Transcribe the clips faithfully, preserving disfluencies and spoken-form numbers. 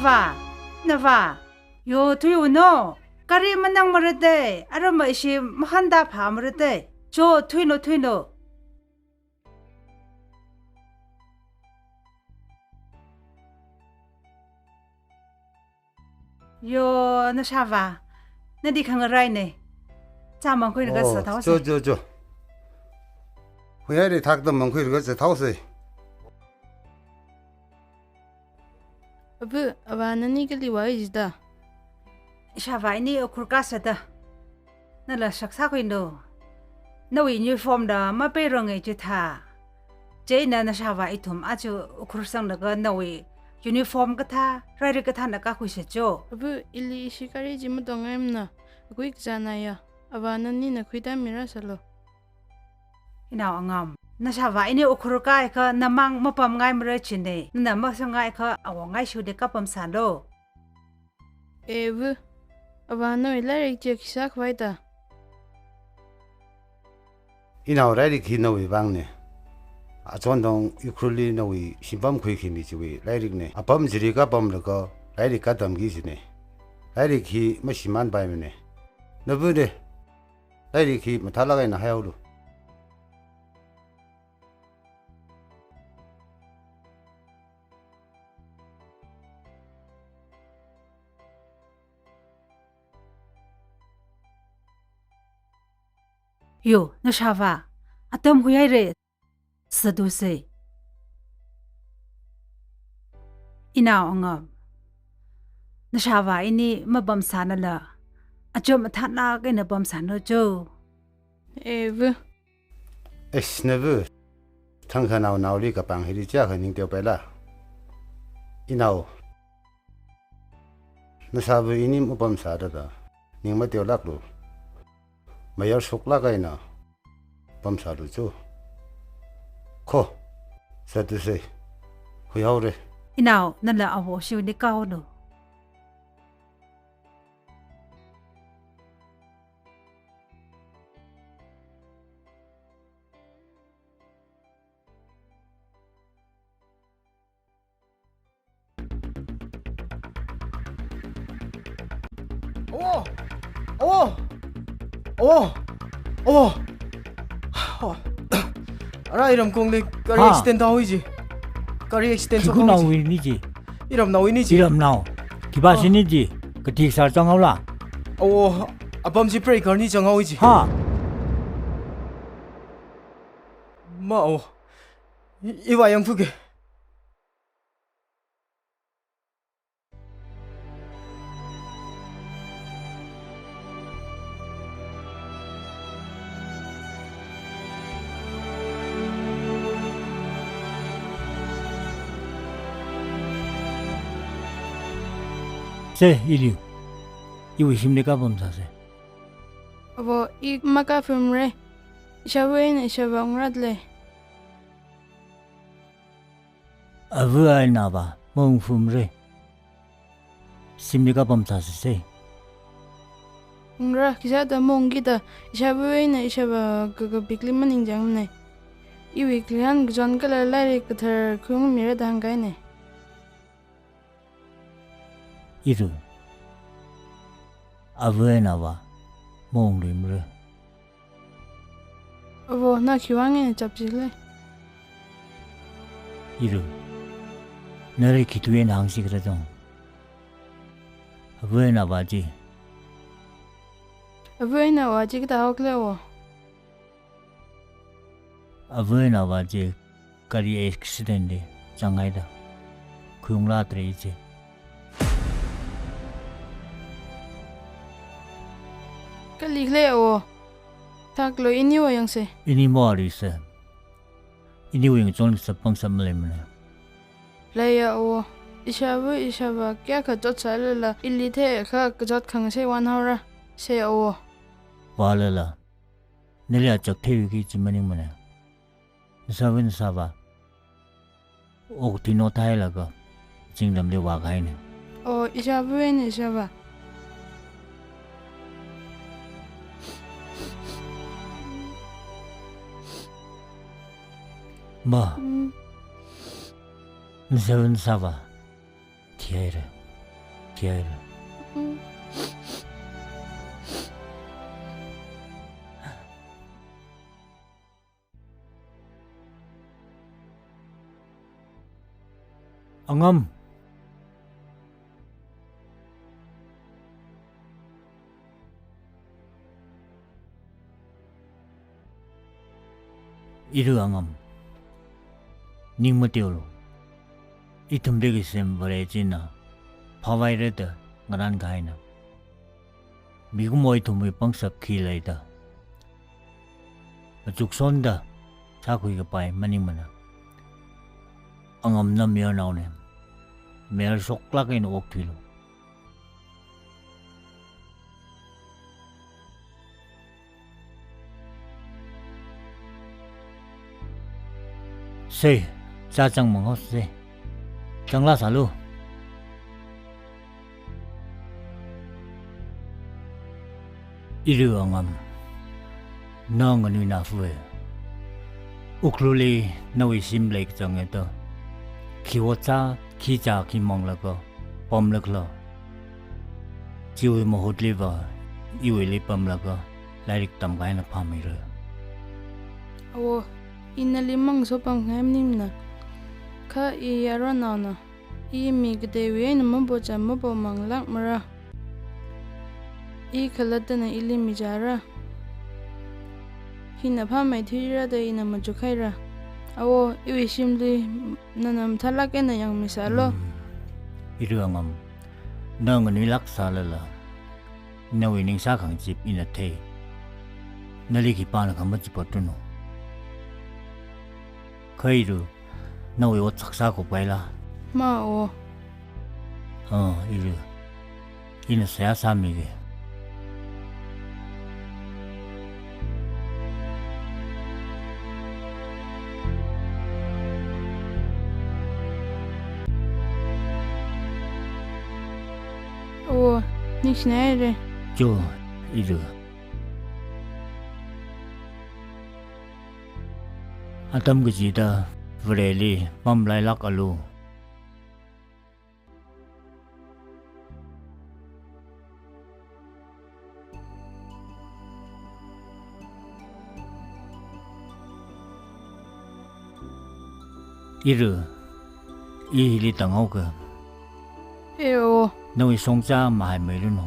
Vā, navā. Yo, thuiuno. Gari manang marate, arama ishi mahanda pha marate. Cho, thuino, thuino. Yo, nashāvā. Nadi khangaraine. Chā mangkhuilaga Oh, zathaose. Cho, cho, cho. Huihaire, thakta mangkhuilaga zathaose. Avā, avā nani kali vāi jida? Ishāvā ini Ukhrul kasāda. Nala shak sākhuino. Nawui uniform da mapeironge chithā. Chieina nashāvā ithum aja Ukhrul sanglaga nawui uniform kathā, lairik kathāna kakhuisa cho. Avā, ili ishi gari chi matongngaimana. Akui kazāna ya. Avā nanina khuida mirāsālu. Inao Angam, nashāvā ini Ukhrul kāakha namang mapamngaimara chine, nana masāngaiakha awongai shuli kapamsālu. Evu, avā nawui lairik chi khi sākhavai da? Inao, lairik hi nawui vāngne. Achondong Ukhrulli nawui shimpam khuikhami chiwui lairikne. Apam chili kapamlaga lairik katamki jine. Lairik hi mashimānpaimane. Navune. Lairik hi mathālāk eina haihaolu. Yo, nashāvā. Atam huihaire. Sāduse. Inao Angam. Nashāvā ini mapamsānala. Achom athānlāk eina pamsālu cho. Evu. Eish, navu. Thangkhanaonaoli kapang hili chiyākha ning teopaila. Inao. Nashāvā ini mapamsāda da. Ning mateolāklu. Mayar shoklāk eina pamsālu cho. Kho, sāduse, huihaore. Inao, nala avo shuli kaolu. Awo! Awo! Awo! Awo! Ara, iram kongli gari Ha. accident thāhaowa ji. Gari accident Khikhun thāhaowa ji. Naowui ni ji. Iramnaowui ni ji. Iramnao. Khipā Ah. sini ji. Kathik sar changhaola. Awo, apam ji breaker ni changhaowa ji. Ha. Ma awo. I, iva yangphuke. Se, iliu. Iwui shimli kapamsāse. Avo, i makaphamre. Ishāvā eina ishāvā ungrāda lei. Avā eina avā, maungphamre. Shimli kapamsāsese. Ungra, khisāda maungkida, ishāvā eina ishāvā ka, kapikli maningchāngmane. Iwui khalei kachon kala lairik kathar khuiungmira da hāngkahaine. Iru. Avā eina avā, maungluimara. Avo, na khiwui vang eina chapchikle? Iru. Nali khi tui eina hāngsi khala jong. Avā eina avā chi. Avā eina avā chi kathā haokhala avo? Avā eina avā chi gari accident li chānghaida. Khuiunglātra chi. Kali khala avo? Thaklu, iniva yangse. Ini maluise. Iniwui ngachon sāpang sāmaleimane. Leiya avo. Ishāvā, ishāvā kayākha chotsālala, ili theiakha kachot khangasei vānhaora. Se avo. Vālala. Nali achak theiuki chi maningmane. Nashāvā, nashāvā. Okathui nothailāka, zingramli vākahaine. O, ishāvā eina ishāvā. Ma. Mm. Nashāvā, nashāvā. Thihaire. Thihaira. Angam. Iru Angam, ning mateolu. Ithumli kasem Vare china phāvaira da ngarān kahaina. Mikumo ithumwui pangshap khi leida, machuksonda sākhui kapai maningmana. Angam na mayarnaona, mayar shoklāk eina okthuilu. Sei, chāchang manghaosa sei. Changlā sālu. Iru Angam, na nganuina fue. Ukhrulli nawui shim leikachang eto. Khi ot sā, khi chā, khi manglaga pamlakhala. Chiwui mahutliva iwuili pamlaga lairik tamkahai eina phāmeira. Awo, ina nali mangasopamngai maningmana. Kha i yaronnaona. I mi kateiwui eina mapocham mapomanglākmara. I khalattana ili michāra. Hina phāmeithuira da ina machukhaira. Awo, iwui shimli nana mathālāk eina yangmisālu. Hmm. Iru Angam, na nganuilāk sālala, nawui ningsā khangachip ina thei. Nali khipānakha machipottunu. Kha Iru, nawui ot saksā kupkahaila? Ma awo. Ah, Iru. Ina seihā sāmige. Awo, ningshinaira. Cho, Iru. Atam kachida Vareli pamlailākalu. Iru, i hili tānghaoka. Eo. Nawui shongzā mahaimeiranu.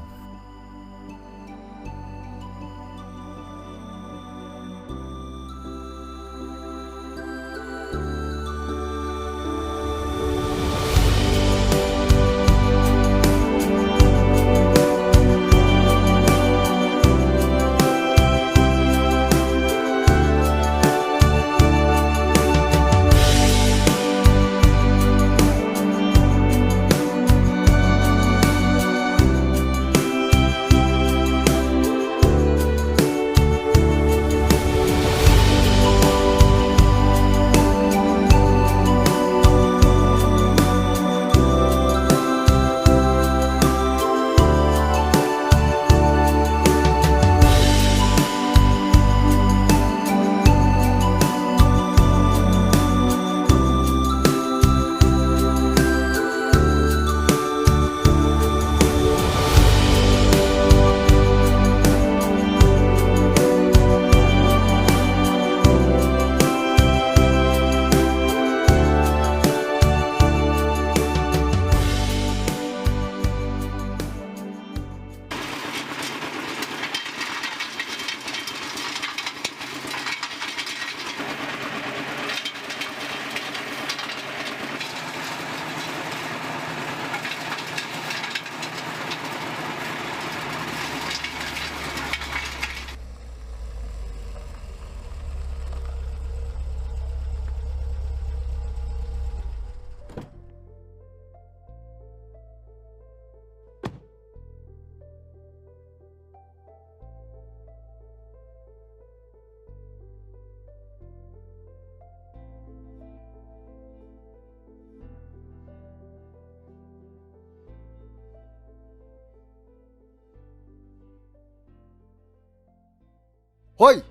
Hoi!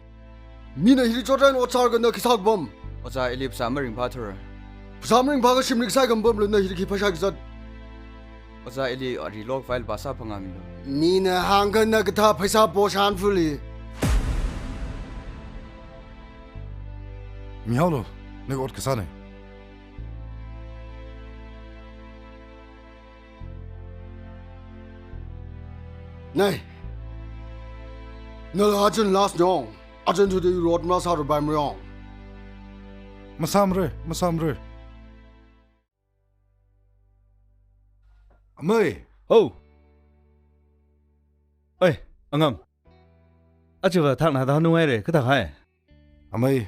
Mina hili chotran ot sālaga na khi sākapam? Ojā, ili phasā maringphāthura. Phasā maringphākha shimli kasai khamapamlu, na hili khi phāshai kazat? Ojā, ili ari lok file pāsā phangā milu. Mina hāngkha na kathā pheisā po shanfuli. Mihaolu, na ot kasāne. Nei. Nala Arjun last jong. Arjun today road mala sāra bai mrong. Masāmara, masāmara. Amei. Ho. Ei, angam. Achiva thakna da nungaire, kathak hai. Amei.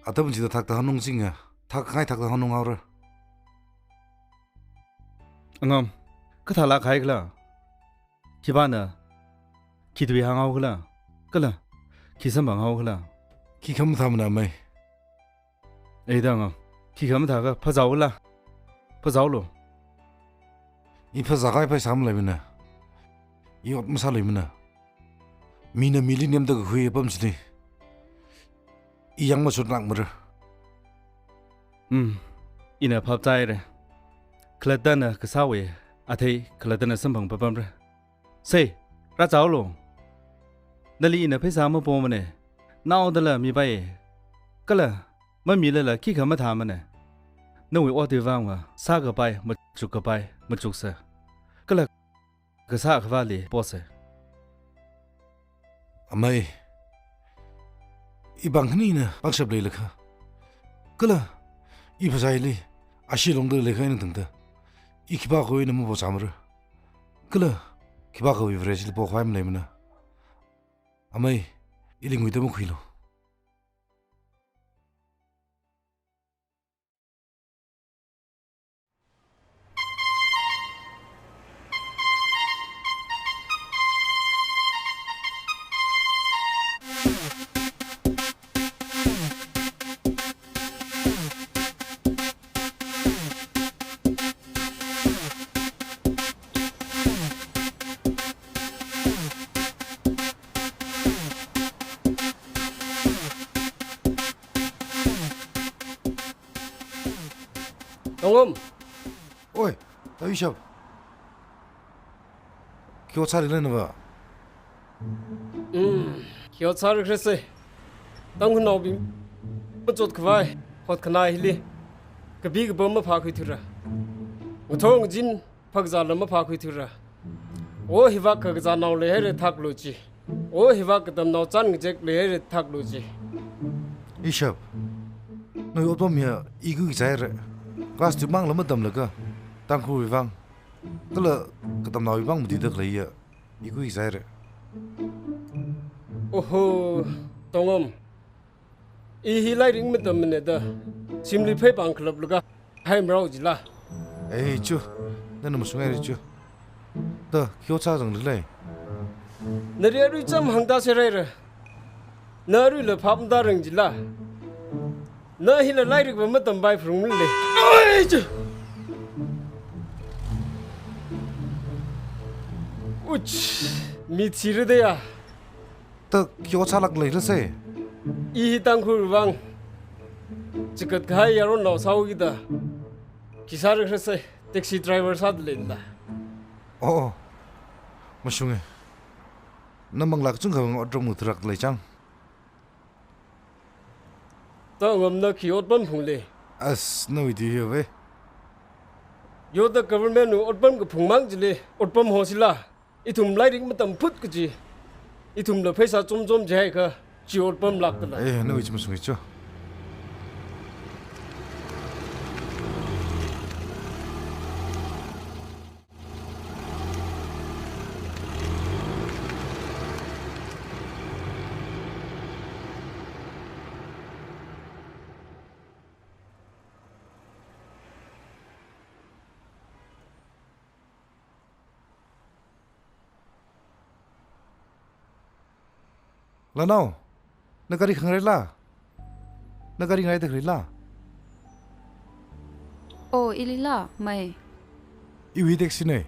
Atam chida thakta hanung singa. Thak ngai thakta hanung haora. Angam. Kathālāk haikhala. Khipāna, khi tui hānghaokhala, kala, khi samphanghaokhala. Khikha mathāmana amei. Ei da ngam, khikha mathākha phāzāokhala, phāzāolu. I phāzākahai pheisā maleimana. I ot masāluimana. Mina mili nemda kakhui apam chili. I yang machutnakmara. Hmm, ina phaptāhaira. Khalattana kasāwui athei khalattana samphang papamra. Sei, rāzāolu. Nali ina pheisā mapomane. Naodala mipaiye. Kala, mamilala khikha mathāmane. Nawui otwui vangva, sākapai, machukkapai, machuksa. Kala, kasā khavāli pose. Amei, i pāng khanina pangshap leilakha. Kala, i phasāli, ashi longda leikha eina tangda. I khipākhawui eina maposāmara. Kala, khipākhawui Vareli pokhavai maleimana. Amei, ili nguida makhuilu. Tongom. Oi, Tawishap. Khi ot sāri lana va? Mm, khi ot sāri khrese. Tangkhulnaobing machot khavai, hotkhanā hili. Kapi kapam maphākhuithura. Ngathor ngazin phakazāla maphākhuithura. O hivak kakazānao leihaira thaklu chi. O hivak katamnao chān ngazek leihaira thaklu chi. Ishap, nawui otpam hiya i kui kazāhaira. Class twelve mangla matamlaga, Tangkhulwui vang, kala katamnaowui vang matuida khaleiya, i kui kazāhaira. Oho, Tongom. I hi lairik matammane da, shimli pheipāng khalap laga, hai marao jila. Ei, chu, nana mashungaira chu. Da, khi ot sāzang lilei. Nali arui chām hāngda seraira. Na aruila phap matāra jila. Na hila lairikva matampai phrung lilei. Ei, chu. Uch, mi thira da ya. Da khi ot sālāk leikhala sei? I hi Tangkhul vang chikat kahai yaronnao sāhaokida khi sāra khala sei, taxi driver sāda leida. Oh, oh. Mashunge. Na manglā kachungkha vang otram ngathārak leichang. Tangkhul ngamna khi otpam phungli. As, nawui di hiya ve. Yoda government wui otpam kaphung mang chili otpam hosila. Ithum lairik matamphut kaji. Ithumla pheisā chomchom jihaikha, chi otpam lākdalei. Eh, nawui chi mashunge cho. Lanao, na gari khangareila? Na gari ngaida khaleila? Oh, ilila, mei. Iwui taxi ne.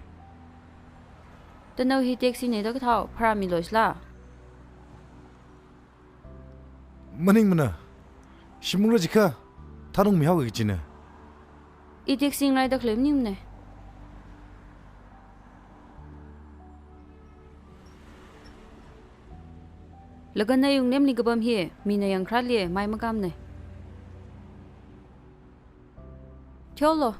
Da nawui hi taxi ne da kathāo, phara milu sila. Maningmana. Shimung rajikha, thanung mihaoki kajina. I taxi ngaida khalei maningmane. Laga na yung nemli kapam hi, mina yangkharāli, mai makamne. Theolo.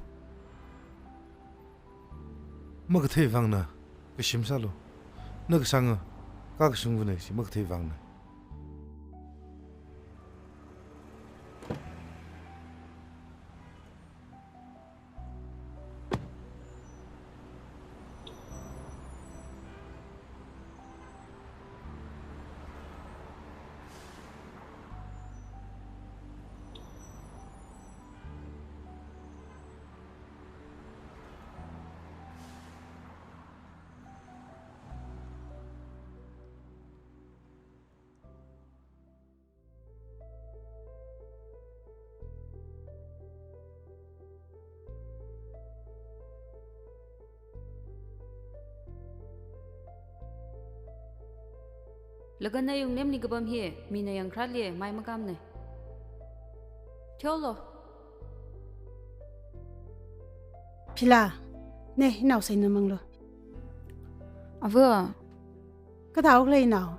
Makathei vangna, kashim sālu. Na kasānga, kakashung vane kaji makathei vangna. Laga na yung nemli kapam hi, mina yangkharāli, mai makamne. Theolo. Phila, ne, inao seina manglu. Ava. Kathāhaokhala inao?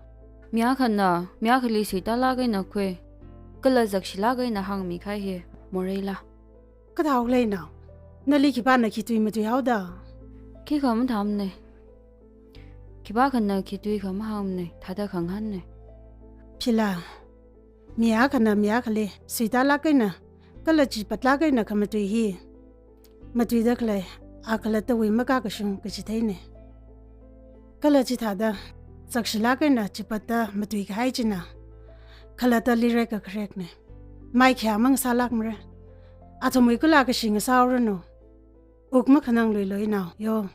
Mi akhana, mi akhali suitālāk eina khui. Kala zakshilāk eina hāngmi kahai hi, moreila. Kathāhaokhala inao? Nali khipāna khi tui matui haoda? Khikha mathāmane. Khipākhana khi tui kha mahāngmane, thāda khangahānne. Phila, mi akhana mi akhali suitālāk eina, kala chipatlāk eina khamatui hi, matuida khalei, a khalattawui makakashung kaji theine. Kala chithāda, zakshilāk eina chipatta matui kahai china, khalattali rek kakharekne. Mai khayā mang sālākmara. Athumwui kula kashi ngasāhaoranu. Wuk makhanangluilu inao, yo.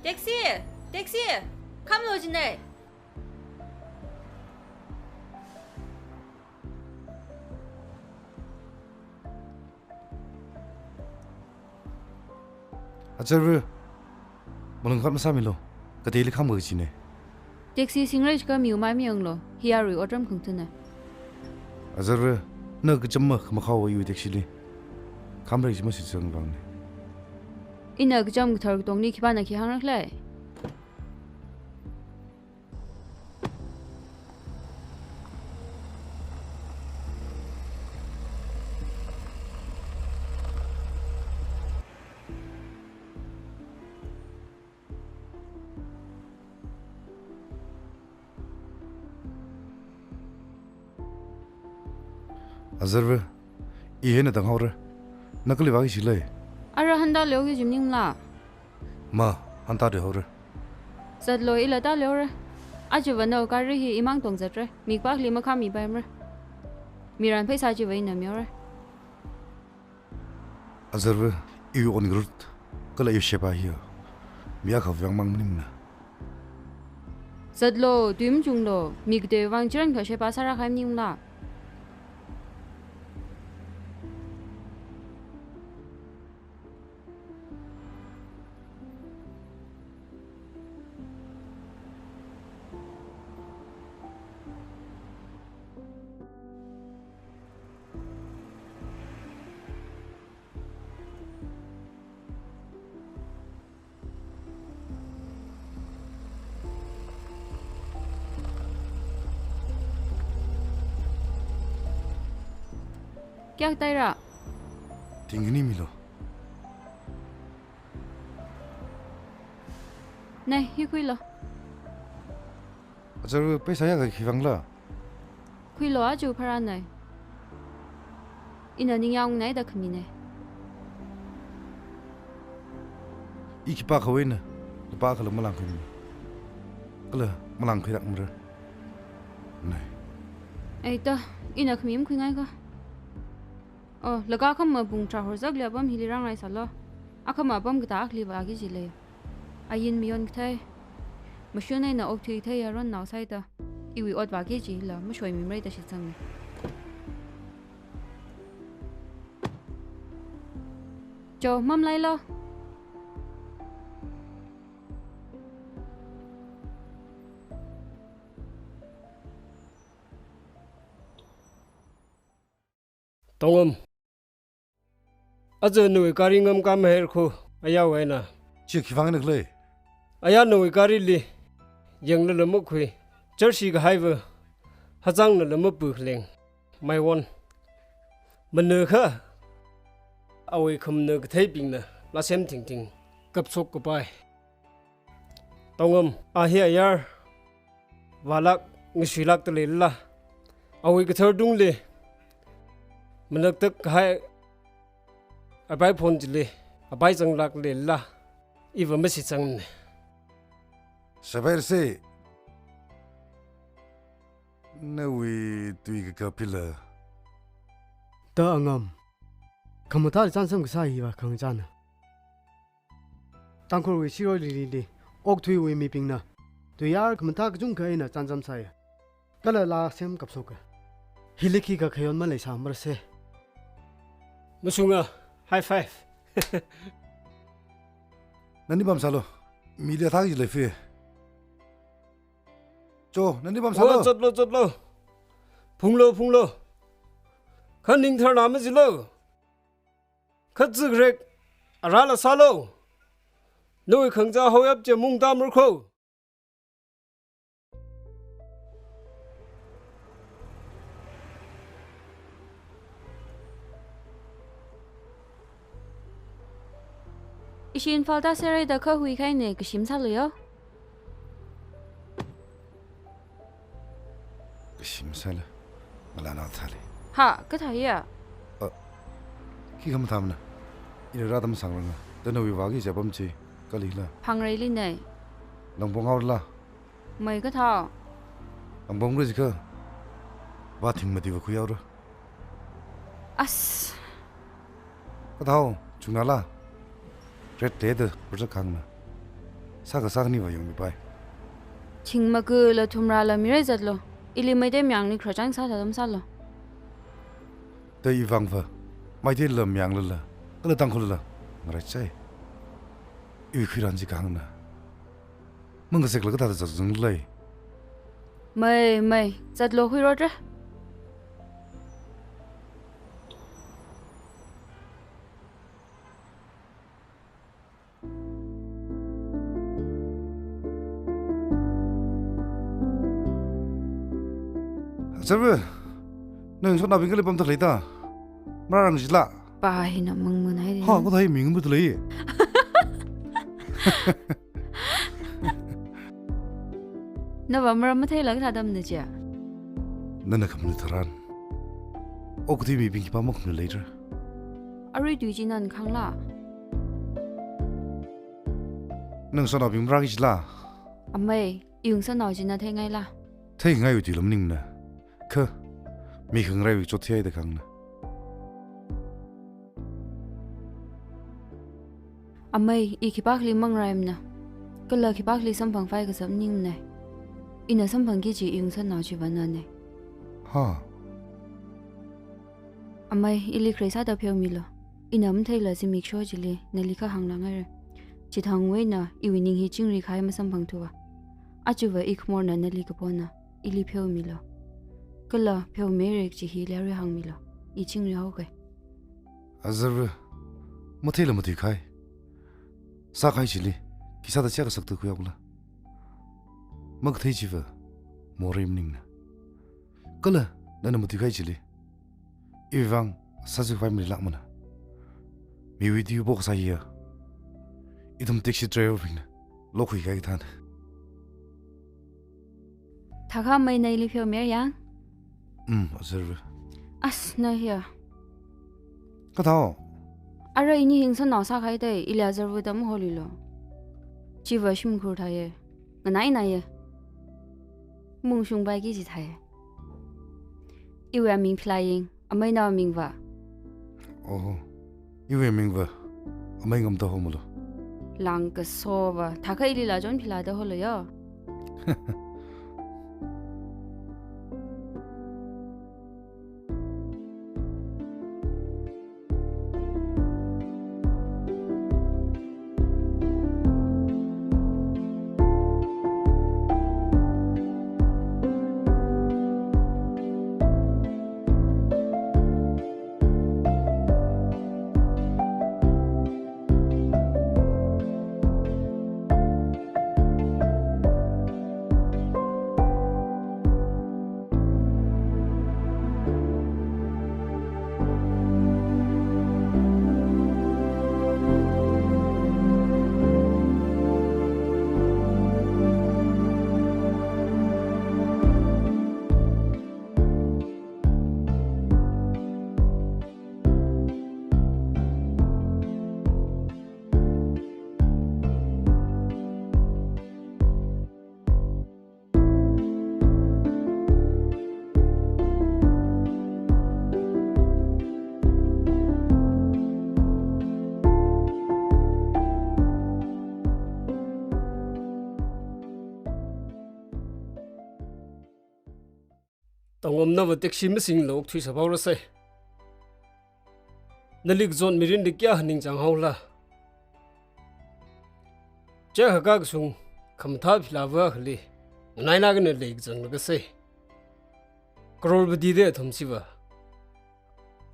Taxi! Taxi! Khamlu jine! Azarva, malung khat masāmilu, kateili khamga kajine. Taxi singra jiakha miwui mai mayanglu, hi arui otram khangathāne. Azarva, na kacham makhamakhaowa iwui taxi li. Khamra kaji mashitsang vangne. Ina kacham kathar katongli khipāna khi hāngrakhala? Azarva, i hi eina tānghaora. Na kali vāki jilei? Ara hantā leoki kaji maningmala? Ma, hantā leihaora. Zatlu, ila tāleora. Ajava nao gari hi imang tongzatra. Mi khipākhali makhāmipaimara. Miran pheisā chiva ina mihaora. Azarva, iwui on-road kala iwui sheba hiya mi akhawui vang mang maningmana. Zatlu, tui machunglu, mi kateiwui vang chieina kha sheba sāra kahai maningmala? Kayākha tāhaira? Thing khani milu. Nei, hi khuilu. Azarva, pheisā yākha khi vangla? Khuilu, aja pharānei. Ina ningyāng ungnei da khamine. I khipākhawui eina lupā akhala malāngkhuimana. Kala malāngkhuirakmara. Nei. Eita, ina khami makhuingaikha. Oh, laga akhama pung tharā horzakli apam hili rāngaisālu. Akhama apam katā akhali vāki jilei. Ain mayon kathei. Mashun eina okthui theiya ron nao saida. Iwui ot vāki jila, mashoimimara da shitsangna. Cho, mamlailo. Tongam. Aja nawui gari ngamkam hairkhu, ayawui eina. Chi khivang eina khalei? Aya nawui garili, yanglala makhui, church kahaiva, hachānglala mapu khaleng, maiwon. Manakha, awui khamna katheibingna, lāsem thingthing, kapshok kapai. Tongam, a hi ayar, vālāk, ngashuilākda leilala. Awui kathar tungli, manaktak kahai, apai phon chili, apai zanglāk leilala. Iva mashitsangna. Sabar se. Nawui tui kakapila. Da angam. Khamathā chānsam kasā hiva khangachāna. Tangkhulwui shiroi lilili, okthuiwui mibingna, tuiyār khamathā kachungkha eina chānsam sāya. Kala lāsem kapshoka. Hili khikha khayon maleisāmara se. Mashunga, high five. Nani pamsālu, mi li athak ji leifi. Cho, nani pamsālu. Wa, zatlu, zatlu. Phunglu, phunglu. Kha ning tharna majilu. Kha zikrek, arala sālu. Nawui khangachā haoyap chi mungda murkho. Ishi Imphal tāserhaida kha huikhaina, kashim sālu yo. Kashim sālu, ngalānao thāli. Ha, kathāya? A, khi khamathāmana. Ila rātam sangranga. Da nawui vāki japam chi, kalila. Phangreili nei. Langpong haorala. Mei kathā. Langpong ri jikha. Vāthing mati vākhui haora. As. Kathāo, chungnala. Red day da, project khangna. Sākha sākhaniva yangmipai. Thing makula thumrala mirei zatlu. Ili Meitei mayangli khararchān sāthatam sālu. Da ivangva. Meiteila mayanglala. Kala Tangkhulala. Ngaraichai. Iwui khuiran chi khangna. Mangasekla kathāda zakzang lei. Mei, mei, zatlu khuirotra. Azarva, nang sotnaobing kali pamda leida. Mararang jila. Pa hina mangmun haida. Ha, kathā hi ming mut lei. Nava maram matheila kathā tamna chiya? Nana khamli tharan. Okathui mibing khipā makhamli leira. Arui tui chi nana khangla? Nang sotnaobing mararang jila? Amei, iwui ngasotnao china theingaila? Theingaiwui tuila maningna. Kha, mi khangaraiwui chottheihaida khangna. Amei, i khipākhali mangaraimana. Kala khipākhali samphang phai kazat maningmana. Ina samphangki kaji iwui ngasotnao chiva nana. Ha. Amei, ili kharei sāda pheomilu. Ina matheila zimiksho chili nali kahāng langaira. Chithangwui eina iwui ning hi chingri kahai masamphangthuwa. Ajava i khamorna nali kapona, ili pheomilu. Kala pheomihaira kaji hili arui hāngmilu. I chingri haokai. Azarva, matheila matuikahai. Sākahai chili, khi sāda chiya kasakta khuihaokala. Makathei chiva, morei maningna. Kala, nana matuikahai chili. Iwui vang, sāzuk vai maleilākmana. Miwui tui pok sāya. Ithum taxi driver bingna lokhuikahai kathāna. Thakha mei nali pheomihaira yang? Um, azarva. As, na hiya. Kathāo? Ara ini hi ngasotnao sākahai thei, ili azarva da maholilu. Chiva shimkhur thāya. Nganainaya. Mungshungpaiki kaji thāya. Iwui aming philā yang, ameinao amingva. Oho. Iwui amingva. Amei ngamda homalu. Langkasova. Thakha ilila chon philāda holu yo. Tangom, nava taxi masingla okthuisāphaorasai. Nali kazot mirinli kayākha ningchāng haola. Chihākha kashung khamathā Philāva akhali nganaina kana leikazang lakasai. Crorepati da athum chiva.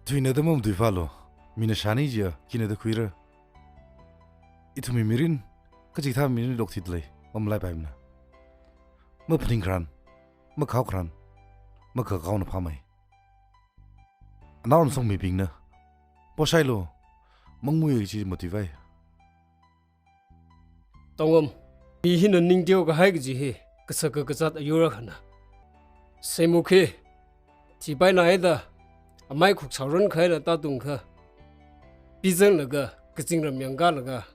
Thuina da mamatuiphālu. Mina shāni jiakha khina da khuira. Ithumwui mirin kachikathā mirinli okthuidalei, mamalaipaimana. Maphaning kharan, makhao kharan, makhakao na phāmei. Anaonaoshong mibingna, poshailu, mangmui chi matuivai. Tangom, mi hina ning teokahai kaji hi kasaka kazāt ayur akhana. Seimukhi, thipaina haida, amai khuk shaoran khaila tātungkha, pizanglaga, kazingram yangkalaga,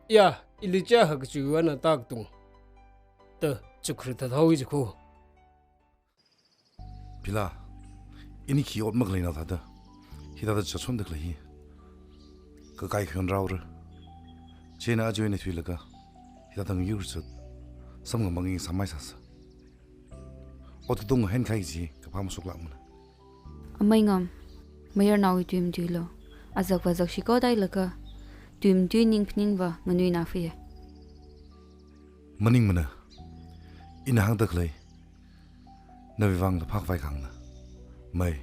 ya, ili chihākha kachuiwui eina tākatung, da chukkhri thathaowi jikho. Philā, ini khi ot makhaleinao thāda, hithāda chachonda khalei hi kakai khangarāora. Chieina aja eina thuilaga, hithāda ngayur chot, samngamang sāmei sāsa. Ot katonga henkhai chi kaphā mashoklākmana. Amei Ngam, mayarnaowui tui matuilu. Azakva zakshi kho dailaga, tui matui ning phaningva nganuina fiye. Maningmana, ina hāngda khalei, nawui vangla phākhavai khangaina. Mei,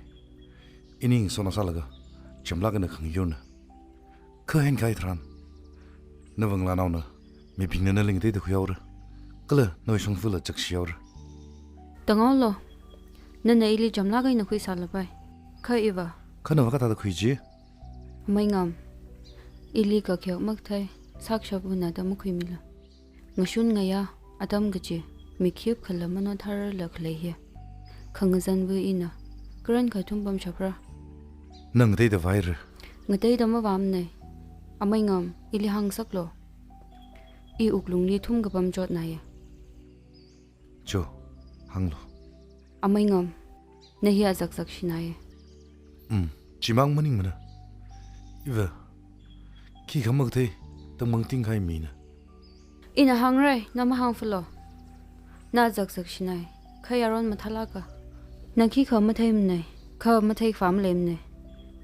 ini ngasotna sālaga, chamlāk eina khangayurna. Kha henkhai tharan, navāngalānaona, mibingna nali ngateida khuihaora. Kala nawui shongfala chakshihaora. Tangomlo, nana ili chamlāk eina khuisālapai. Kha iva? Kha nava kathāda khui ji? Amei Ngam, ili kakheok makathei, sākashap unada makhuimilu. Ngashun ngayā, atam kaji, mi khipkhala mano thararla khalei hi. Khangazanva ina, karankha thumpamshapra. Na ngateida vāhaira? Ngateida mavāmanei. Amei Ngam, ili hāngsaklu. I wuklungli thumkapam chotnaiye. Cho, hānglu. Amei Ngam, na hi azak zakshinaiye. Um, chimang maningmana. Iva, khikha makathei, tangmang tingkahai mina. Ina hāngra, na mahāngfalo. Na azak zakshinai, kha yaron mathālāka. Na khikha matheimanei, kha matheikhavai maleimanei.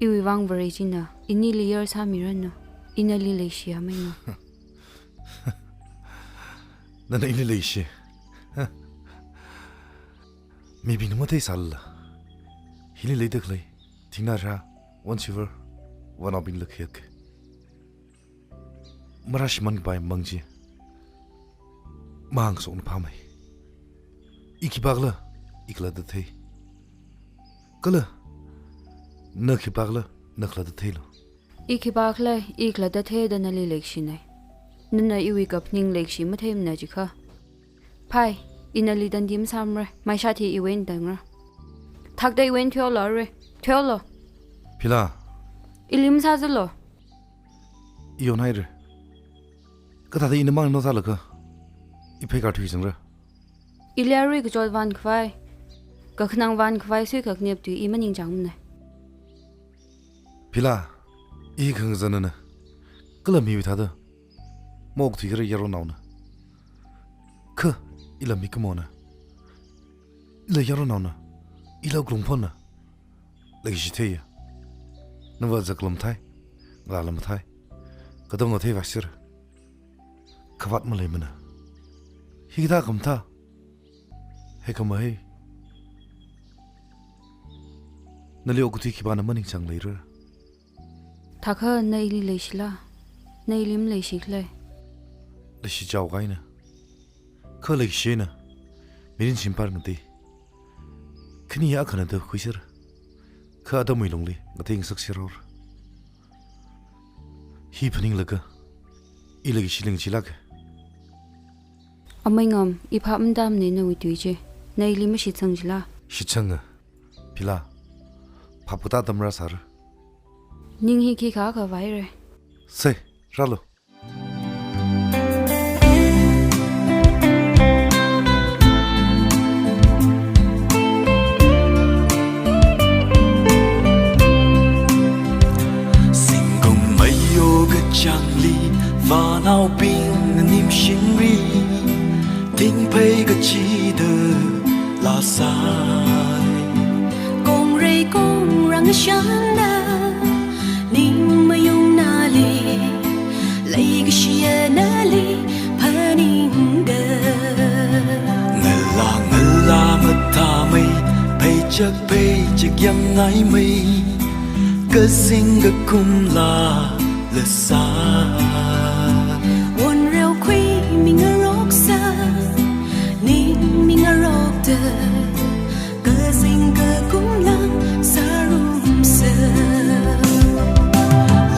Iwui vang Vare china inili yar sāmiranu. Ina nali leishi, Amei Ngam. Nana ili leishi. Ha. Mibingna matheisālala, hili leida khalei, thingna rā, vānshivar, vānaobingla khayāka. Marāshimān kapai mang chi mahāngshokna phāmei. I khipākhala, i khalatta thei. Kala, na khipākhala, na khalatta theilu. I khipākhala, i khalatta theida nali leikshinei. Nana iwui kaphaning leikshi matheimana jikha. Phai, ina nali tandi masāmara, maishat hi iwui eina tangra. Thakda iwui eina thuihaolu re, thuihaolu. Philā. Ili masāzālu. I onhaira. Kathāda ina mang no thālaga, i pheikar thuisangra. Ili arui kachot vānkhavai, kakhanang vānkhavai suikhanep tui i maningchāngmanei. Philā, i khangazanna, kala miwui thāda maokthuikharar yaronnaona. Kha, Ila mikumona. Ila yaronnaona. Ila wuklungphonna. Leikashi theiya. Nava zaklam thai. Ngala mathai. Katonga theiva sir. Khavāt maleimana. Hikathā khamathā. Hei khamahei. Nali okathui khipāna maningchāng leira. Thākha na ili leishila, na ili maleishikhala. Leishi chao kahaina. Kha leikashina. Mirin shimpar ngatei. Khani ya akhana da khuisir. Kha atamwui lungli ngatei ngasaksir haora. Hi phaninglaga. I leikashi lingchilāka. Amei Ngam, i phap matamna nawui tui chi. Na ili mashitsang jila. Shitsanga. Phila. Phap katā atam rāsāra. Ning hi khikha khavai re. Se, rālu. Zingkum meiyo kachāngli, vānaobing nimshimli, thingphei kachida lāsai. Kongrei kongrang shānda, ning mayung nali, leikashiya nali phaningda. Ngala ngala mathāmei, pheichak pheichak yangngaimei, kazing kakumla lāsai. Wonreo khuimi ngaroksa, ning mi ngarokda, kazing kakumla sārumsa.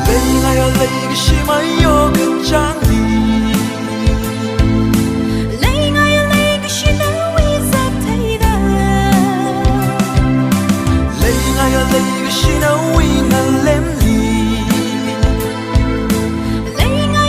Leingaiya leikashi meiyo kachāngli. Leingaiya leikashi nawui zat theida. Leingaiya leikashi nawui ngalemli. Leingaiya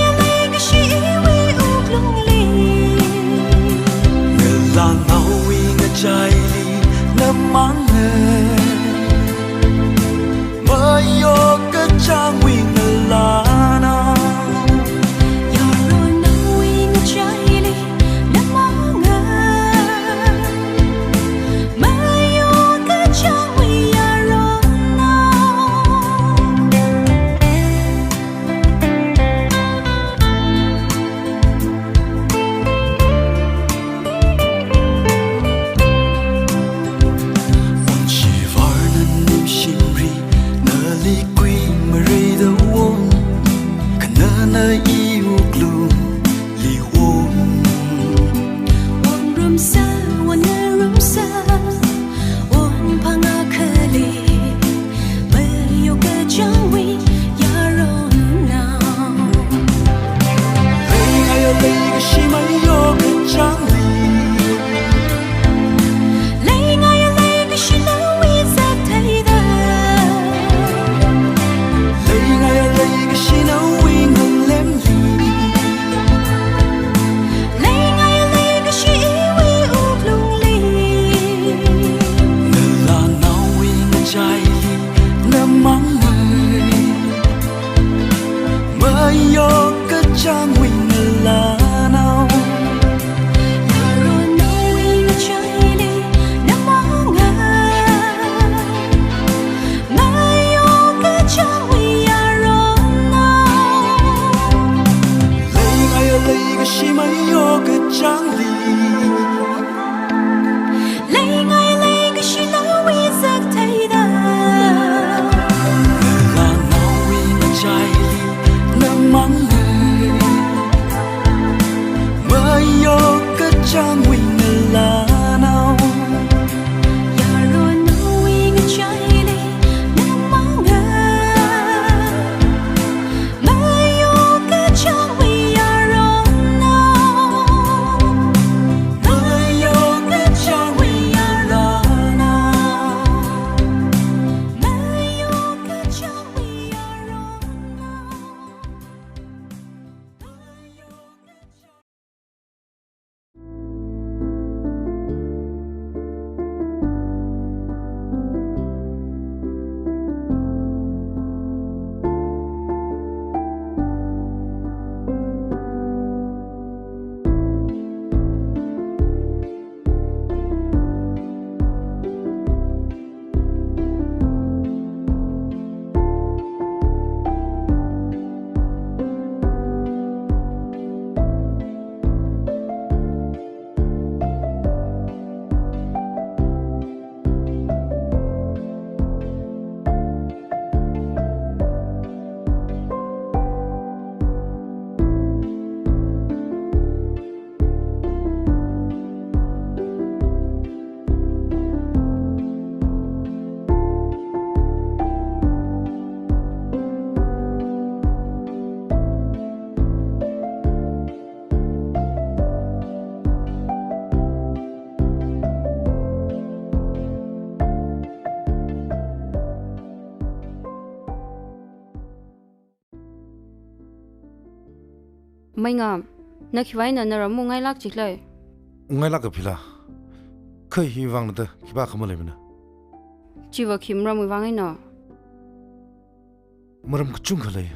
Meingam, na khiwui eina naram ungngailāk jikhala? Ungngailāka Phila. Kha hi vangna da khipākha maleimana. Chiva khi maramwui vang eina? Maram kachungkha lei.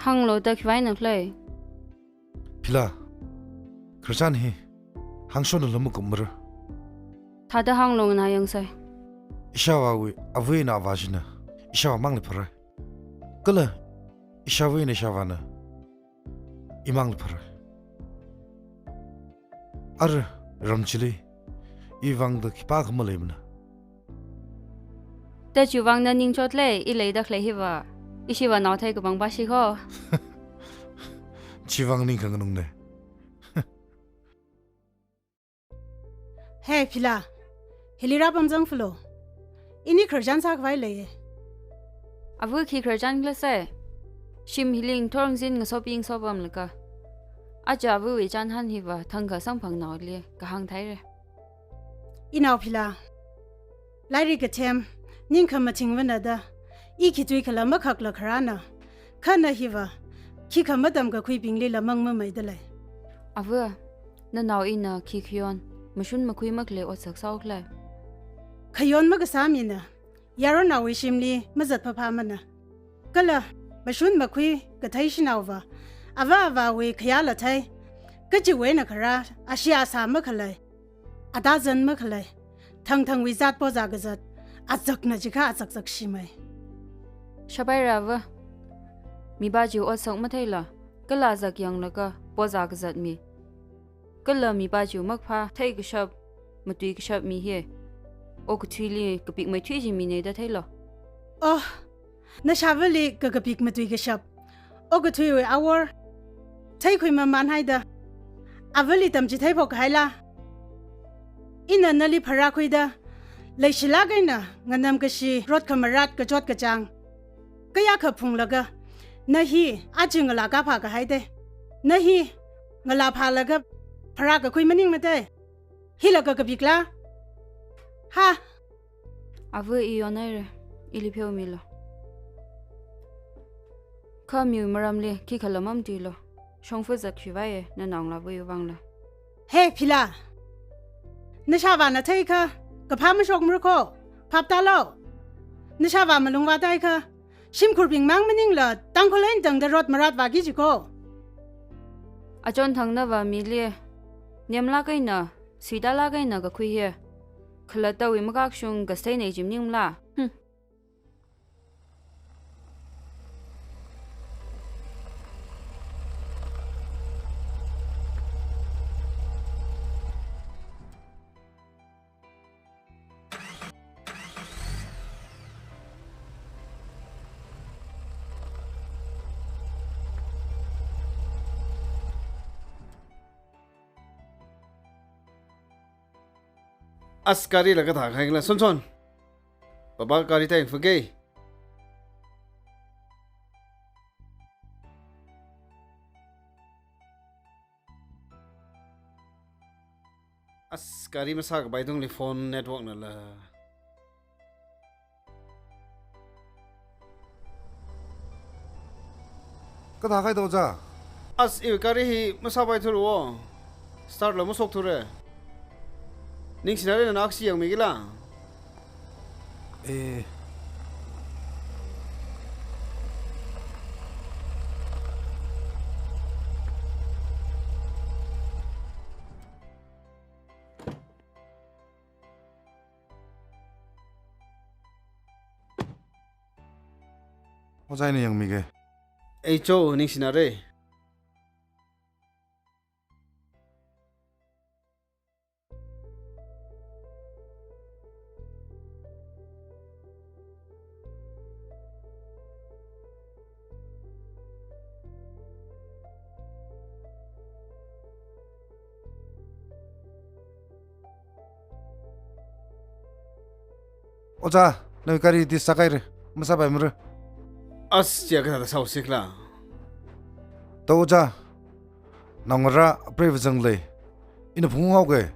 Hānglu da khiwui eina khala? Phila, khararchan hi hāngshonna lam makupmara. Thāda hānglu nganā yangsei. Ishāvāwui avā eina avā china ishāvā mangli pharai. Kala ishāvā eina ishāvāna imangli pharai. Ara ram chili iwui vangda khipākha maleimana. Da chiwui vang na ningchot lei, i leida khalei hiva. Ishiva nao theikapang pāshi kho. Chiwui vang ning khanganungne. Hey, Phila. Hili rāpamzang phalo. Ini khararchan sākhavai leiye. Avā khi khararchan khala sei? Shim hili ngathor ngazin ngasopi ngasopamlaga, aja avāwui chānhān hiva thangkha samphangnaoli kahāng thaire. Inao Phila, lairik kathem, ning khamathingvana da, i khi tuikhala makhakla kharāna, kha na hiva, khikha matamkakhuibingli lamang mameida lei. Avā, nanao ina khi khayon, mashun makhui makhalei otsak sāokhala? Khayon makasā mina, yaronnaowui shimli mazat phāphāmana. Kala, mashun makhui kathei shanaova, avā avāwui khayāla thei, kachiwui eina kharā, ashee asā makhalei, atazan makhalei, thangthangwui zat pozā kazat, azakna jiakha azakzak shimei. Shapaira avā, mipā chi otsak matheila, kala azak yanglaga pozā kazat mi. Kala mipā chi makphā theikashap, matuikashap mi hi okathuili kapik maithui chi mine da theilo. Oh, nashāvali kakapik matuikashap, okathuiwui awor theikhui mamānhaida, avāli tamchithei phok kahaila? Ina nali pharākhuida, leishilāk eina nganamkashi rot khamarat kachot kachāng kayākha phunglaga, na hi aja ngalā kaphā kahaide. Na hi ngalā phālaga pharākakhui maningmade. Hila kakapikla? Ha? Avā, i yonhaire, ili pheomilu. Kha miwui maramli khikhala mamatuilu. Shongfa zatkhuivaiye, nanaongalāwui vangla. Hey, Phila! Nashāvāna theikha, kaphā mashokmara kho, phaptālu. Nashāvā malungvā taikha, shimkhurbing mang maningla, Tangkhul eina tangda rot maratvāki ji kho. Achonthang nava mili, nemlāk eina, suitālāk eina kakhui hi khalattawui makakshung kaseinei chi maningmala? Hmm. As, gari la kathā khaila, Sonson. Papa gari tang fage. As, gari masākapai tungli phone network nala. Kathā khaida ojā? As, iwui gari hi masāpaithura o. Start la mashokthura. Ningshinare, nana aksi yangmikila? Eh. Ojā, ina yangmige. Ei cho, ningshinare. Ojā, nawui gari discharge haire, masāpaimara. As, chiya kathāda sāusikla? To ojā, naongarā apreiva zanglei, ina phungunghaoge.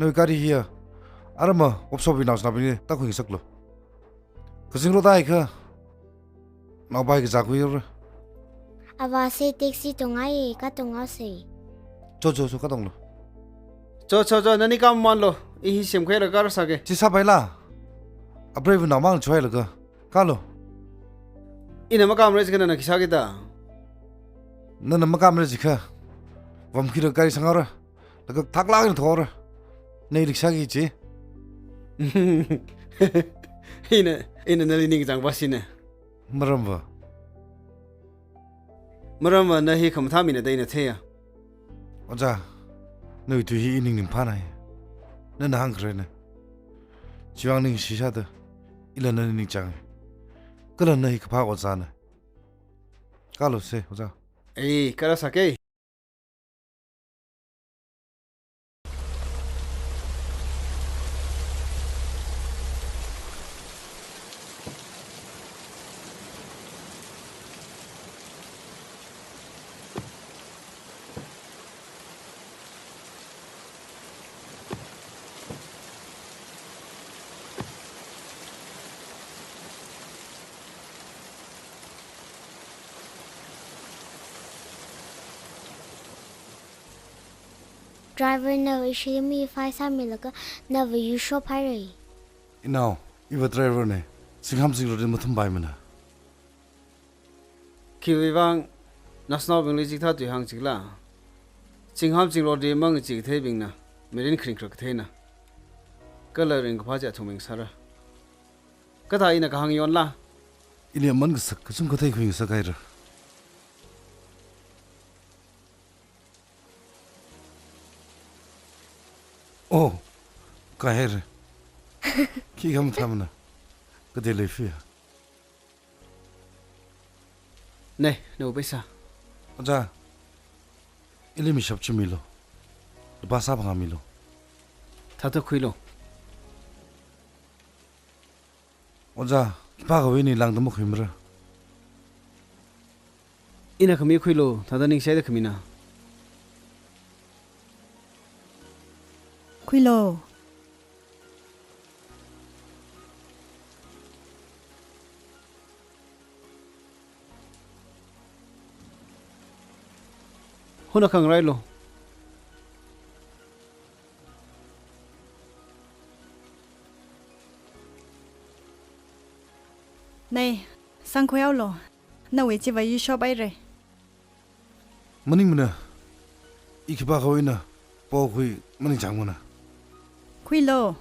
Nawui gari hiya arama workshop wui naoshinaobingli tākhuingasaklu. Kazing rot haikha, naopai kazā khuihaora. Avāse taxi tongaiye, katonghaose. Cho, cho, cho, katonglu. Cho, cho, cho, nani kamamanlu. I hi semkhuilaga rāsāke. Chi sāpaila. Apreiva naomang chuilaga. Kalu. Ina makamra jiakha nana khi sākida? Nana makamra jiakha, vamkhuilaga gari sanghaora. Laga thaklāk eina thohaora. Nei rickshaw khi chi. Ina, ina nali ningkachāng pāshina. Maramva? Maramva na hi khamathā mina da ina theiya. Ojā, nawui tui hi i ningning phānai. Nana hāngkharena. Chiwuivang ningshishāda ila nali ningchānga. Kala na hi kaphā ojāna. Kaluse, ojā. Ei, kala sāke. Driver na ishili mi fai sāmilaga nava yuishok haira. Inao, iva driver na. Singham singrotli mathumpai mana. Khiwui vang, naoshinaobingli chikathā tui hāng jikhala? Singham singrotli mangachee katheibingna mirin kharing khara katheina. Kala ringkaphā chi athum ningsāra. Kathā ina kahāng yonla? Ili aman kasak kachungkha theikhui ngasak haira. Oh, kai haira. Khi khamathā mana. Kathā lei fiya. Nei, nawui paisa. Ojā, ili mishap chi milu. Lupā sāphangā milu. Thāda khuilu. Ojā, khipākhawui eina lāngda makhuimara. Ina khami khuilu, thāda ningshida khamina. Khuilu. Huna khangarailu. Nei, sangkhuihaolu. Nawui chiva yuishok haira. Maningmana, i khipākhawui eina pokhui maningchāngmana. Khuilu.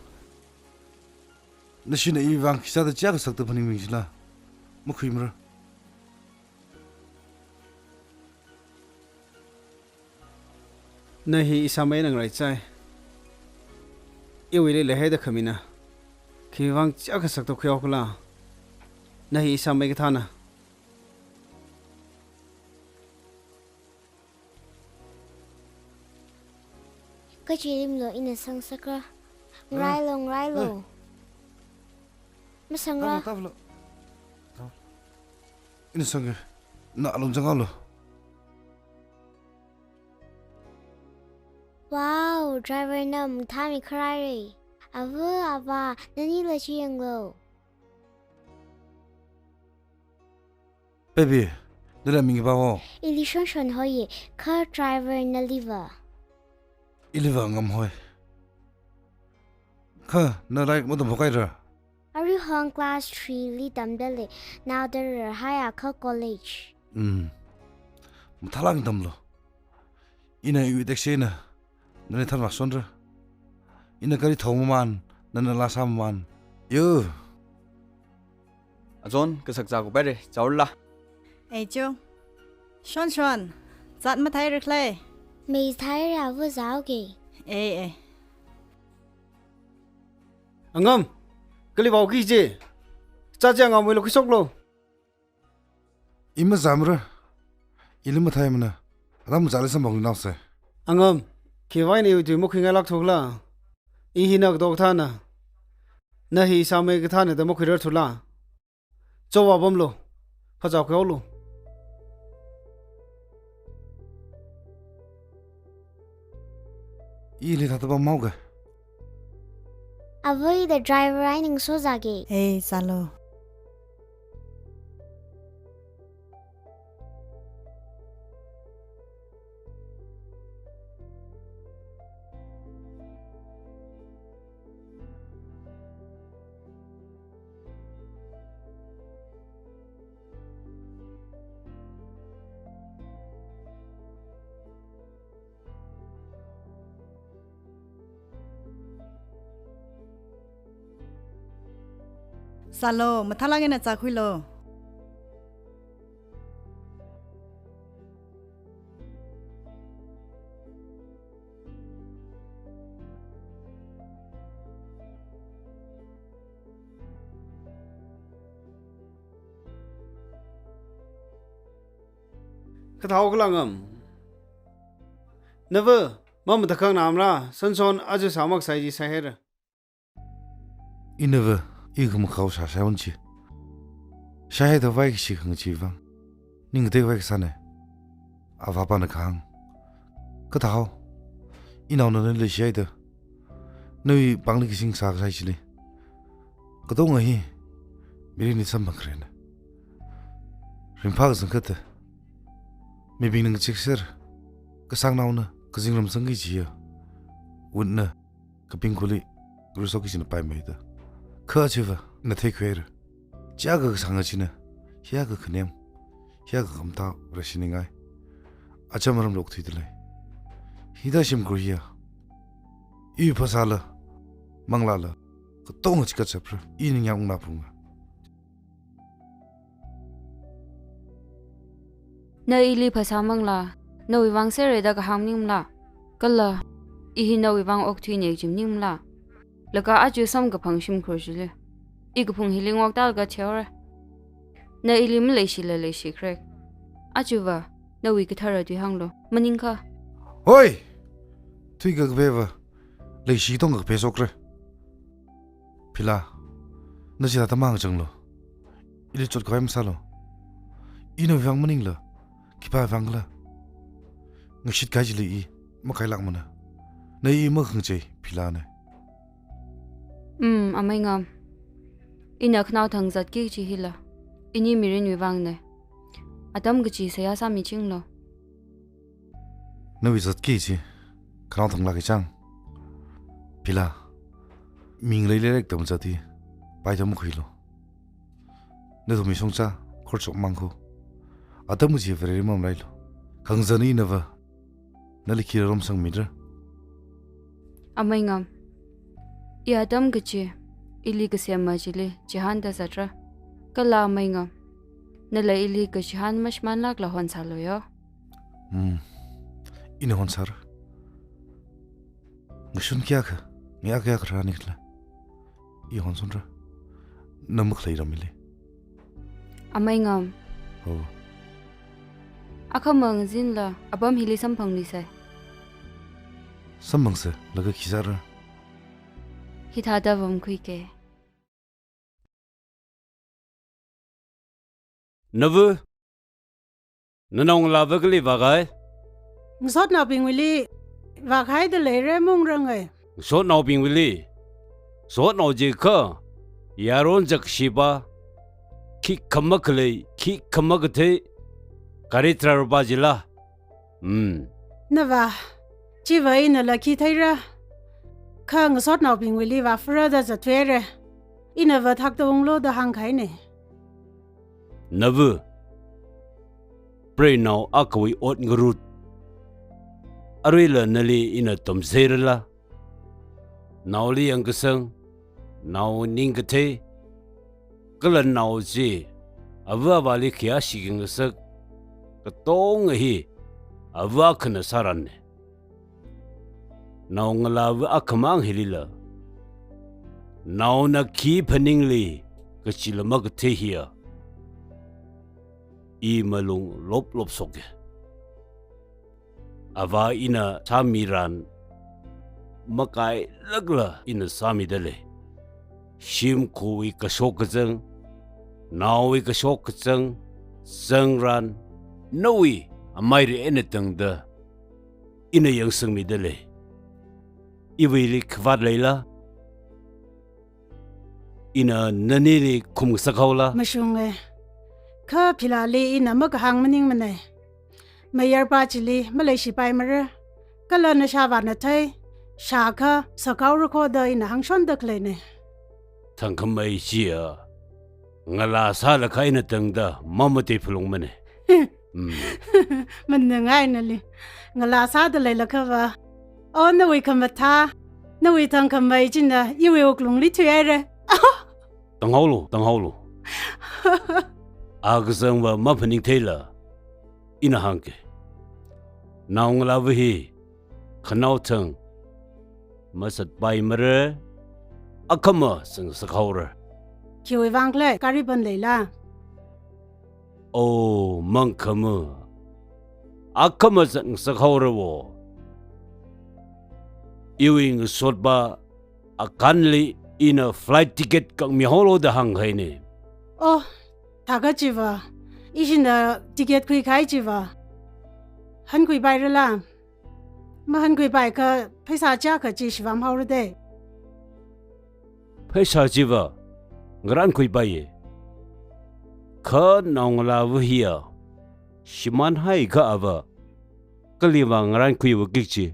Nashina iwui vang khisāda chiakha sakta phaningmi jila. Makhuimara. Na hi ishāmei eina ngaraichai. Iwuili leihaida khamina. Khiwuivang chiakha sakta khuihaokhala? Na hi ishāmei kathāna. Kachilimlu, ina sangsakra. Ngarailu, ngarailu. Hey. Masangra. Tavlu, tavlu. Ina sangke. Na alung zanghaolu. Wow, driver na mathāmi kharāra. Ava, avā, nanila chi yanglu. Baby, nala ming khipā ho? Ili Shonshon hoiya, kha driver naliva? Iliva Ngam hoi. Kha, na lairik matamphok haira? Aruihon class three li tamda lei, naoda rarhaiakha college. Hmm. Mathālāk eina tamlu. Ina iwui taxi eina nali thanvāshonra. Ina gari thou mamān, nana laa sā mamān. Yo. Azon, kasak zākup haira, zāhaora. Ei, cho. Shonshon, zat mathāhaira khala? Mei thāhaira, ava zāhaoke. Ei, ei. Angam, kali vāhaoki je. Cha cha Angam, wui lo khuishoklu. I mazāmara. Ili mathāmana. Atam zāli samphang naosa. Angam, khiwuivang ina iwui tui makhuingailākthu khala? I hi na kato kathāna. Na hi ishāmei kathāna da makhuirarthula. Cho, vāpamlu. Phazā khuihaolu. Ili thāda pamhaoke. Ava, ida driver eina ningso zāke. Ei, zālu. Zālo, mathālāk eina zākhuilo. Kathāhao kala ngam. Nava, mamatakhang namra, sanson aja sāmaksai chi sāhaira. Inava, i khamakhao shāshai unchi. Shāhaida vaikashi khangachee vang. Ning katei vaikasāna. Avāpana kahāng. Kathāhao. Inaona nali leishihaida. Nawui pāngli kashing sākasai chili. Katonga hi, mirinli samphangkharena. Ringphā kazang kata. Mibingna ngacheksera. Kasāngnaona, kazingram zangki kajiya. Wunna, kapingkhuili, kruso kajina paimeida. Kha chiva, na theikhuira. Chiakha kasānga china, hiakha khanem, hiakha khamatao rāshiningai. Acham aramli okthuida lei. Hithāda shimkhur hiya. I phasāla, manglāla, katonga chikatchapra, i ningyāng ungnaphunga. Na ili phasā manglā, nawui vang sera da kahāng maningmala. Kala, i hi nawui vang okthuina kaji maningmala. Laga aja samkaphang shimkhur chili. I kaphung hili ngoktālaga theora. Na ili maleishila leishikhare. Ajava, nawui kathara tui hānglo. Maningkha. Hoi! Thuika kapeva. Leishi tongka kapeshokra. Phila, na chithāda mangachanglo. Ili chotkhavai masālo. I nawui vang maningla, khipāwui vang khala. Ngashitkahai chili i, makhailākmana. Na i makhangachei, Philana. Mm, amei Ngam. Ina khanaothang zatki kaji hila. Ini mirinwui vangna. Atam kachi seihā sāmichinglo. Nawui zatki kaji, khanaothanglāk kachang. Phila, mi ngalei lairik tamzat hi, pai tam khuilo. Nathumwui shongza, khorchok mangkhu. Atam kaji Vareli mamalailo. Khangazan inava, nali khi raromsangmira. Amei Ngam. I atam kachi, ili kasema chili, chihānda zatra. Kala amei Ngam. Nala ili kachihān mashimānlākla honsālo yo. Hmm. Ina honsāra. Ngashun kayākha, ngayā kayākha rānikhala. I honsunra. Na makhalei ramli. Amei Ngam. Ho. Akhama ngazinla, apam hili samphangluisei. Samphangsa, laga khi sāra. Hithāda vāmkhuike. Nava, nanaongalāva kali vākahai? Ngasotnaobingwuili vākahaida leira mungranga. Ngasotnaobingwuili, ngasotnao jiakha, yaron zakshiva, khikha makhalei, khikha makathei, gari driver va jila. Hmm. Nava, chiva inala khi theira. Kha ngasotnaobingwuili vāfara da zatthuira. Inava thakta unglo da hāngkahaina. Nava, preinao akhawui ot ngarut. Aruila nali ina tamserala. Naoli yangkasang, nao ningkathei, kala nao chi, ava avāli khayāshi khangasak, katonga hi, ava akhana sāranna. Naongalāva akhamang hilila. Naona khi phaningli, kachila makathei hiya. I malung loplop shoka. Avā ina sāmiran makailākla ina sāmida lei. Shimkhurwui kashok kazang, naowui kashok kazang, zangran, nawui amairi eina tangda ina yangsangmida lei. Iwuili khavāt leila, ina nanili khumngasak haola. Mashunga. Kha Philali ina makahāng maningmana. Mayarpa chili maleishipaimara. Kala nashāvāna thei, shākha sakao rakhoda ina hāngshonda khaleina. Thangkhamei chiya, ngalā sālaga eina tangda mamatei phalungmana. Hmm. Manungngai nali. Ngalā sāda leilakhava. O nawui khamathā, nawui thangkhamei china iwui wuklungli thuihaira. Tanghaolu, tanghaolu. Akazangva maphaningtheila, ina hāngke. Naongalāva hi khanaothang mazatpaimara, akhama zangngasakhaora. Khiwui vang khala, gari ban leila? Oh, mangkhama. Akhama zangngasakhaora wo. Iwui ngasotpa Akanli ina flight ticket kangmihaolu da hāngkahaina. Oh, thākha chiva. Ishina ticket khuikahai chiva. Hankhuipairala? Mahankhuipaikha pheisā chiyākha chi shivamhaora de. Pheisā chiva ngarankhuipaiya. Kha naongalāva hiya shimānhaikha ava kaliva ngarankhuiva kik chi.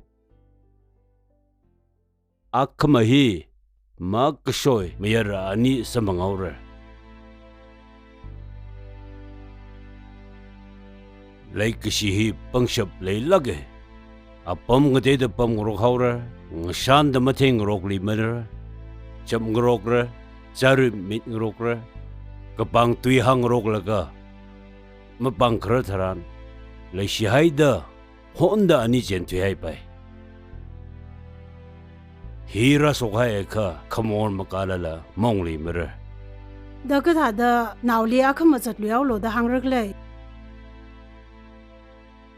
Akhama hi makashoi mayara ani samphanghaora. Leikashi hi pangshap leilāka. Apam ngateida pamngarokhaora, ngashanda matheingarokluimara, chapngarokra, chāri mitngarokra, kapang tui hāngngaroklaga, mapangkharar tharan leishihaida honda ani chenthuihaipai. Hi rāshokhaiakha khamor makālala maungluimara. Da kathāda naoli akhama zatluihaolu da hāngra khala?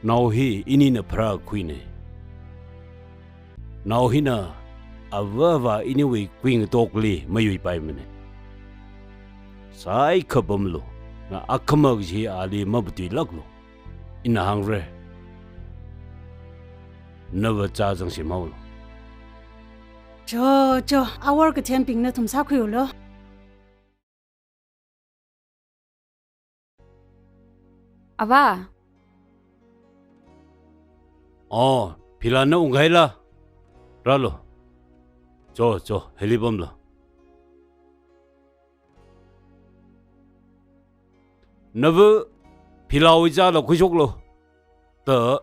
Nao hi inina pharākhuina. Nao hina avāva iniwui kuingatokli mayuipaimana. Saikha pamlu, na akhama kaji ali mapatuilāklu. Ina hāngra. Nava chā zangshimhaolu. Cho, cho, awor kathembingna thumsā khuiulu. Avā. Oh, Phila na unghaila. Rālu. Cho, cho, hili pamlu. Nava Philawui chāla khuishoklu. Da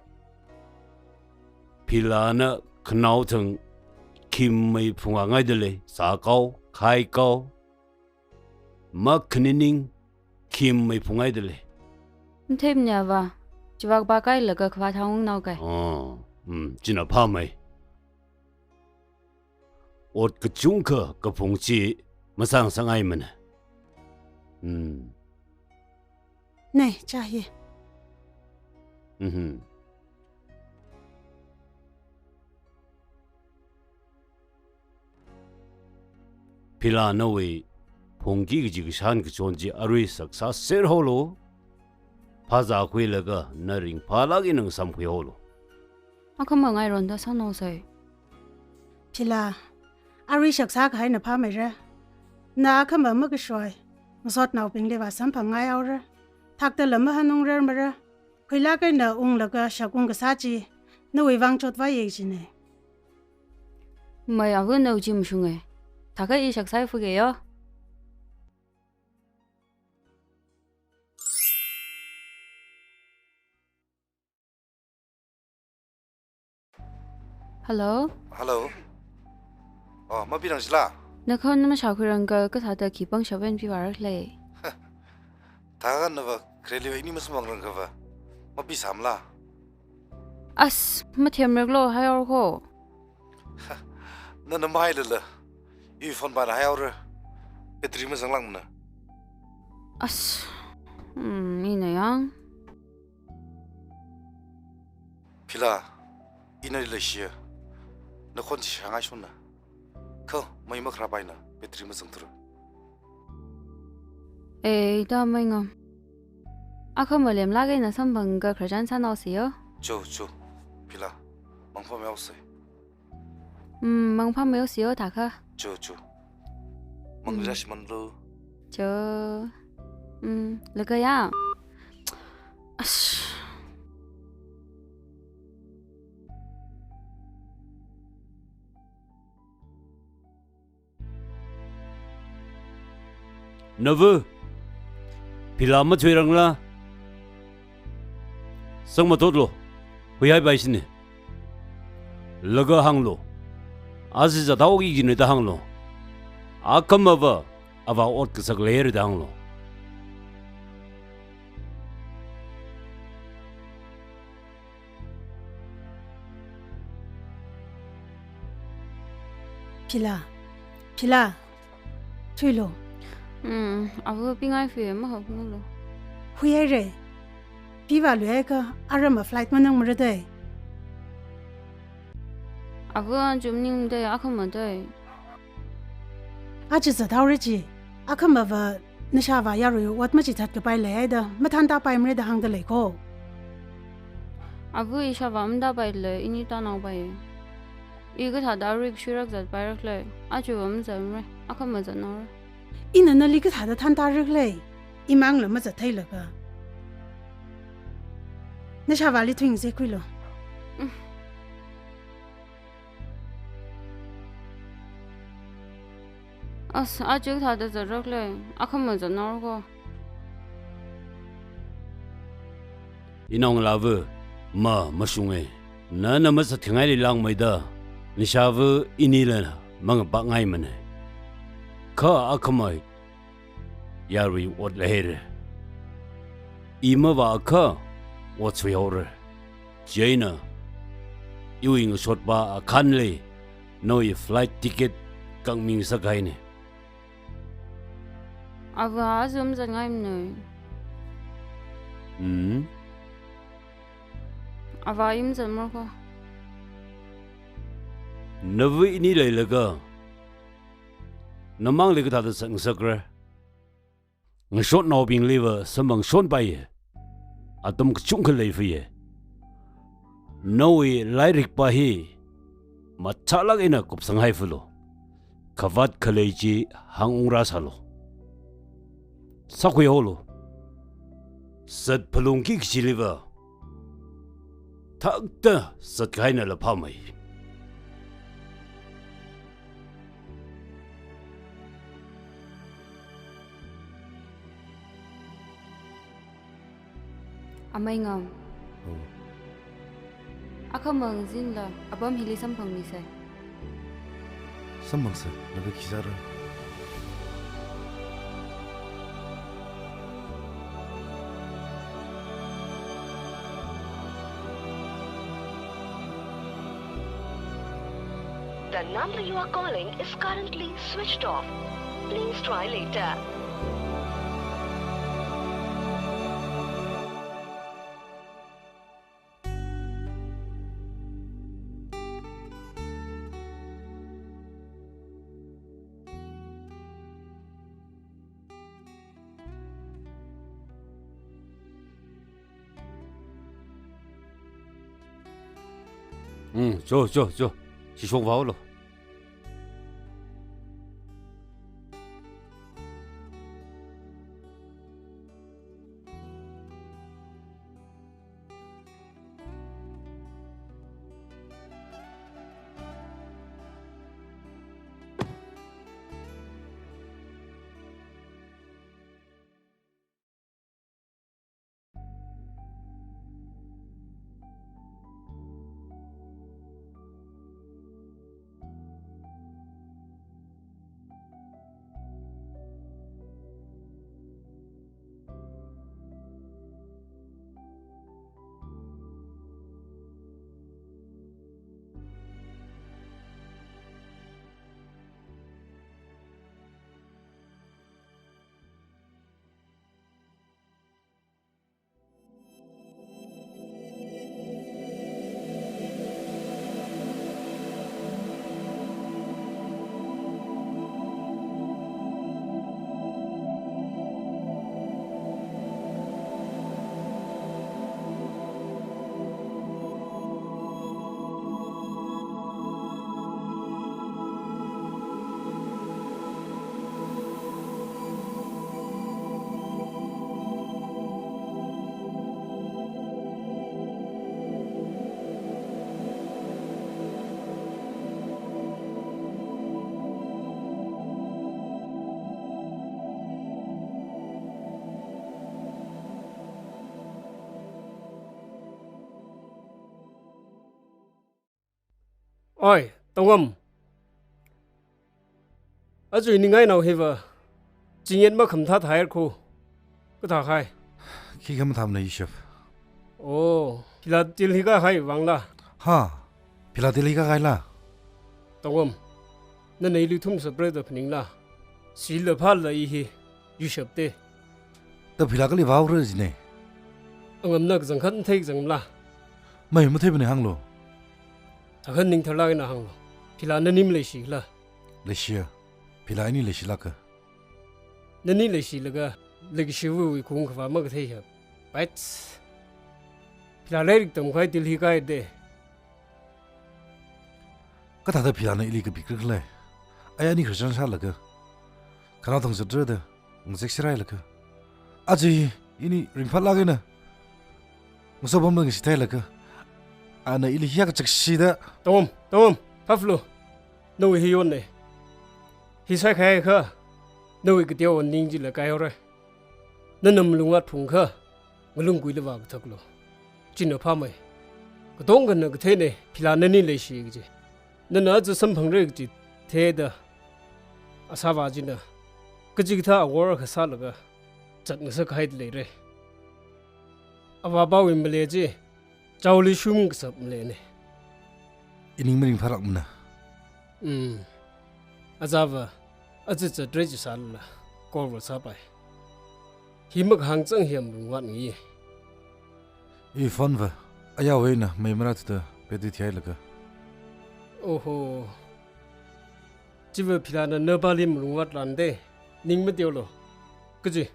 Philana khanaothang khim mei phungngaida lei, sākao, khaikao, makhanining khim mei phungngaida lei. Mathemni avā, chiwui vang pākailaga khavāt hāngngaokai. Oh, mm, china phāmei. Ot kachungkha kaphung chi mazangsāngaimana. Hmm. Nei, chā hi. Mhm. Phila nawui phungki kaji kashan kachon chi arui saksāserhaolu. Phazākhuilaga na ringphālāk eina ngasamkhuihaolu. Akhama ngaironda sānaosei. Phila, arui shakzā kahaina phāmeira. Na akhama makashoi, ngasotnaobingli vāsamphangngai haora. Thakta lam mahanungrarmara. Khuilāk eina unglaga shakung kasā chi, nawui vang chotvāya jina. Mei, avā nao chi mashunga. Thakha i shakzā phungke yo. Hello? Hello? Oh, Mapi nang chila? Nakhon mashākhuirangka kathāda khi pangshap eina pivāra khala? Thakha nava khareli ini masamphangrangra va. Mapi sāmala? As, mathemraklu haihaora kho. Nana mahailala, i phone pana haihaora. Battery mazanglākmana. As, hmm, ina yang. Phila, ina leishiya. Nakhon chi shāngaishonna. Kha mei makharāpaina, battery mazangthura. Eh, da mei ngam. Akhama lemlāk eina samphangka khararchan sānaosei yo. Cho, cho. Phila, mangphāmei haosei. Hmm, mangphāmei haosei yo thakha. Cho, cho. Mang Hmm. rashmanlu. Cho. Hmm, laga ya. Ash. Nava, Phila mathuirangla? Sangmatotlu, huihaipai shini. Laga hānglu. Ashi zathaoki kajina da hānglu. Akhamava, avā ot kasak leira da hānglu. Phila, Phila, thuilu. Hmm, ava pingai phi ma hok nulu. Huihaira. Pi vāluihaiakha, aram a flight manangmara dei. Ava aja maningmara dei, akhama dei. Aja zathaora chi, akhamava nashāvā yarui ot machithat kapai leihaida, mathānda paimara da hāngda lei ko. Ava ishāvā mathāda pai lei, ini tānao pai. I kathāda arik shuirak zatpairak lei, ajava mazatmara, akhama zatnaora. Ina nali kathāda thāndarak lei, imangla mazat theilaga. Nashāvāli thuingase khuilu. Mm. As, aja kathāda zatrak lei, akhama zatnaora ko. Inao ngalāva, ma, mashunga. Nana mazatkhangaili langmeida, nashāva inila mangapakngaimana. Kha akhama yarui ot leihaira. I mavāakha ot suihaora. Chieina, iwui ngashotpa Akhanli nawui flight ticket kangming sākahaina. Ava aja mazatngaimana. Hmm? Ava i mazatmara ko. Nava ini leilaga, namangli kathāda sāngasakra? Ngashotnaobingliva samphang shonpaiya. Atam kachungkha leipaiya. Nawui lairikpa hi machālāk eina kupsanghaifalu. Khavāt khalei chi hāngungrā sālu. Sākhuihaolu. Zatphalungki kachiliva thakta zatkahainala phāmei. Amei Ngam. Oh. Akhama ngazinla apam hili samphangmisei. Samphangsa, nava khi sāra? The number you are calling is currently switched off. Please try later. Hmm, cho, cho, cho. Shishok vāhaolu. Oi, Tongam. Aja ningai nao hiva Chingyan makhamathā thāhaira kho. Kathā khai? Khikha mathāmana ishap. Oh, Phila Delhi kahai vangla? Ha, Phila Delhi kahaila? Tongom, nana ili thumsapra da phaningla? Shila phala i hi, yuishapte. Da Phila kali vāhaora jine. Angamna kachangkhat matheikazangla? Mai matheimana hānglu. Thakhan ning tharlāk eina hānglu. Phila nani maleishila? Leishiya. Phila ini leishilāka. Nani leishilaga, leikashiwui khaung khavā makathei hap. Pait. Phila lairik tamkhavai Delhi kahaide. Kathāda Philana ili kapikra khala? Aya ani khararchan sālaga, khanaothang zatra da ngazek sirailaga, aja hi ini ringphālāk eina ngasopamda ngashitheilaga, ana ili hiyākha chakshida. Tongom, Tongom, phāphalu. Nawui hi yonne. Hi saikhaiakha, nawui kateowa ning chila kaihaora. Nana malungvāt phungakha, ngalung kuila vākathaklu. China phāmei. Katongkhana katheine, Phila nani leishi kaji. Nana aja samphangra kaji thāda, asāvā china kachikathā awor akha sālaga zatngasak haida leira. Avāva̱wui malei chi, chaoli shum kasap maleine. Ining maringphālākmana. Mm. Azava, aja zatra chi sālala, call va sāpai. Hi makahāng chang hi malungvāt ngi. I phone va, ayāwui eina mei marāthuda battery thihailaga. Oho. Chiva Philana napāli malungvātlānde, ning mateolu. Kaji,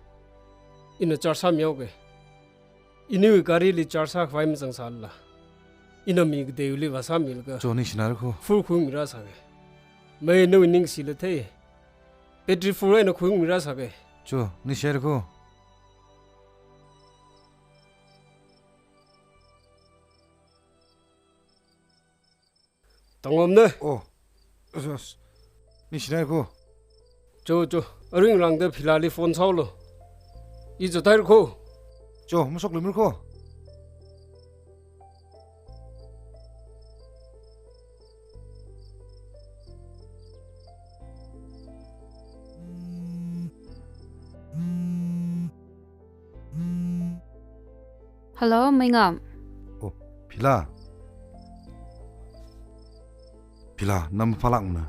ina charge sāmihaoke. Iniwui garili charge sākhavai mazangsālala, ina mi kateiwuili vāsāmilaga. Cho, ningshināra kho. Full khuiungmirāsāke. Mei nawui ningshila thei. Battery full eina khuiungmirāsāke. Cho, ningshira kho. Tongomna. Oh. Yes, yes. Ningshināra kho. Cho, cho. Aringrangda Philali phone sāolu. I zathaira kho. Cho, mashoklumira kho. Hello, Meingam. Oh, Phila. Phila, na maphālākmana.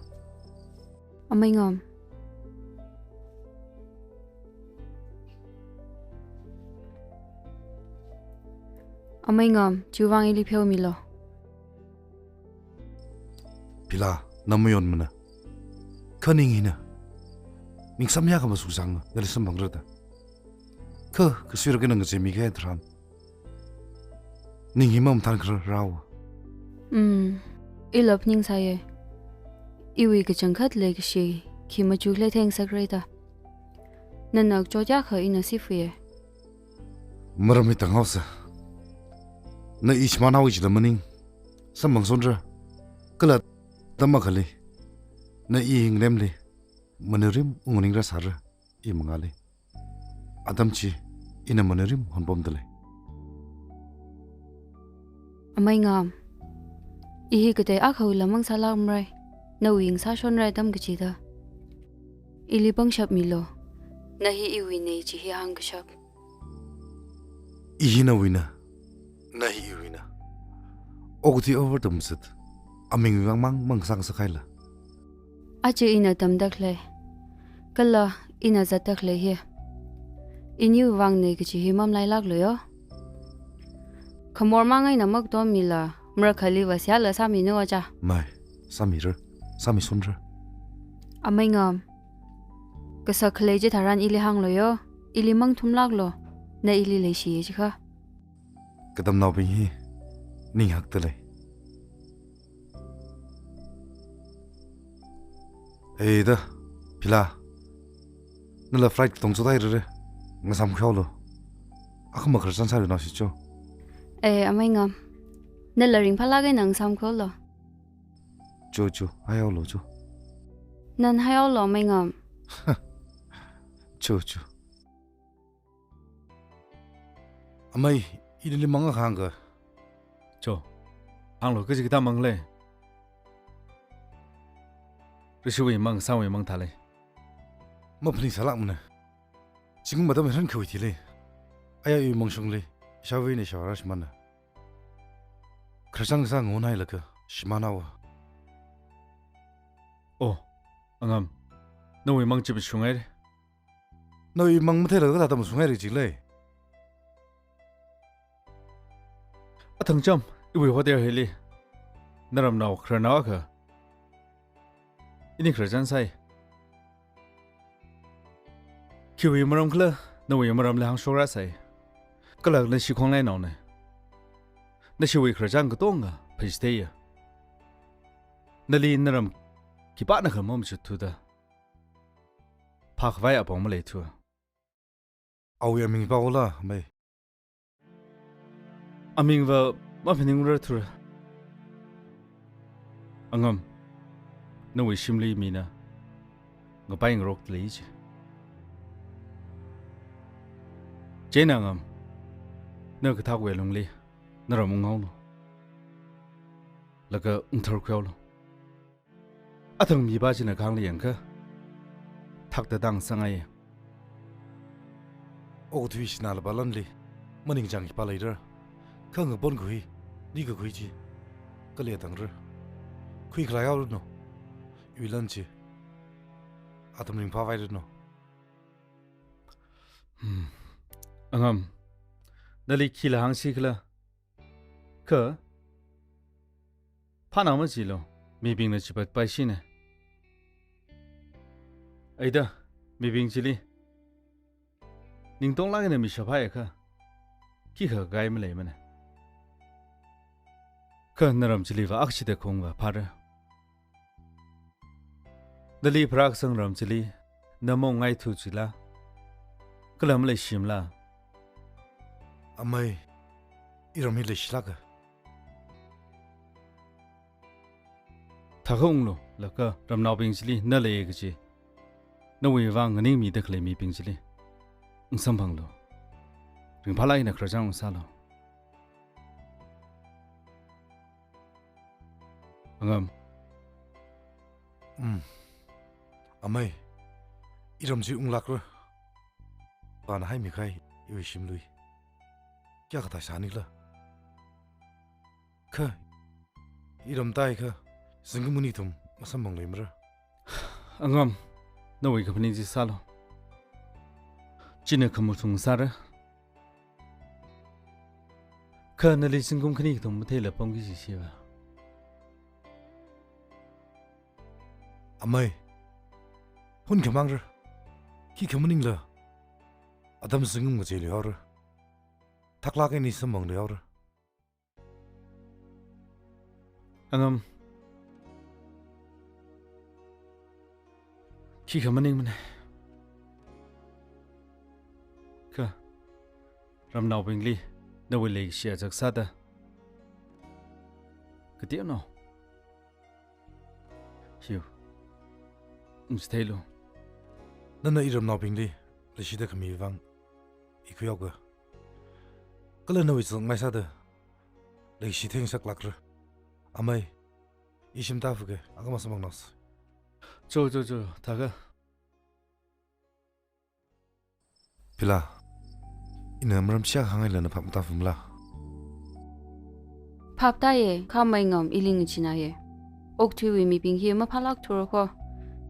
Ameingam. Ameingam, chiwui vang ili pheomilu. Phila, na mayonmana. Kha ning hina, ning samyākha masuisang, nali samphangra da. Kha, kasuirak eina ngacheimikahai tharan, ning hi mamathānkharar rao. Mm, ila phaningsāya. Iwui kachangkhat leikashi, khi machuklei theingasakra da. Nana kachot yākha ina siphuiya. Maram hi tānghaosa. Na i shimānhaowa jila maning, samphangsonra. Kala atam akhali, na i hi ngalemli, manurim ungnganingra sāra, i mangāli. Atam chi, ina manurim honpamda lei. Ameingam, i hi katei akhawui lamang sālākmara, nawui ngasāshonra atam kachida. Ili pangshap milu, na hi iwuine chi hi hāngkashap. I hi nawuina, na hi iwuina. Okathui over tamzat, amingwui vang mang mangsang sākhaila. Aja ina tamda khalei, kala ina zatda khalei hi, iniwui vangna kaji hi mamalailāklu yo. Khamor mang eina makaton mila, marakhali vāsiyāla sāminu aja. Mai, sāmira, sāmisonra. Ameingam, kasak khalei chitharan ili hānglu yo, ili mangthumlāklu, na ili leishiya jiakha. Katamnaobing hi ninghakda lei. Ei da, Phila. Nala flight katong chothairara. Ngasāmkhuihaolu. Akhama khararchan sārinao shi cho. Ei, Ameingam. Nala ringphālāk eina ngasāmkhuihaolu. Cho, cho. Haihaolu, cho. Nana haihaolu, Ameingam. Cho, cho. Amei, ili nali mang akha hāngka. Cho, hānglu, kachikathā mang lei. Rishiwui mang, sāwui mang thālei. Maphaningsālākmana. Zingkum atam hran khui thili. Aya iwui mangshungli, ishāvā eina ishāvā rāshimāna. Khararchān kasā ngunhailaga shimānhaowa. Oh, angam. Nawui mang chi mashungaira. Nawui mang matheilaga kathāda mashungaira jilei. Athang cham, iwui hotel hili. Naramnao khararnao akha ini khararchān sai. Khiwui maram khala, nawui maramli hāngshok rāsai. Kala nashi khongnainaona. Nashiwui khararchān katonga phāchitheiya. Nali naram khipānakha mamachut thuda. Phākhavai apong maleithu. Awui aming pao la, amei. Amingva maphaningra thura. Angam, nawui shimli mina ngapai ngarok lei chi. Chieina angam, na kathākwui lungli naram unghaolu. Laga ungthar khuihaolu. Athang mipā china khangli yangkha, thakta tang sāngaiya. Okathui sinā lapa lanli maningchāng khipā leira. Kha ngapon khui, ni kakhui chi kali atangra. Khuikhalai haoranu. Iwui lan chi atam ringphāvairanu. Hmm. Angam, nali khila hāngsi khala? Kha, phāna majilu, mibingna chipatpaishina. Aida, mibing chili ningtonglāk eina mishap haiakha, khikha kakai maleimana. Kha naram chiliva akshida khongva phāra. Nali pharākasang ram chili, na maungngaithu jila, kala maleishimala? Amei, iram hi leishilāka. Thākha unglu, laga ramnaobing chili na leiya kaji, nawui vang nganingmida khalei mibing chili ungsamphanglu. Ringphālāk eina khararchān ungsālu. Angam. Mm. Amei, iram chi unglākra. Pana haimikahai iwui shimlui kayākha thāsānikhala? Kha, iram tāhaiakha, zingkum khani kathum masamphangluimara. Angam, nawui kaphaning chi sālu. China khamashung sāra. Kha nali zingkum khani kathum matheila pamki jishiva. Amei, hunkhamāngra. Khikha maningla, atam zingkum ngacheiluihaora. Thaklāk eina samphangluihaora. Angam. Khikha maningmana. Kha, ramnaobingli nawui leikashi azak sāda kateonao hiu ungchitheilu. Nana iramnaobingli leishida khami vang ikhuihaoka. Kala nawui zangmai sāda leikashi theingasaklākra. Amei, ishim tāfuka, akha masamphangnaosa. Cho, cho, cho, thākha. Phila, ina maram shiyākha hāngailana phap matāfumala? Phap tāya, kha amei Ngam ili ngachinaya. Okathuiwui mibing hi maphālāk thura kho.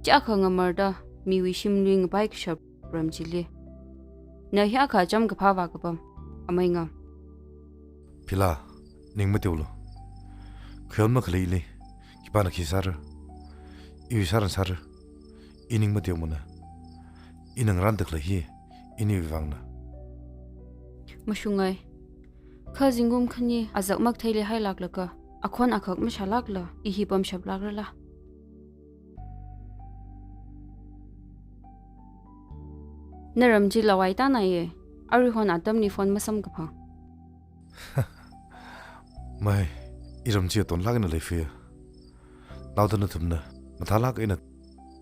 Chiyākha ngamarda, miwui shimlui ngapai kashap ram chili, na hiyākha chām kaphāva kapam, amei Ngam. Phila, ning mateolu. Khayon makhaleili khipāna khi sāra? Iwui sāran sāra. I ning mateomana. Ina ngarānda khalei hi iniwui vangna. Mashungai. Kha zingkum khani azak maktheili hailāklaga, akhon akhak mashālākla, i hi pamshaplākrala? Naram chi lawai tānaya, aruihon atamli phone masamkaphang. Mei, iram chi atonlāk eina leifuiya. Naoda nathumna mathālāk eina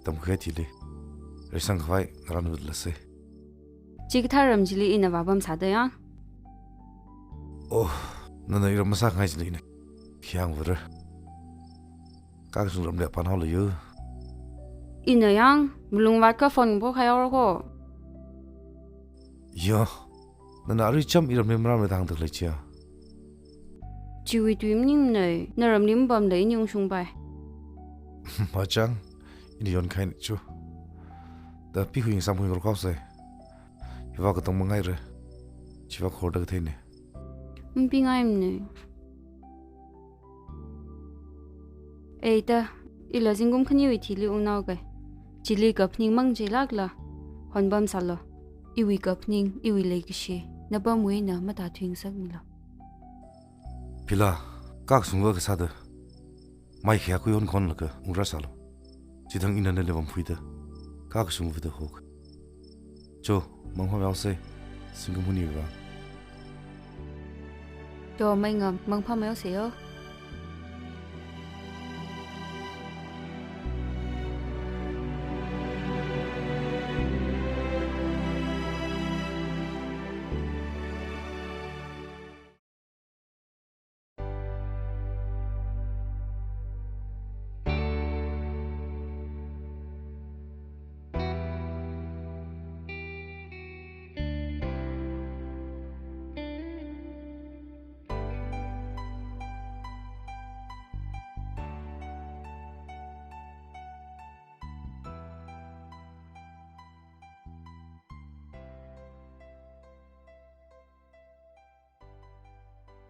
tamkhuihai thili reisangkhavai ngarānvātlāsa. Chikathā ram chili ina vāpamsāda yang. Oh, nana iram masākhangai chili ina khi hāngvāra? Kha kachungramli pānhaolu yo. Ina yang, malung vātkha phone pokhuihaora kho. Yo, nana arui cham iramli maram le tangtak le chia. Chiwui tui maningnei, naramli mapamla ini ungshungpai. Machang, ini yon kahaina chu. Da pi hui samhui rokau sai. Iva katong mangaire. Chiva khorda katheine. Mapingaimane. Eita, ila zingkum khaniwui thili ungnao kai. Chili kaphaning mang chilakla, honpam sālu. Iwui kaphaning, iwui leikashi, napamwui eina matāthuingasakmilu. Phila, kakashungva kasāda. Mai khayā khuiyon khonlaga, ungra sālu. Chithang ina nali vāmkhuida. Kakashungva da hok. Cho, mangphamei haosei, zingkum khaniwui vang. Cho, Meingam, mangphamei haosei yo.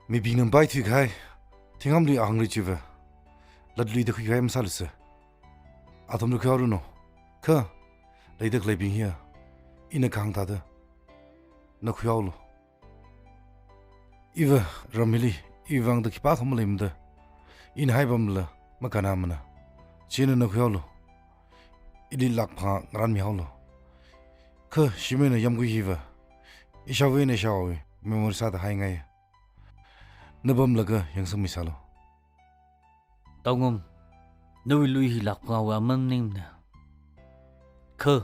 Mibingna pai thuikahai, thingam lui ahang lui chiva. Latluida khuikahai masālusa. Athumli khuihaolu no. Kha, leida khaleibing hiya. Ina kahāng thāda. Na khuihaolu. Iva ram hili, iwui vangda khipākha maleimada. Ina haipamla, makānamana. Chieina na khuihaolu. Ili lakh phangā ngaranmihaolu. Kha, shimei eina yamkui hiva. Ishāvā eina ishāvāwui, memory sāda haingai. Napamlaga yangsangmi sālu. Taungam, nawui lui hi lakh phangāwui aman maningmana. Kha,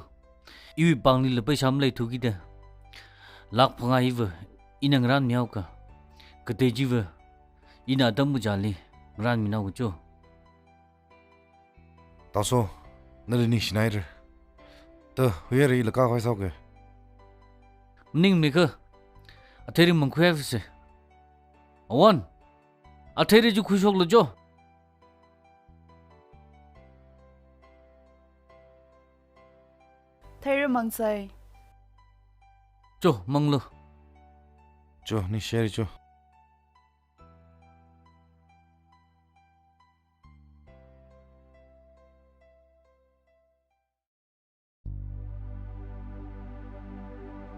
iwui pāngli la paisa maleithu kida. Lakh phangā hiva, ina ngaranmihaoka. Katei chiva, ina atam kachāli, ngaranminao kacho. Taoso, nali ningshinaire. Ta, huihaire ila kakhui saoke. Maningmane kha, athei ring mangkhuihaivase. Awan, athei ring chi khuishoklu cho. Thei ring mangsei. Cho, manglu. Cho, ningshire cho.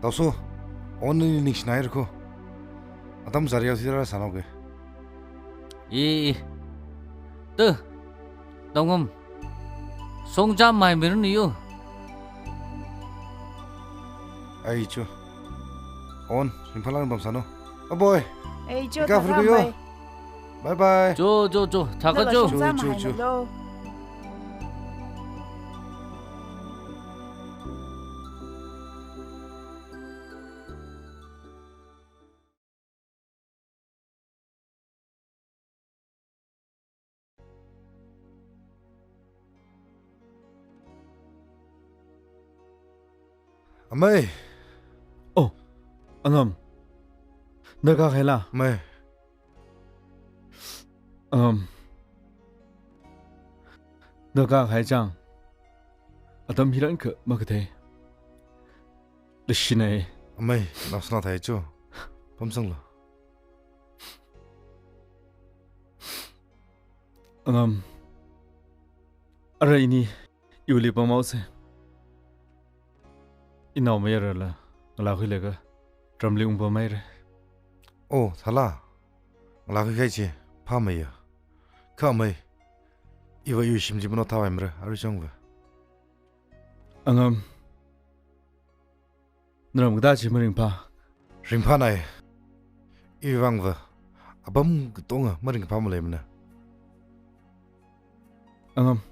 Taoso, Awan nali ningshinaire kho. Atam zariya sira sānaoke. E, e. Ta, Taungam. Songcha mai mirun yo. Ai cho. Awan, ringphālāk pamsāno. Aboi. Ei, cho, ika thakha furku yo. Mai. Bye bye. Cho, cho, cho. Thakha cho. Cho, cho, cho. Amei. Oh, Angam. Darkar kahaila? Amei. Angam. Darkar kahai chang. Atam hiran kha makathei. Leishinai. Amei, naoshinao thai cho. Pamsanglu. Angam. Arui ini iwuili pamhaose. Inao mayarala, ngalā khuilaga, ramli ungpamhaire. Oh, thala. Ngalā khuikahai chi, phāmeiya. Kha amei, iva iwui shim chi mano thāvaimara, arui changva. Angam. Naram kathā chi maringphā. Ringphānai. Iwui vangva. Apam katonga maringphā maleimana. Angam.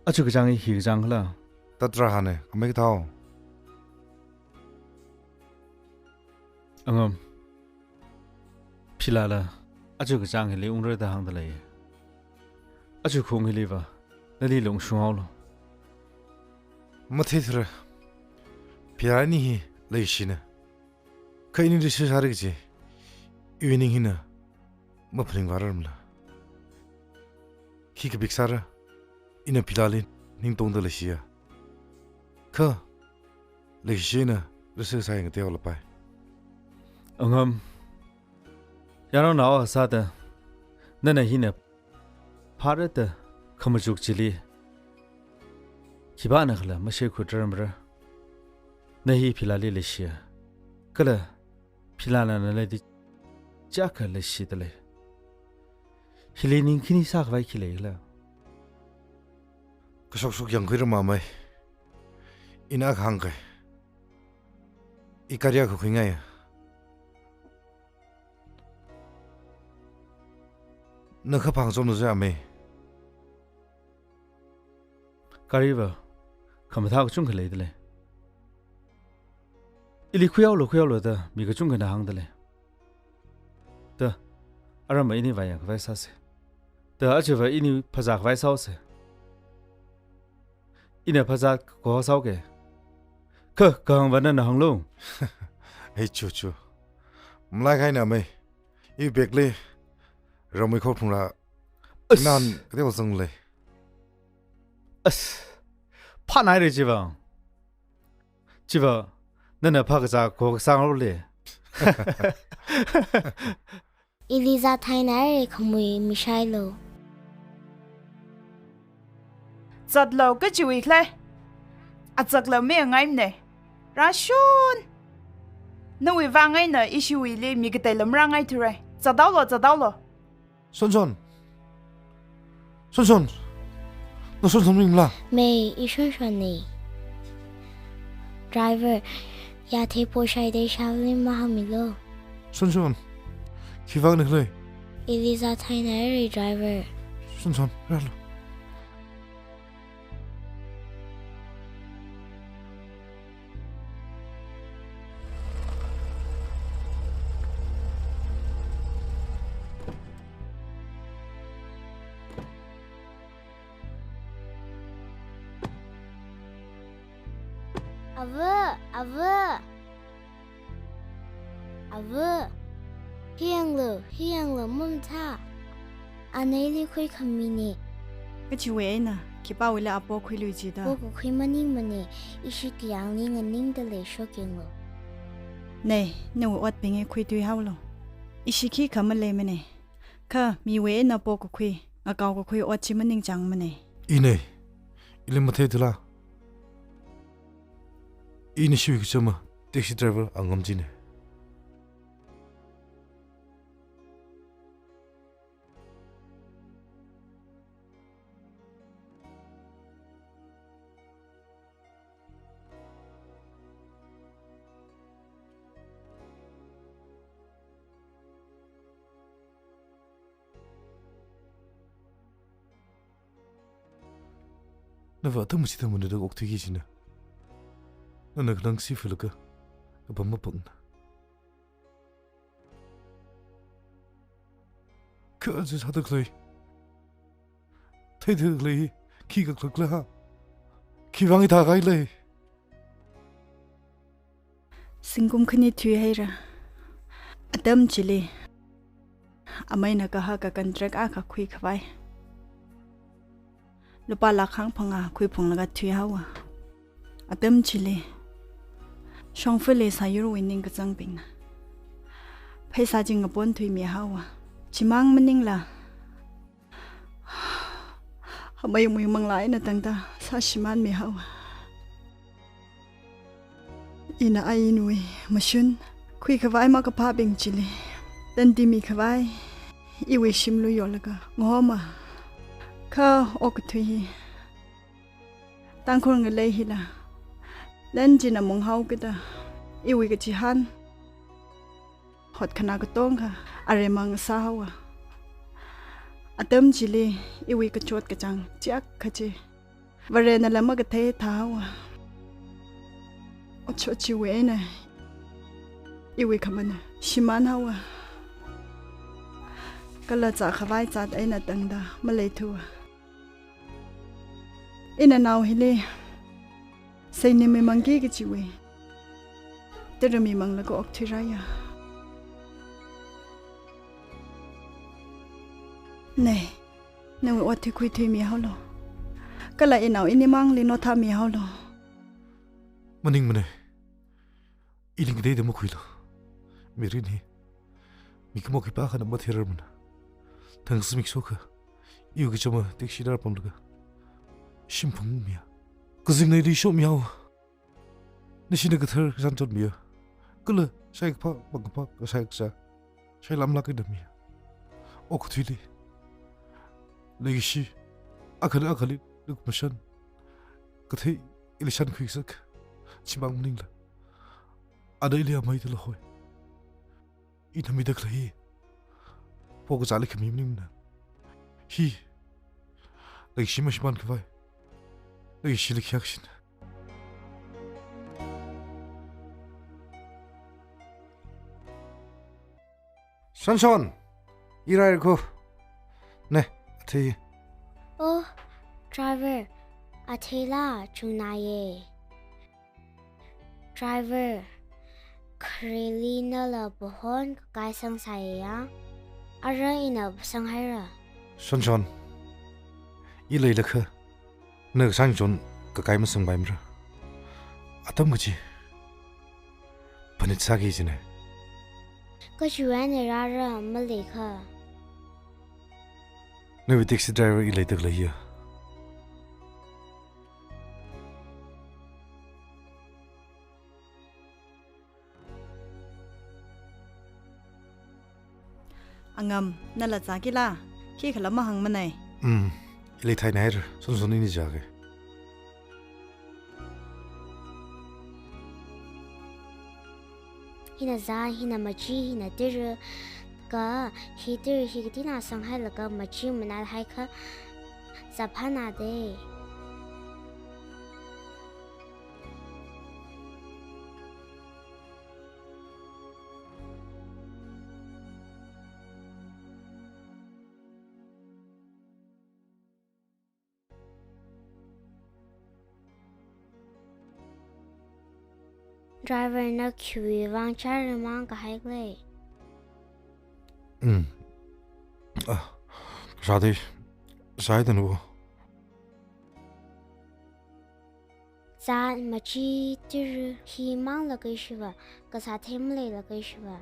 Aja kachāng hi khi kachāng khala? Tatra hane, amei kathao. Angam. Philala. Aja kachāng hili ungra da hāngda lei. Aja khong hiliva, nali ungshunghaolu. Matheithura. Philani hi leishina. Kha ini risk sāra kaji, iwui ning hina maphaningvārar mala. Khi kapik sāra, ina philāli ningtongda leishiya. Kha, leishina risk sāya ngateo lapai. Angam, yaronao sāda, nana hina pharada khamachuk chili khipānakhala mashei khutrar mara. Na hi philāli leishiya. Kala philāna naladi chaka leishida lei. Hili ning khini sākhavai khi leila. Kashokshok yangkhuira mamai. Ina hāngkai. I gari akha khuingaiya. Na kha phangchomna zui amei. Gari va, khamathā kachungkha leida lei. Ili khuihaolu, khuihaolu da, mi kachungkhana hāngda lei. Da, aramva ini vāyangkhavai sāsa. Da, aja va ini phazākhavai sāsa. Ina phazā kho sāuke. Kha, kahāng va nana hānglu. Ei, chu, chu. Malai kahaina mei. I bag li ramwui khorphungra. As. Nan, kateo zang lei. As. Phanai re chiva. Chiva, nana phakazā kho kasāng le. Ili zāthainai re khamui mishailu. Zatlu kachiwui khalei. Azaklu mi ngaimne. Rāshun. Nawui vang eina ishiwuili mi kateila marāngaithura. Zathaolu, zathaolu. Sonson. Sonson. Na Sonson mingla? Mei, i Sonsonna. Driver, yathei poshaida ishāli mahāngmilu. Sonson. Khivang nikle? Ili zāthainai re driver. Sonson, rālu. Ava, ava. Ava, hi yanglu, hi yanglu, mamathā. Ana ili khuikhamine. Kachiwui eina, khipāwuili apo khuilui jida. Po kakhui maningmane, ishi kayāngli nganingda leishok yanglu. Nei, nawui otbing hi khuithuihaolu. Ishi khikha maleimane. Kha miwui eina po kakhui, ngakao kakhui ot chi maningchāngmane. Ine, ili matheithula. Ina shiwui kachama, taxi driver Angam chine. Nava atam chithāmana da okthuiki jina. Nana khanang si phulaga, apam mapakna. Kha aja sāda khalei. Theida khalei, khi kakhlak la ha. Khivang ithākahai lei. Zingkum khani thuihaira. Atam chili. Ameina kahaka contract akha khuikhavai. Lupā lakh hangphangā khuiphunglaga thuihaowa. Atam chili. Shongfali sāyurwui ningkachāngbingna. Pheisā chi ngapon thuimihaowa. Chimang maningla. Amei mui manglā eina tangda sāshimān mihaowa. Ina ainwui mashun, khuikhavai makaphābing chili, tandi mikhavai, iwui shimlu yolaga, ngahoma. Kha okathui hi, Tangkhul ngalei hila, lan china munghaokida, iwui kachihān, hotkhana katongkha, aremang sāhaowa. Atam chili, iwui kachot kachāng, chiak kachi. Varena lam makathei thāhaowa. Otshot chiwui eina, iwui khamana, shimānhaowa. Kala zākhavai zat eina tangda, maleithuwa. Ina nao hili, seinimei mangki kachiwui. tara mimanglaga okthuirāya. Nei, nawui ot thuikhui thuimihaolu. Kala inao inimangli nothāmihaolu. Maningmanei. Ili ngateida makhuilu. Mirin hi mikumo khipākhana matheirarmana. Thangkasā mik shokha, iwui kachama taxi driver pamlaga shim phungmiya. Kazingna ili shokmihao. Nashina kathar kachāng chotmiya. Kala shaikaphā, makaphā, kashai kashā, shailamlāk eina miya. Okathuili leikashi, akhana akhali lukhamashan kathei ili shankhui kasak, chimang maningla, ada ili amei dala hoi. Ina mida khalei hi phokazāli khami maningmana. Hi leikashi mashimānkhavai, leikashili khayākashina. Shonshon, irai ko. Nei, athei. Oh, driver, atheila chungnāye. Driver, khareli nala pahon kakai sangsāya. Ara ina pasanghaira. Shonshon, i leilakha na kasang chon kakai masangpaimara. Atam kachi phanit sāki jina. Kachiwui eina rāra maleikha. Nawui taxi driver i leida khaleiya. Angam, nala zākila, khikhala mahāngmanei. Mm, ili theinaira, Shonshon ini zāki. Hina zā, hina machi, hina tara, kha hi tara hi katina sanghailaga machi manāhaikha, zāphānādei. Driver na khiwui vang chara mang kahai khalei. Mm. Ah, zādei, zādei nu. Zā machi tara himanglaga ishiva, kasā thei maleilaga ishiva.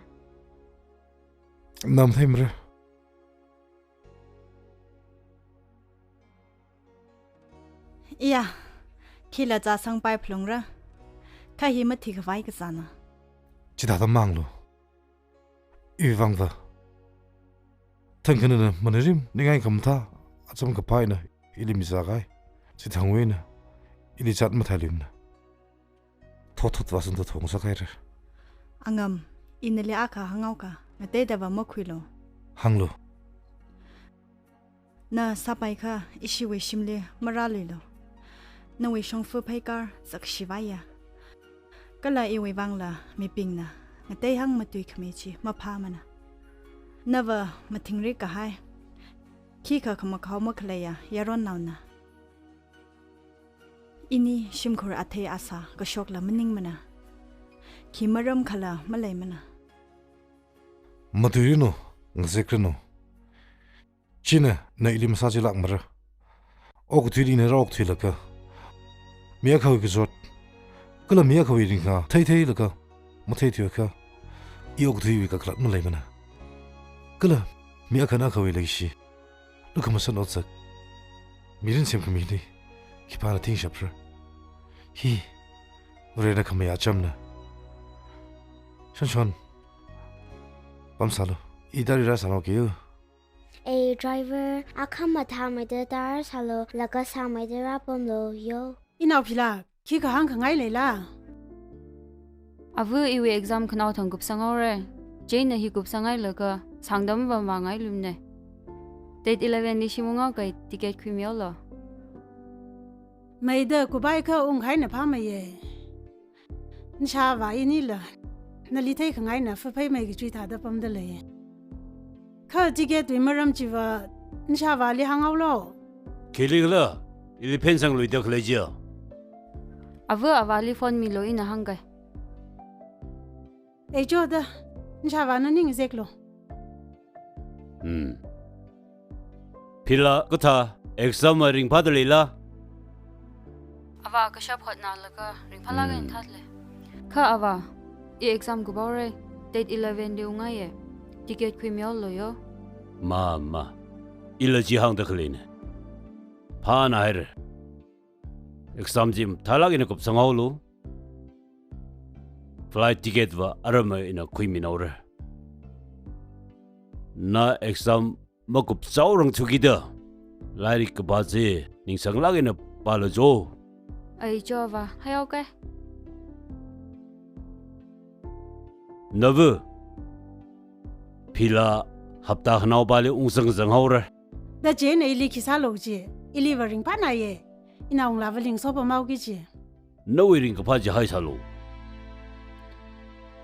Nam theimara. Iya, khila zāsangpai phalungra. Kha hi mathikhavai kazāna. Chithāda manglu. Iwui vangva thangkhanana manarim ningai khamathā acham kapai eina ili mizākahai. Chithangwui eina ili zat matheiluimana. Thotthot vāsangda thong sākhaira. Angam, ina nali akha hānghaoka, ngateidava makhuilu. Hānglu. Na sāpaikha ishiwui shimli marāluilu. Nawui shongfa pheikar zakshivaiya. Kala iwui vangla mibingna ngateihāng matuikhami chi maphāmana. Nava mathingrik kahai, khikha khamakhao makhaleiya yaronnaona. Ini shimkhur athei asā kashokla maningmana. Khi maram khala maleimana. Matuiranu, ngazekranu. China na ili masāchilākmara. Okathuili ina rāokthuilaga, mi akhawui kazot kala mi akhawui ringkhangai theitheilaga matheithuiakha, i okathuiwui kakhalat maleimana. Kala mi akhana akhawui leikashi lukhamashan otsak mirin semkhamili khipāna thingshapra. Hi Varena khamayā chamna. Shonshon, pamsālu. I tara rāsālu kiu. Ei driver, akhama thāmeida tara sālu, laga sāmeida rāpamlu yo. Inao phila, khikha hāngkhangai leila? Ava, iwui exam khanaothang kupsanghaora. Chieina hi kupsanghailaga sāngda mavāmangailuimana. Date eleven li shim unghaoki, ticket khuimihaolu. Meida kupaikha ungkhaina phāmeiya. Nashāvā inila nali theikhangaina faphei mei kachui thāda pamda lei. Kha ticket wui maram chiva nashāvāli hānghaolu. Khili khala, ili phensangluida khalei jiya. Ava, avāli phone milu, ina hāngki. Ei, choda, nashāvā na ning zeklo. Hmm. Phila kathā exam ringphāda leila? Avā, kashap hotnalaga ringphālāk eina Hmm. thāda lei. Kha avā, i exam kuphaora, date eleven li ungngaiya. Ticket khuimihaolu yo. Ma, ma. Ila chi hāngda khaleina. Phāna haira. Exam chi mathālāk eina kupsanghaolu. Flight ticket va aram eina khuiminaora. Na exam makupsang rang thukida, lairik kaphā chi ningsanglāk eina pālu jo. Ei, cho avā, haihaoka. Nava, phila hapta khanaopali ungsang zanghaora. Da chieina ili khi sālo chi, ili va ringphānaye. Ina unglāva ling sopamhaoki chi. Nawui ringkaphā chi haisālu.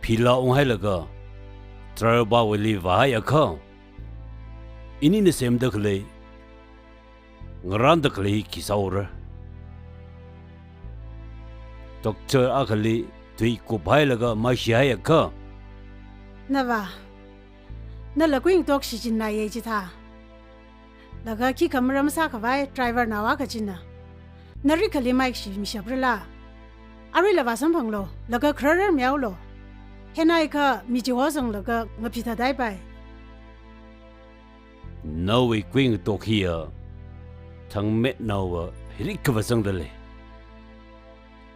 Phila unghailaga, trial pāwuili vāhaiakha, inina semda khalei, ngaranda khalei khi sāhaora. Doctor akhali tui kuphailaga maishihaiakha. Nava, nala kuingatok shichinnaye chithā. Laga khikha maram sākhavai driver nao akha china, narikhali maikashimishap rala? Aruila vāsamphanglo, laga khararmihaolo. Henaiakha mi chiho zanglaga ngaphithādai pai. Nawui kuingatok hiya, thangmetnaova hilikkha vāzangda lei.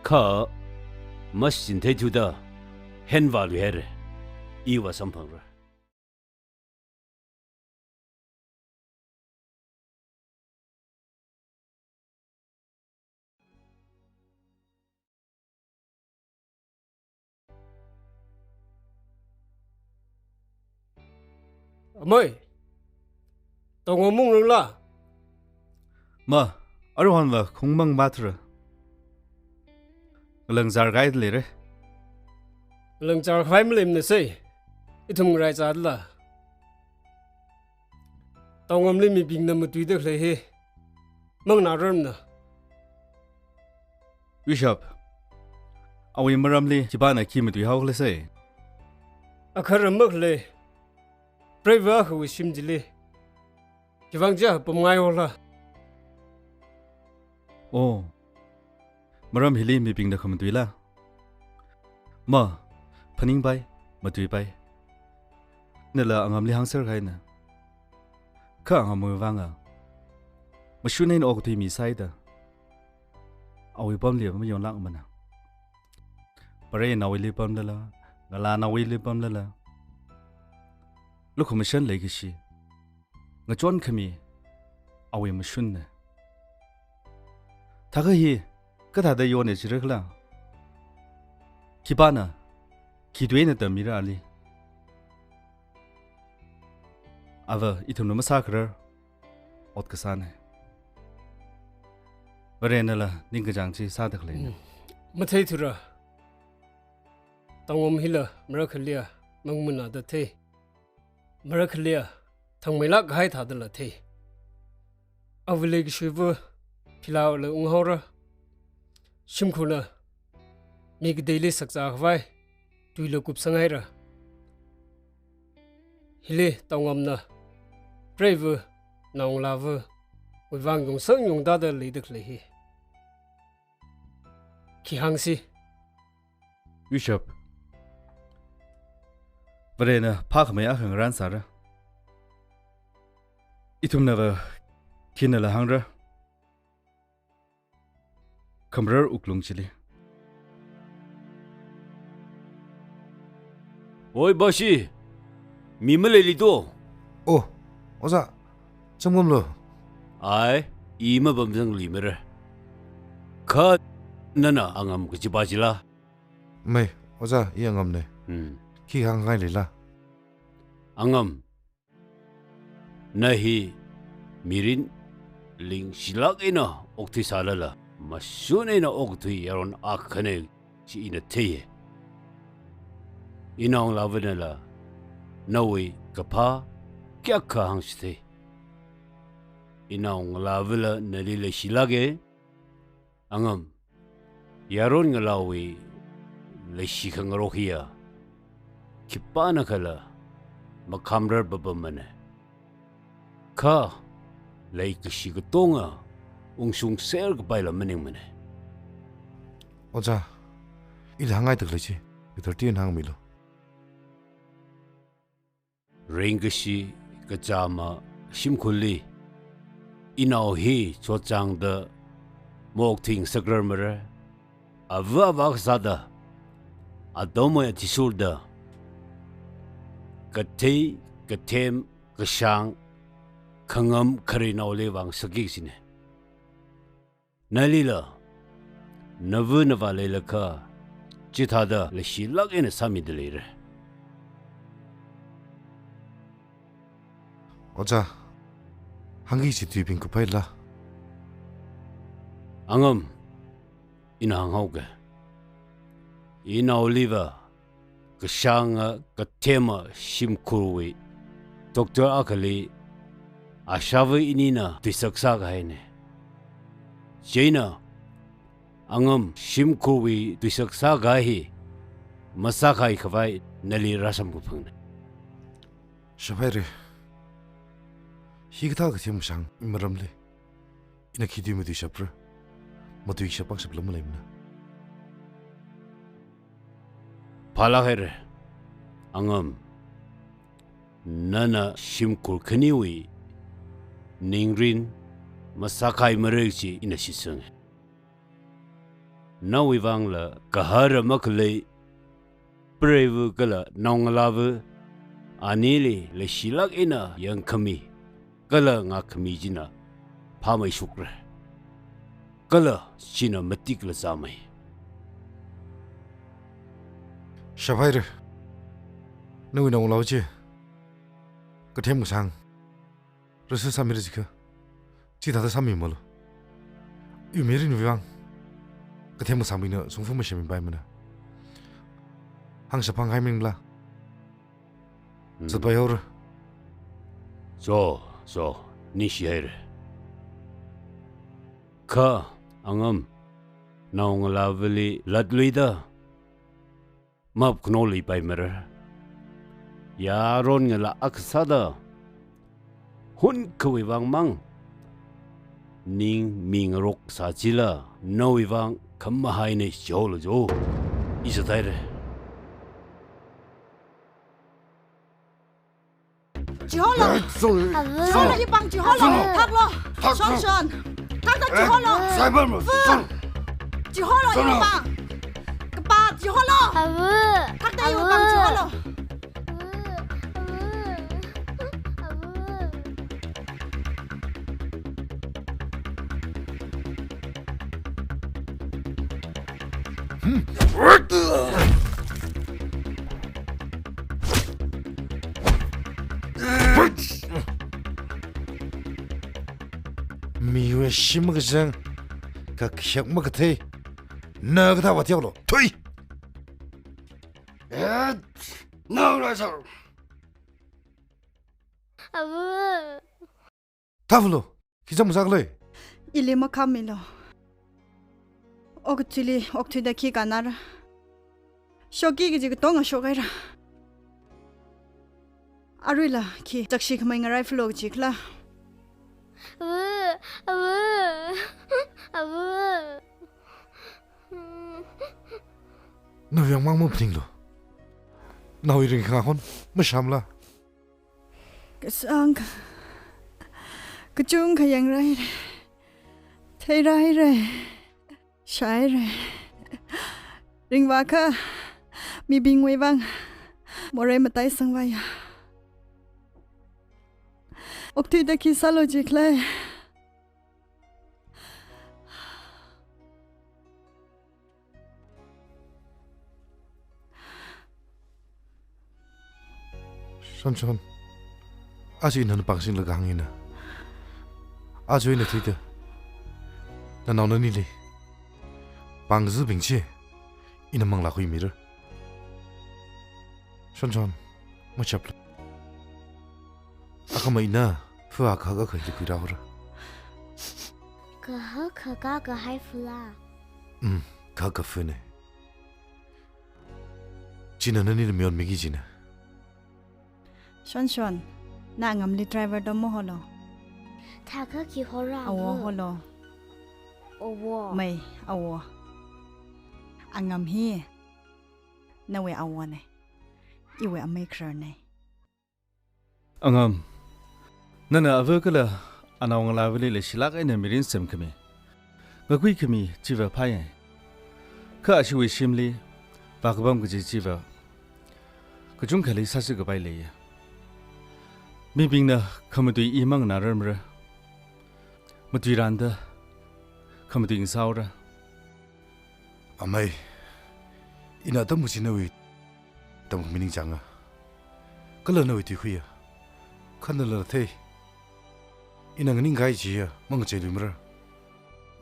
Kha, mashichinthei thuda, hen vāluihaira. I vāsamphangra. Amei, Tongam ungrangla? Ma, aruihon va khungmang mathura. Ngalāng zārkahai leira. Ngalāng zārkhavai maleimana sei, ithum ngarai zāda la. Tongamli mibingna matuida khalei hi manganārarmana. Bishop, awui maramli khipāna khi matuihaokhala sei? Akharam makhalei, preiva akhawui shim chili khivang chiakha pamngaihaola. Oh. Maram hili mibingna khamatuila? Ma, phaningpai, matuipai. Nala angamli hāngserkahaina. Kha angamwui vanga, mashun eina okathui misāhaida, awui pamli mayonlākmana. Parenaowuili pamlala, ngalānaowuili pamlala, lukhamashan leikashi, ngachon khami awui mashunna. Thākha hi kathāda yona jirakhala? Khipāna, khi tuina tammira ali? Ava, ithumna masākharar ot kasāna. Varenala ningkachāng chi sāda khaleina. Hmm. Matheithura. Tongam hila marākhaliya mangmana da thei. Marākhaliya thangmeilāk kahai thādala thei. Awui leikashiva philala unghaora. Shimkhurna mi kateili sakzā khavai tuila kupsanghaira. Hili Tongamna preiva, naongalāvawui vang yungsang yungtada leida khalei hi khi hāngsi? Bishop, Varena phākhamei akha ngarānsāra. Ithumnava khinala hāngra, khamarar wuklung chili. Oi, Bashi, mi maleili to. Oh, Ojā, chāmngamlu. Ai, i mapamzangluimara. Kha nana Angam kajipa chila? Mei, Ojā, i Angamna. Hmm. Khi hāngngai leila? Angam, na hi mirin lingshilāk eina okthuisālala, mashun eina okthui yaron akhana chi ina theiya. Inaongalāvanala nawui kaphā kayākha hāngchithei. Inaongalāvala nali leishilāka. Angam, yaron ngalāwui leishi khangarok hiya khipānakhala makhamrar papamana. Kha leikashi katonga ungshungser kapaila maningmana. Ojā, ila hāngngaida khalei chi, kathar tin hāngmilu. Ringkashi kachāma shimkhurli inao hi chotchāngda maokthui ngasakrar mara. Ava avā kasāda, atomwui athishurda, kathei, kathem, kashāng, khangam kharei naoli vāngasakki kajina. Nalila, nava navā leilakha, chithāda leishilāk eina sāmida leira. Ojā, hāngki kaji tuibing kapaila? Angam, ina hānghaoga. Inaoliva kashānga kathema shimkhurwui doctor akhali ashāva inina tuisak sākahaina. Chieina angam shimkhurwui tuisak sākahai hi masākahai khavai nali rāsamkaphangna. Shaphaira. Hikathā kathem kashāng maramli ina khi tui matuishapra? Matuishap pāngshapla maleimana. Phālāk haira, angam. Nana shimkhur khaniwui ningrin masākahai mara kaji ina shitsanga. Nawui vangla kahara makhalei preiva kala naongalāva anili leishilāk eina yangkhami kala ngākhami china phāmeishokra. Kala china matikla zāmei. Shaphaira. Nawui naongalāva chi kathem kashāng rasa sāmira jiakha, chithāda sāmimalu. Iwui mirinwui vang kathem kashāngbingna shongfa mashemmipaimana. Hāngshap hānghai maningla. Hmm. Zatpaihaora. Cho, cho, ningshihaira. Kha, angam, naongalāvali latluida map khanoli paimara. Yaron ngalā akha sāda, hunkhawui vang mang ning mingarok sā chila, nawui vang khamahai eina chihaolu jo. I zathaira. Chiholo. Sorry. Chiholo, yupang chiholo. Sorry. Thaklo. Thak, Shon, thak. Shon. Thakta chiholo. Cyber mo. Fu. Sorry. Chiholo, sorry, yupang. Kapa, chiholo. Avu. Thakta yupang chiholo. Avu. Avu. Avu. Miwui shim makazang, kakhayak makathei, na kathā vāthihaolo, thui! Eh, nang rai sar. Avu. Thāvalu, khi zam zakle. Ili makhammilu. Okathuili, okthuida khi kannara. Shokki kaji katonga shokhaira. Aruila khi chakshi khamei ngarai phalo kaji khala. Avu, avu, avu. Nawui vang mang maphaninglu. Nawui ringkhangahon mashāmala. Kasāng kachungkha yangrai, theiraira, shāhaira. Ringvākha mibingwui vang morei mataisangvāya. Okthuida khi sālo jikhala. Shonshon, aja ina nana pāngsinglaga hāngina. Aja ina thuida nanao nanili pāngzabing chi ina manglā khuimira. Shonshon, machaplu. Akhama ina, fu akha akha hili khuirāhaora. Kahak kahak kahai fula. Mm, kahak fune. China nani mayonmiki kajina. Shonshon, na Angamli driver to maholo. Thākha khi hora, Awo, ava? Holo. Awo. Mei, Awo. Angam hi nawui awona. Iwui amei khararna. Angam, nana ava kala anaongalāvali leishilāk eina mirin semkhami, ngakuikhami chiva phāya. Kha ashiwui shimli vākapam kaji chiva kachungkhali sāsi kapai leiya. Mibingna khamatui i manganārarmara. Matuiranda khamatui ngasāhaora. Amei, ina atam kachi nawui tamkhami ningchānga. Kala nawui tuikhuiya. Kha nala thei, ina nganingkahai chiya mangacheilui mara.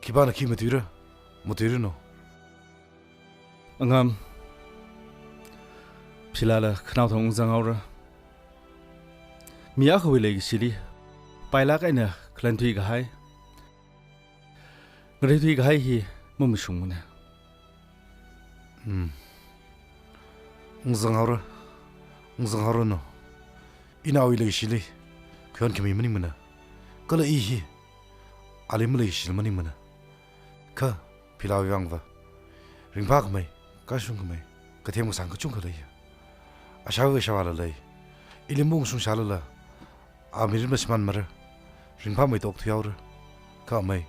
Khipāna khi matuira, matuiranu. Angam, philala khanao thang ungzanghaora. Mi akhawui leikashili pailāk eina khalanthui kahai, ngareithui kahai hi mamashungmana. Hmm. Ungzanghaora, ungzanghaoranu. Ina awui leikashili khuiyon khami maningmana. Kala i hi ali maleikashila maningmana. Kha philawui vangva ringphākhamei, kashungkhamei, kathem kasāng kachungkha leiya. Ashāva ashāvāla lei. Ili maungshungshālala, a mirin mashimānmara. Ringphāmeida okthuihaora. Kha amei,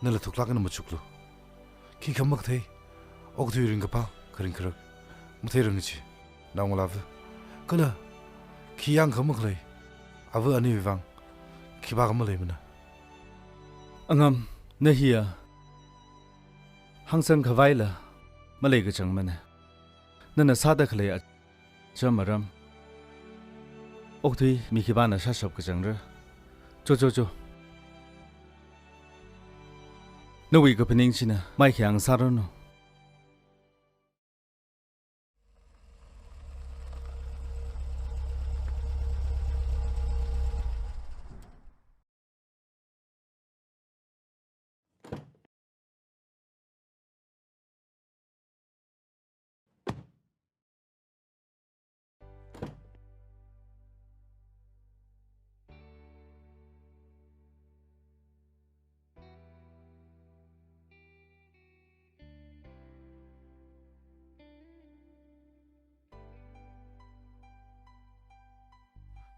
nala thuklāk eina machuklu. Khikha makathei, okathui ringkaphā, kharing kharak matheiranga chi, naongalāva. Kala khi yangkha makhalei ava aniwui vang khipākha maleimana. Angam, na hiya hāngsang khavaila maleikachangmana. Nana sāda khalei acham aram okathui mi khipāna shāshap kachangra. Cho, cho, cho. Nawui kaphaning china maikhayang sāranu.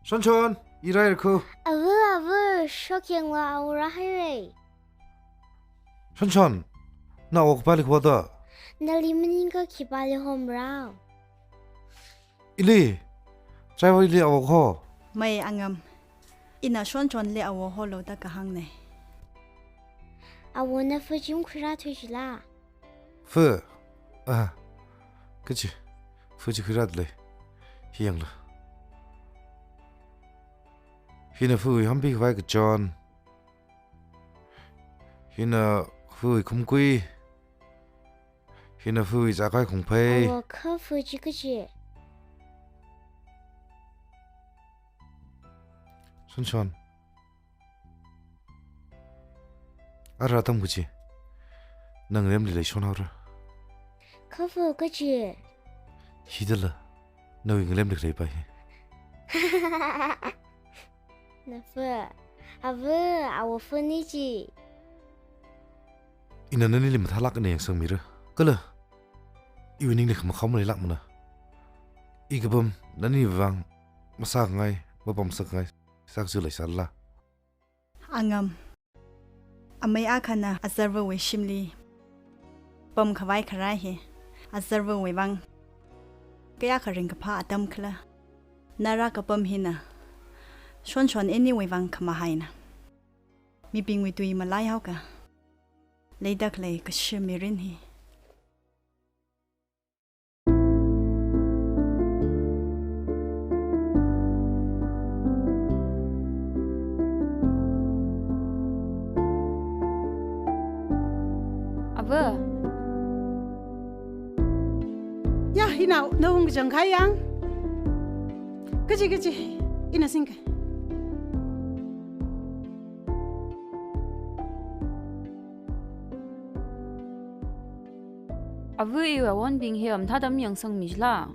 Shonshon, i rāhaira kho. Ava, ava, shokyangla Awo rāhaira. Shonshon, na Awo khipāli khuida? Nali maningakha khipāli homra? Ili, driver ili Awo kho. Mei Angam, ina Shonshonli Awo holo da kahāngna. Awona fur chi ungkhuirāthui chila? Fur, ah, kachi, fur chi khuirāda lei. Hi yanglu. Hina furwui hampi khavai kachon. Hina furwui khumkui. Hina furwui zākahai khongphei. Awo, kha fur chi kachi? Shonshon. Ara atam kachi, na ngalemli leishon haora. Kha fur kachi? Hidala, nawui ngalemli khaleipa hi. Na fur, ava, Awo furna chi. Ina nanili mathālāk eina yangsangmira. Kala iwui ningli khamakhao maleilākmana. I kapam naniwui vang masākhangai, mapamsakngai sākachi leisālala? Angam, amei akhana azarvawui shimli pamkhavai kharā hi azarvawui vang kayākha ringkaphā atam khala. Na rākapam hina Shonshon iniwui vang khamahaina. Mibingwui tui malaihaoka. Leida khalei kashi mirin hi. Ava. Ya, ina na ungkachang kahai yang. Kachi, kachi, ina singka. Ava, iwui awonbing hi mathāda mayangsangmi chila?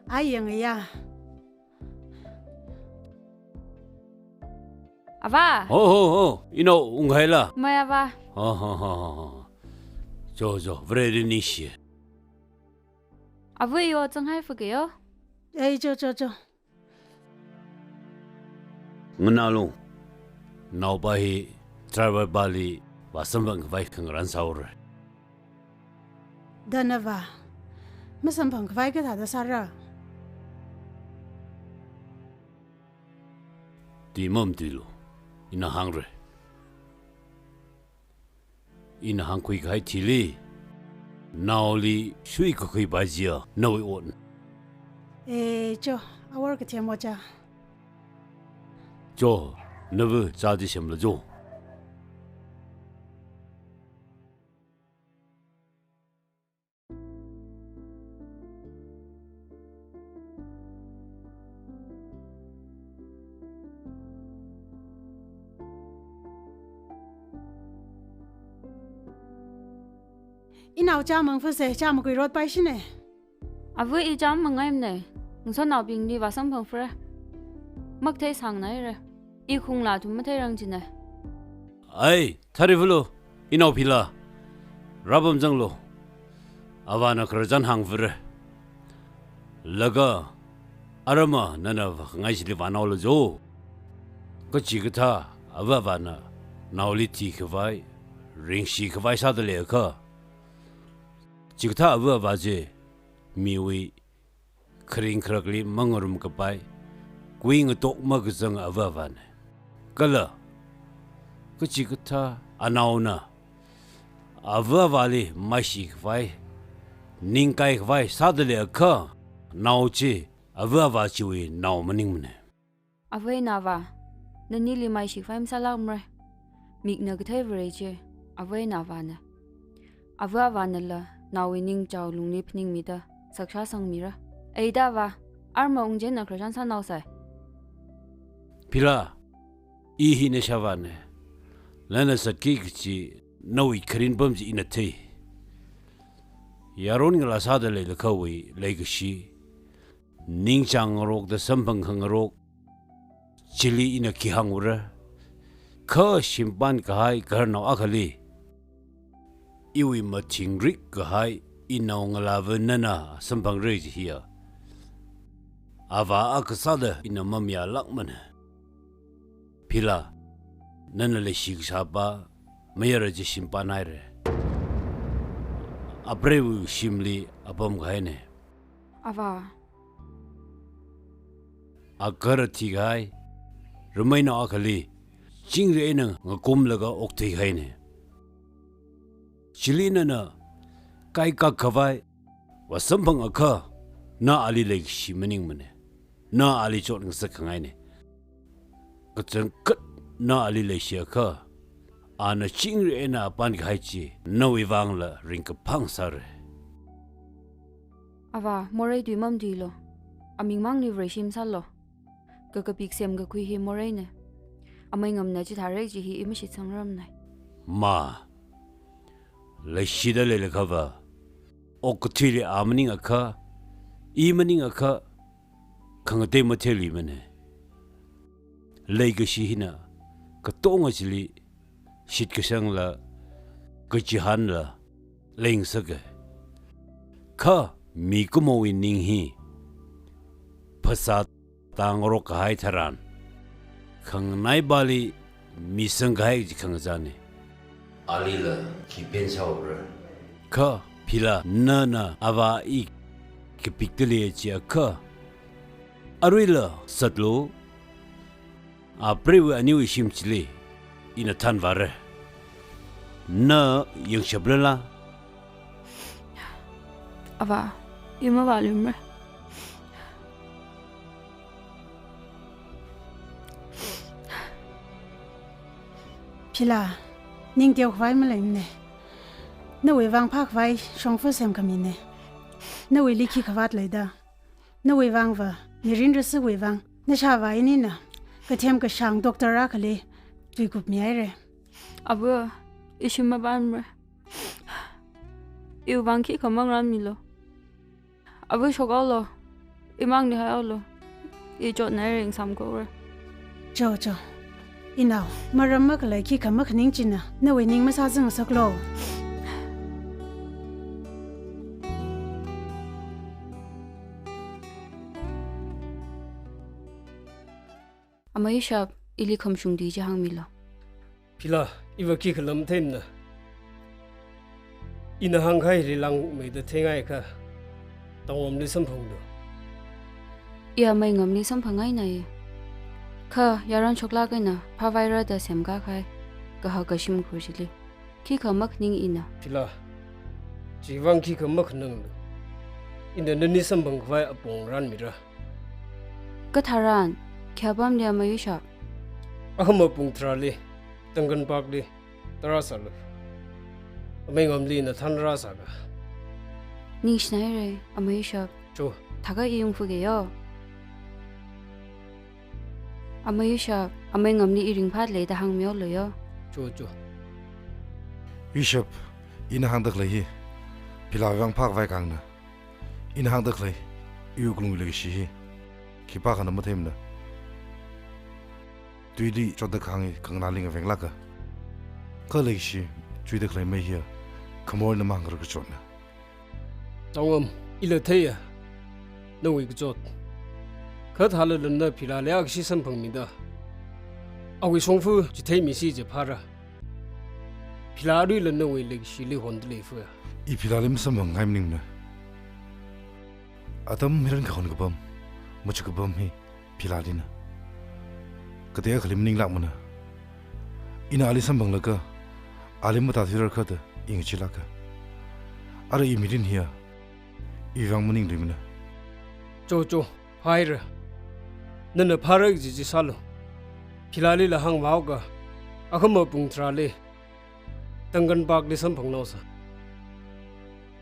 Ai yangaya, Vā! Ho, ho, ho! Inao unghaila? Maya vā. Ho, ho, ho, ho, ho. Cho, cho, Vareli ningshi. Ava, i ot zanghai fakayo. Ei, cho, cho, cho. Nganālu, naopa hi driver pali vāsamphang khavai khangarān sāhaora. Dana vā, masamphang khavai kathāda sāra? Tui mamatuilu, ina hāngra. Ina hāngkhui kahai thili, naoli shuikakhui paijiya, nawui ot. E, cho, awor kathem oja. Cho, nava chādi semlu cho. Inao chā mangfuse, chā makhuirot paishine. Ava, i chā mangaimane. Ngasotnaobingli vāsamphang fre. Makthei sāngnaire. I khungla thum matheirang jine. Ai, tharivalu, inao Phila. Rāpamzanglu. Avāna khararchan hāngfare. Laga, arama nana vākhangai chili vānaolu cho. Kachikathā ava avāna naoli thikhavai, ringshi khavai sāda leiakha, chikathā ava avā chi miwui kharing kharakli mangarum kapai, kuingatok makazang ava avāne. Kala, kachikathā anaona ava avāli maishi khavai, ningkai khavai sāda leiakha, nao chi ava avā chiwui nao maningmane. Ava eina avā, nanili maishi khavai masālākmare. Mikna kathei Vare chi, ava eina avāne. Ava avānala naowui ningchao lungli phaningmida sakshā sangmira. Eida avā, arma ungchenna khararchan sānaosai. Phila, i hi nashavāne. Nana zatki kachi nawui kharing pam chi ina thei. Yaron ngalā sāda leilakhawui leikashi, ningchāng ngarokda samphang khangarok chili ina khi hāngura. Kha shimpān kahai gaharnao akhali, iwui mathingrik kahai inao ngalāva nana samphangre jihiya, avā akha sāda ina mamayālākmane. Phila, nana leishi kashapa mayara chi shimpān haire. Apreiwui shimli apam kahaine. Avā. Agahara thikahai rameinao akhali chingri eina ngakumlaga okthui kahaine. Chili nana kaikak khavai vāsamphangakha, na ali leikashi maningmane. Na ali chotngasak khangaine. Kachangkhat na ali leishiakha, ana chingri eina apān kahai chi nawui vangla ringkaphā sāre. Avā, morei tui mamatuilu. Aming mangli Vare shim sālu. Kakapik semkakhui hi moreine. Amei ngamna chithāre chi hi i mashitsangrarmane. Ma, leishida leilakhava, okathuili a maningakha, i maningakha, khangatei matheiluimane. Leikashi hina katonga chili shitkasangla, kachihānla leingasake. Kha mikumowui ning hi phasā tāngarok kahai tharan, khanganaipali misang kahai chi khangachāne. Alila khipān sāhaora. Kha Phila, nana avā i kapikda lei jiakha, aruila zatlu. Apreiva aniwui shim chili ina thanvāre. Na yangshaplala? Avā, i mavāluimara. Phila, ning teokhavai maleimane. Nawui vang phākhavai shongfa semkhamine. Nawuili khikha vāt leida? Nawui vangva, mirin rasiwui vang, nashavā inina kathem kashāng doctor akhali tuikupmihaire. Avā, i shim mapānmara. Iwui vang khikha mangarānmilu. Avā, shokhaolu. Imangli haihaolu. I chotnai ring samkora. Cho, cho. Inao, maram makhalei khikha makhaning china, nawui ning masāzangngasaklu. Amei Yushap, ili khamashung tui chi hāngmilu. Phila, iva khikhala matheimana. Ina hāngkahai hili langmeida theingaikha, Tangwamli samphanglu. I Amei Ngamli samphangngaina. Kha yaron shoklāk eina phāvaira da semkakahai kahaka shimkhur chili khikha makhaning ina. Phila, chiwui vang khikha makhananglu. Ina nani samphangkhavai apong rānmira. Katharan, khi apamli Amei Yushap? Akhama pung tharāli, Duncan Park li, tara sālu. Amei Ngamli ina thanrā sāga. Ningshinaira, Amei Yushap. Cho. Thākha i ungfuge yo. Amei Yushap, Amei Ngamli i ringphālei da hāngmilu yo. Cho, cho. Yushap, ina hāngda khalei hi, Philawui vang phākhavai kangna. Ina hāngda khalei, iwui wuklungwui leikashi hi khipākhana matheimana. Tuili chotda kahāng hi kanganāli ngavenglāka. Kha leikashi chuida khalei mei hiya khamor eina mangkharar kachotna. Tangwam, ila theiya nawui kachot. Kha thālala na Philali akhashi samphangmida, awui shongfa chitheimisi jiphāra. Phila aruila nawui leikashili hondalei fuya. I Philali masamphangngai maningmana. Atam mirin kahon kapam, machuk kapam hi Philalina. Kateakhali maninglākmana. Ina ali samphanglaga, ali matāthuirarkha da i ngacheelāka. Ara i mirin hiya, iwui vang maningluimana. Cho, cho, phāhaira. Nana phāra kaji chi sālu. Philalila hāngvāhaoga, akhama pung tharāli, Duncan Park li samphangnaosa.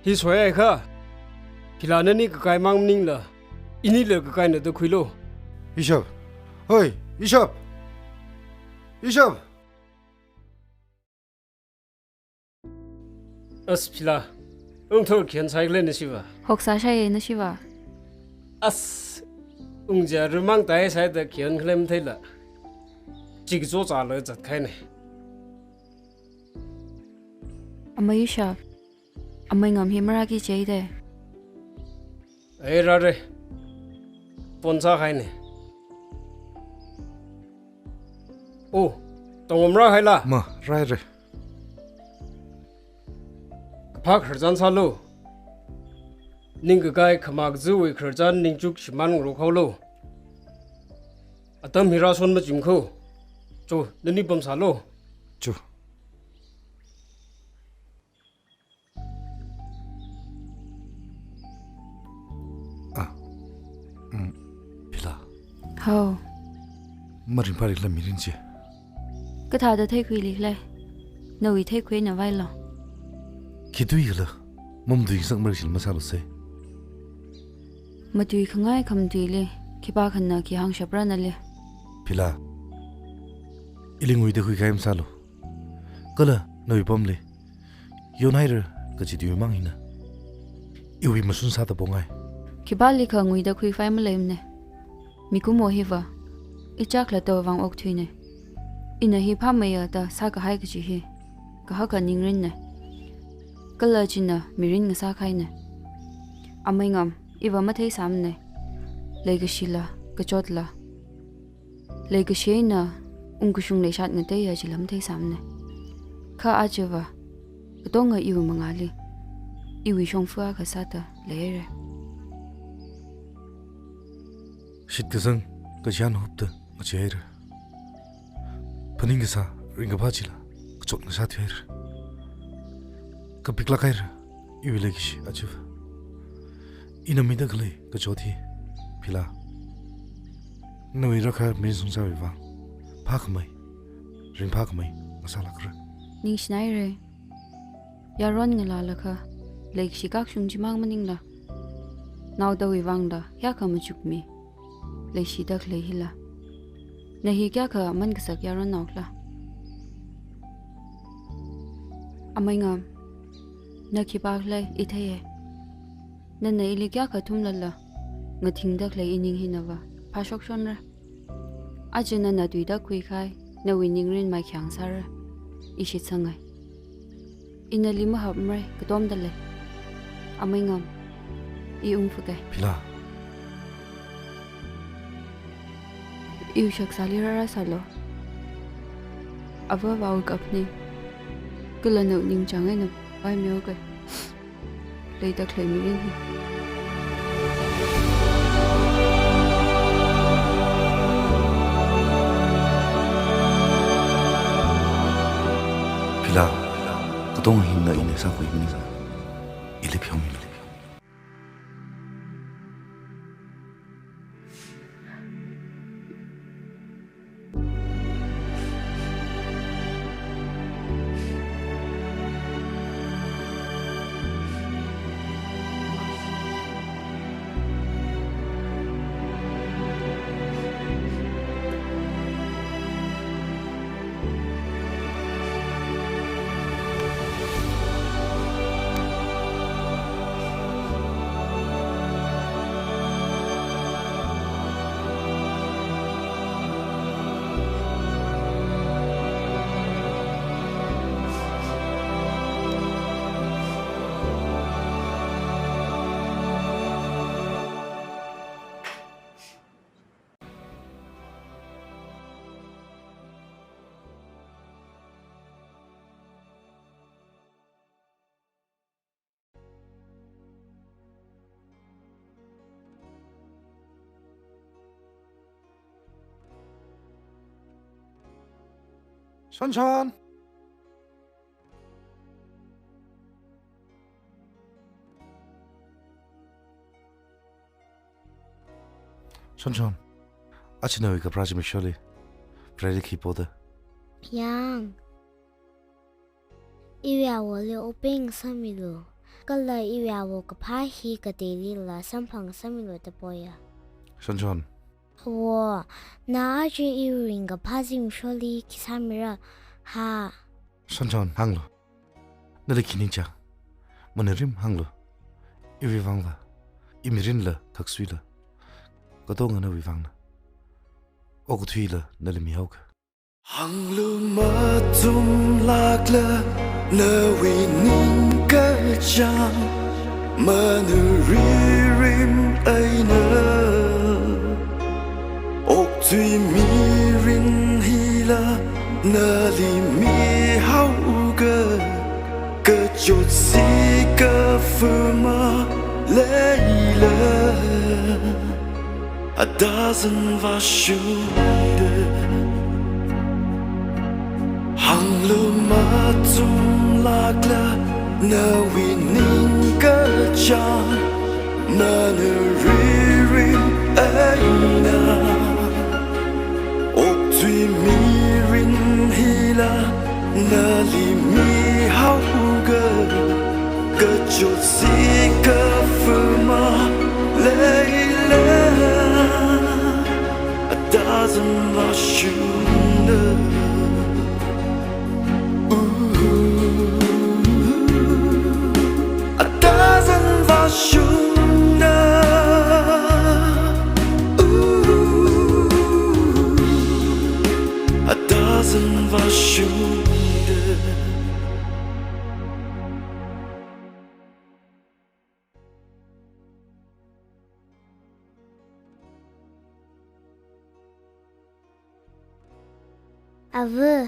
Hi soiakha, Phila nani kakai mang maningla, inila kakaina da khuilu. Yushap. Hoi, Yushap. Yushap. As Phila. Ungthor khiyan sāikhala nashiva? Hoksā shaiya nashiva. As, ungja rumang tai sāida khiyan khalem theila. Chikacho chāla zatkahaina. Amei Yushap, Amei Ngam hi marāki chei de. Ei, rāra. Phone sākahaina. Oh, Tangwam rāhaila? Ma, rāhaira. Kaphā khararchan sālu. Ningkakai khamā kajiwui khararchan ningchuk shimān ngarok haolu. Atam hi rāshon machimkho. Cho, nani pamsālu. Cho. Ah, mm, Phila. Hao. Maringphālikhala mirin chi? Kathāda theikhuilikhala? Nawui theikhuina vailo. Khi tuikhala, mamatuingasak marshil masālusa. Matuikhangai khamatuili, khipākhana khi hāngshapra nali? Phila, ili nguida khuikahai masālu. Kala nawui pamli yonhaira kaji tui mang hina. Iwui mashun sāda pongai. Khipālikha nguida khuikhavai maleimana. Mikumo hiva ichā khalattawui vang okthuina. Ina hi phāmeiya da sākahai kaji hi kahaka ningrinna. Kala china mirin ngasākahaina. Amei Ngam, iva matheisāmana. Leikashila, kachotla, leikashi eina ungkashung leishat ngateiya chila matheisāmana. Kha ajava, katonga iwui mangāli, iwui shongfa akha sāda leihaira. Shitkasang kachihān hupda ngacheehaira. Phaning kasā ringkaphā chila kachot ngasāthuihaira. Kapiklāk haira iwui leikashi ajava. Ina mida khalei kachot hi, Phila, nawui rākahai mirin shongzawui vang phākhamei, ringphākhamei ngasālākra. Ningshinaira. Yaron ngalālakha, leikashi kakshung chimang maningla, naodawui vangla hiyākha machukmi leishida khalei hila. Na hi kayākha aman kasak yaronnaokhala? Amei Ngam, na khipākhala i theiya. Nana ili kayākha thumlala, ngathingda khalei ining hinava phāshokshonra. Aja nana tuida khuikahai nawui ningrin maikhayang sāra. I shitsangai. I nali mahāpmara, katomda lei. Amei ngam, i ungphakai. Phila. Iwui shakzāli rāra sālu. Ava avāwui kaphaning. Kala nawui ningchāng eina vāmihaokai. Leida khalei mirin hi. Phila, katonga hina ina sākhui mirin sa. Ili pheomilu. Shonshon. Shonshon. Aja nawui kapharā zimiksholi Freddy khi poda. Yang. Iwui awoli open sāmilu. Kala iwui awo kaphā hi kateilila samphang sāmilu da poya. Shonshon. Awo, na aja iwui ringkaphā zimiksholi khi sāmira? Ha. Shonshon, hānglu. Nali khi ningchāng? Manurim hānglu. Iwui vangva. I mirinla, khaksuila. Katonga nawui vangna. Okathuila nali mihaoka. Hānglu machumlākla nawui ningkachāng, manurim eina. Okthui mirin hila nali mihaoka, kachot si kaphama leila. Adazan vāshungda. Hānglu machumlākla nawui ningkachāng, manurim eina. Okthui mirin hila nali mihaoka, kachot si kaphama leila. Adazan vāshungda. Ooh, adazan vāshungda. Ooh, adazan vāshungda. Ava,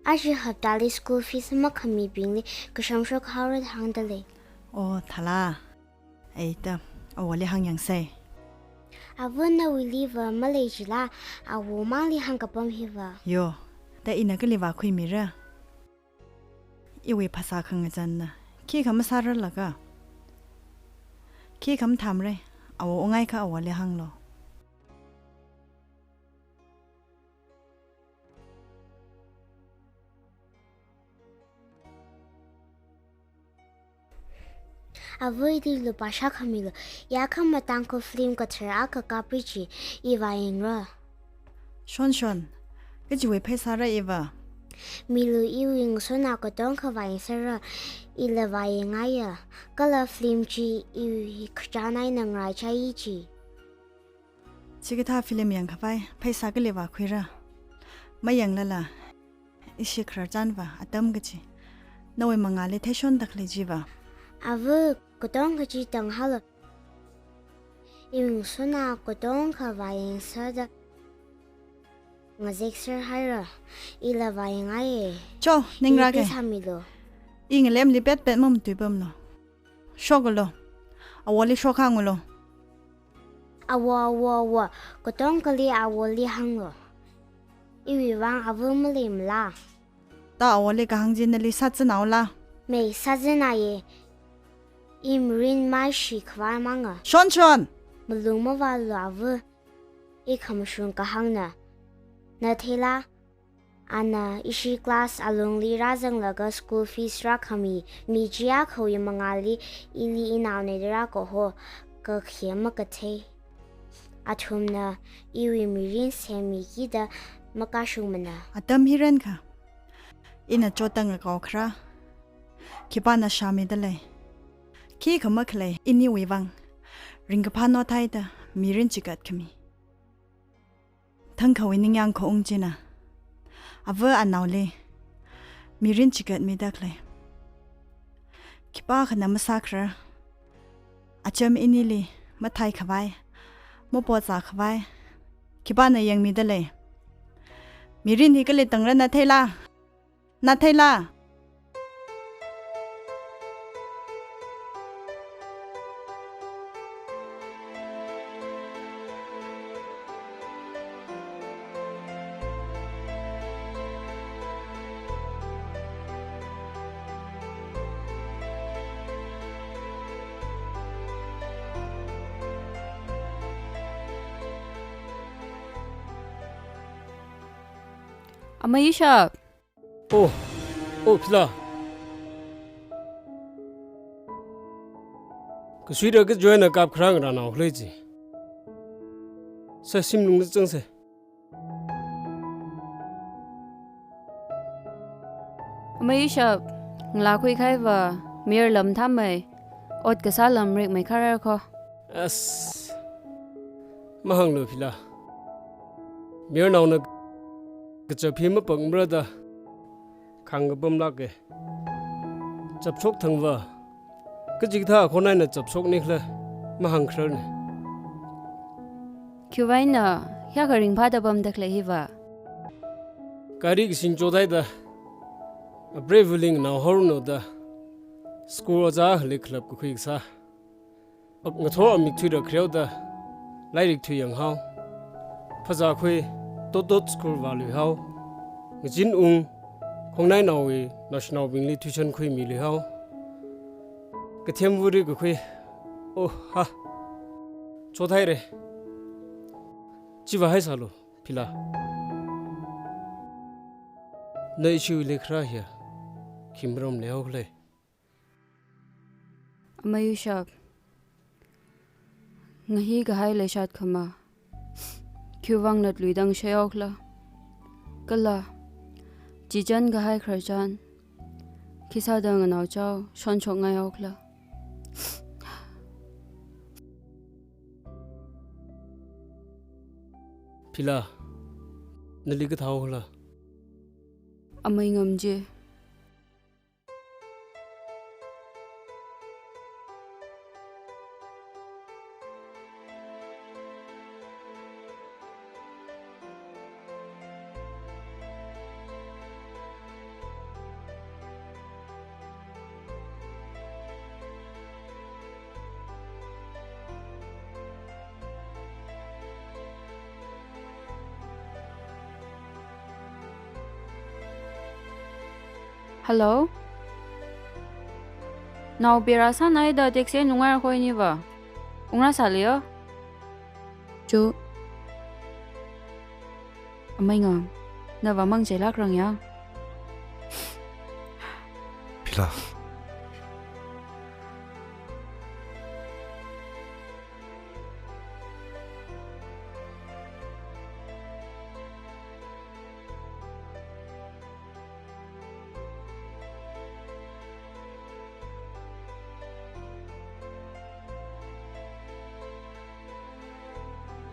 aja haptali school fees makhamibingli kashamshok haora da hāngda lei. Oh, thala. Eita, awoli hāngyangsei. Ava, nawuiliva malei jila, awo mangli hāngkapam hiva. Yo, da ina kali vākhuimira. Iwui phasā khangazanna khikha masārarlaga, khikha mathāmara, awo ungaikha awoli hānglu. Ava, ili lupā shākhamilu, yakhama Tangkhul film kathar akha kapri chi, i vāyangra. Shonshon, kachiwui pheisāra iva? Milu, iwui ngasotnao katongkha vāyang sāra, ila vāyangngaiya, kala film chi iwui khachan eina ngaraichai chi. Chikathā film yangkhavai pheisā kali vākhuira. Mayanglala, ishi khararchan va atam kachi nawui mangāli theishonda khalei chiva. Ava, katong kachi tanghalu. Iwui ngasotna katongkha vāyangserda ngazekser haira. Ila vāyangngaiye. Cho, ningra ke. Ipi sāmilu. I ngalemli petpet mamatuipamlu. Shoklu. Awoli shokhanglu. Awo, awo, awo. Katongkhali awoli hānglu. Iwui vang ava maleimala? Ta awoli kahāng chi nali sāzanhaola? Mei, sāzanhaiye. I mirin maishikhavai manga. Shon, shon! Malung mavālu ava. I khamashung kahāngna. Na theila? Ana ishi class alungli rāzanglaga school fees rākhami mi chi akhawui mangāli ili inaone da rākaho, kakhe makathei. Athumna iwui mirin semikida makashungmana. Atam hi renkha. Ina chotda ngakaokhara. Khipāna shāmida lei. Khikha makhalei iniwui vang ringkaphā nothaida mirin chigatkhami. Thangkhawui ningyāng khaung china ava anaoli mirin chigatmida khalei. Khipākhana masākharar. Acham inili matheikhavai, mapotchākhavai khipāna yangmida lei. Mirin hi kali tangra na theila? Na theila? Amei Ishap. Oh, oh, Phila. Kasuira kajoina kapkharā ngarānao khalei chi. Sā shimlungli zangse. Amei Ishap, ngalā khuikahaiva mayar lam thammei, ot kasā lam rikmei kharar kho. As, mahānglu Phila. Mayarnaona kachap hi mapangmara da khāng kapamlāke. Chapshok thangva kachikathā khon eina chapshokni khala mahāngkhararne. Khiwuivang eina hiyākha ringphāda pamda khalei hiva? Gari kasing chothaida, apreiva̱li nganaohaoranu da, school ojā akhali khalap kakhui kasā. Ngathor amik thuida khareoda, lairik thuiyanghao. Phazā khui, tot tot school vāluihao. Ngazin ung, khongnainaowui naoshinaobingli tuition khuimiluihao. Kathem vuri kakhui, oh ha, chothaire. Chiva haisālu, Phila. Na ishiwui leikharā hiya khi maram leihaokhala? Amei Ishap, ngahikahai leishat khama, khiwuivang natluida ngasheihaokhala? Kala, chichān kahai khararchan, khisāda nganaochao shonshokngaihaokhala? Phila, nali kathāhaokhala? Amei Ngam chi. Hello? Nao bera sānaida taxi nungar khoi niva. Ungra sāliyo? Chu. Amei Ngam, nava mang chela krang ya. Phila.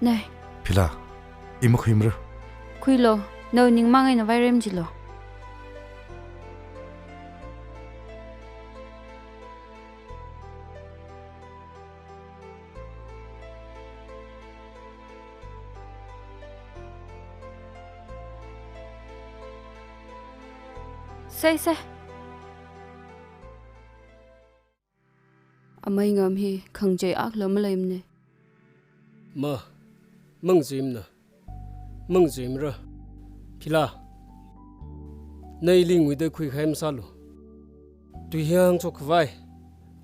Nei, Phila, i makhuimara. Khuilu, nao ningmang eina vairem chilu. Sei, sei. Amei Ngam hi khangachei akhala maleimana. Ma, mangacheimana. Mangacheimara. Phila, na ili nguida khuikahai masālu. Tui hi hāngshok khavai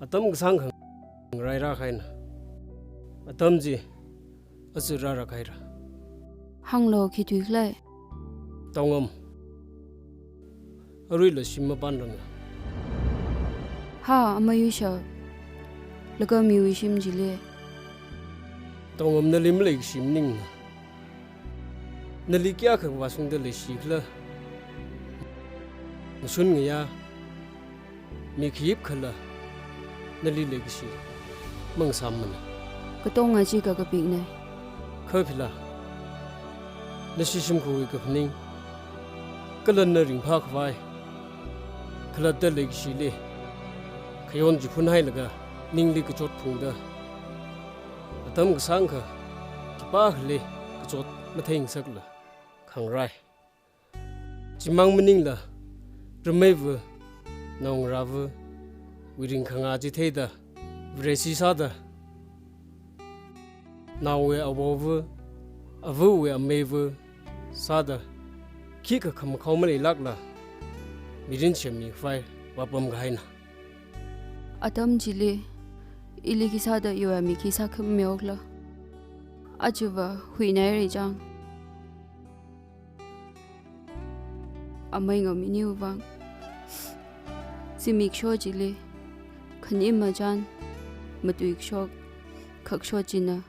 atam kasāngkha ngarai rākahaina. Atam chi aja rāra kahaira. Hānglu, khi tui khala? Tongam. Aruila shim mapanranga. Ha, Amei Yuishap. Laga miwui shim chili? Tongam, nali maleikashi maningna. Nali kayākha vāshungda leishi khala? Ngashun ngayā mi khayip khala nali leikashi mangasāmana. Katonga chi kakapikna. Kha Phila, nashi shimkhurwui kaphaning kala na ringphā khavai khalatta leikashili khayon chi phunhailaga ningli kachot phungda, atam kasāngkha khipākhali kachot matheingasakla khangarai. Chimang maningla, rameiva, naongarāva wui ringkhanga chi theida, Vare shi sāda, naowui avova, avawui ameiva sāda, khikha khamakhao maleilākla mirin semmi khavai vāpamkahaina. Atam chili ili khi sāda iwui amik khi sākhami okla? Ajava huinaira chang. Amei Ngam, iniwui vang zimiksho chili khanim machan matuikashok khakshot china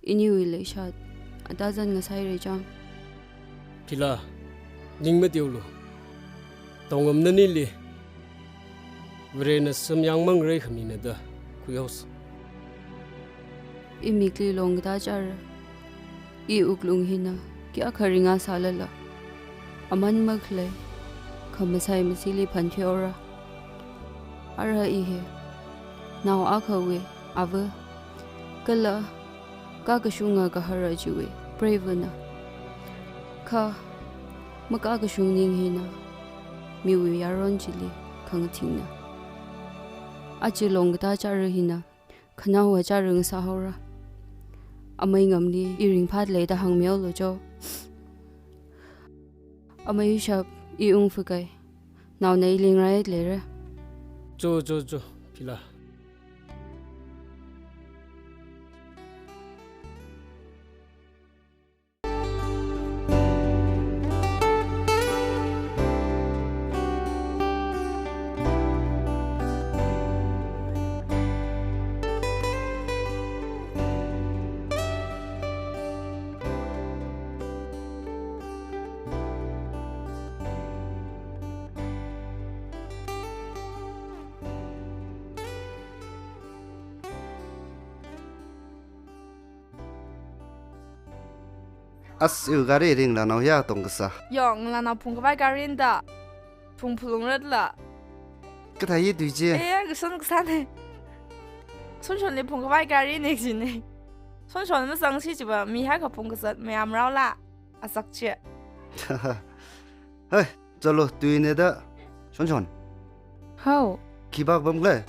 iniwui leishat atazan ngasāhaira chang. Phila, ning mateolu. Tongam, nanili Varena samyang mangareikhamina da khuihaosa. Imikli long katā chara, iwuklung hina kayākha ringa sālala, aman makhalei khamasai masili phantheora. Ara i hi nao akhawui ava kala kakashunga gahara chiwui preivana. Kha makakashung ning hina miwui yaron chili khangathingna. Aja long katā chara hina khanaowa chara ngasāhaora. Amei Ngamli i ringphāda leida hāngmihaolu cho. Amei Yuishap, i ungfa kai. Naona ili ngaraileira. Cho, cho, cho, Phila. As, iwui gari ringla nao hiya tongkasā. Yong, ngalānao phungkhavai garina da. Phung phalungratla. Kathā hi tui chi? Eh, kasān kasāna. Shonshonli phungkhavai garina jina. Shonshon mazangsi chiva mi haiakha phungkazat mayamraola. Asak chi. Hei, chalo, tuina da. Shonshon. Hao. Khipā kapam khala?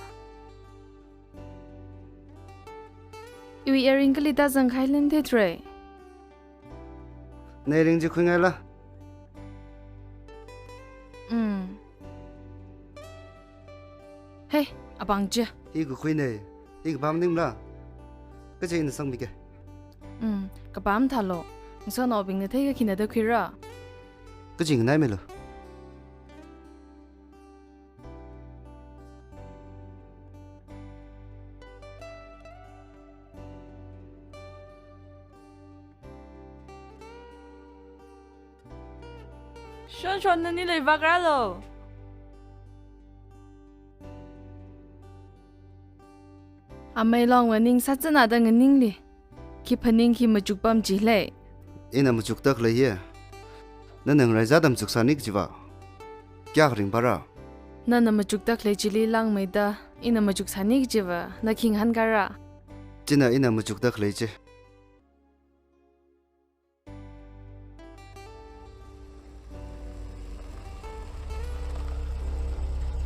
Iwui earring kali tazang kahai lin theithre. Na earring chi khuingaila. Mm. Hei, apāng chi. I kakhuina, i kapam maningla. Kachi ina sangmike. Mm, kapam thālo. Ngasotnaobingna theikha khina da khuira? Kachi nganaimeilo. Shonshon, nani leivākralo. Amei Longva ning sāchinada nganingli. Khi phaning khi machukpam chi lei. Ina machukda khalei hi. Nana ngarai zada machuksāni kajiva. Kayākha ringphāra? Nana machukda khalei chili langmeida, ina machuksāni kajiva, na khi ngahānkara? China ina machukda khalei chi.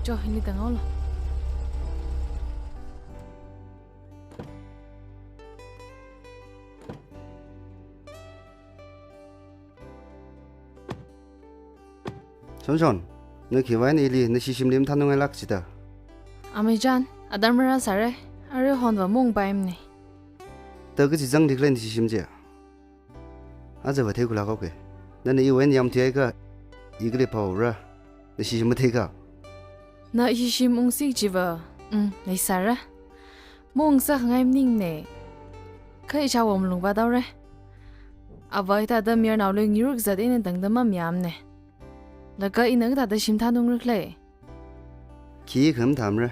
Cho, hili tānghaolu. Shonshon, na khiwui eina ili nashi shimli mathānungngailāk jida? Amei chān, atam marāsāra, aruihonva maungpaimana. Da kachi zangli khalei nashi shim chi? Ajava theikhuilāk haoki. Nana iwui eina yamthuiakha, i kali phaora, nashi shim matheikha. Na ishi shim ungsi kajiva, mm, leisāra. Maungsākhangai maningmana. Kha ishāwo malung vāthaora. Ava hithāda mayarnaoli ngayur kazat eina tangda mamayāmana. Laga ina kathāda shim thānungra khala? Khikha mathāmara.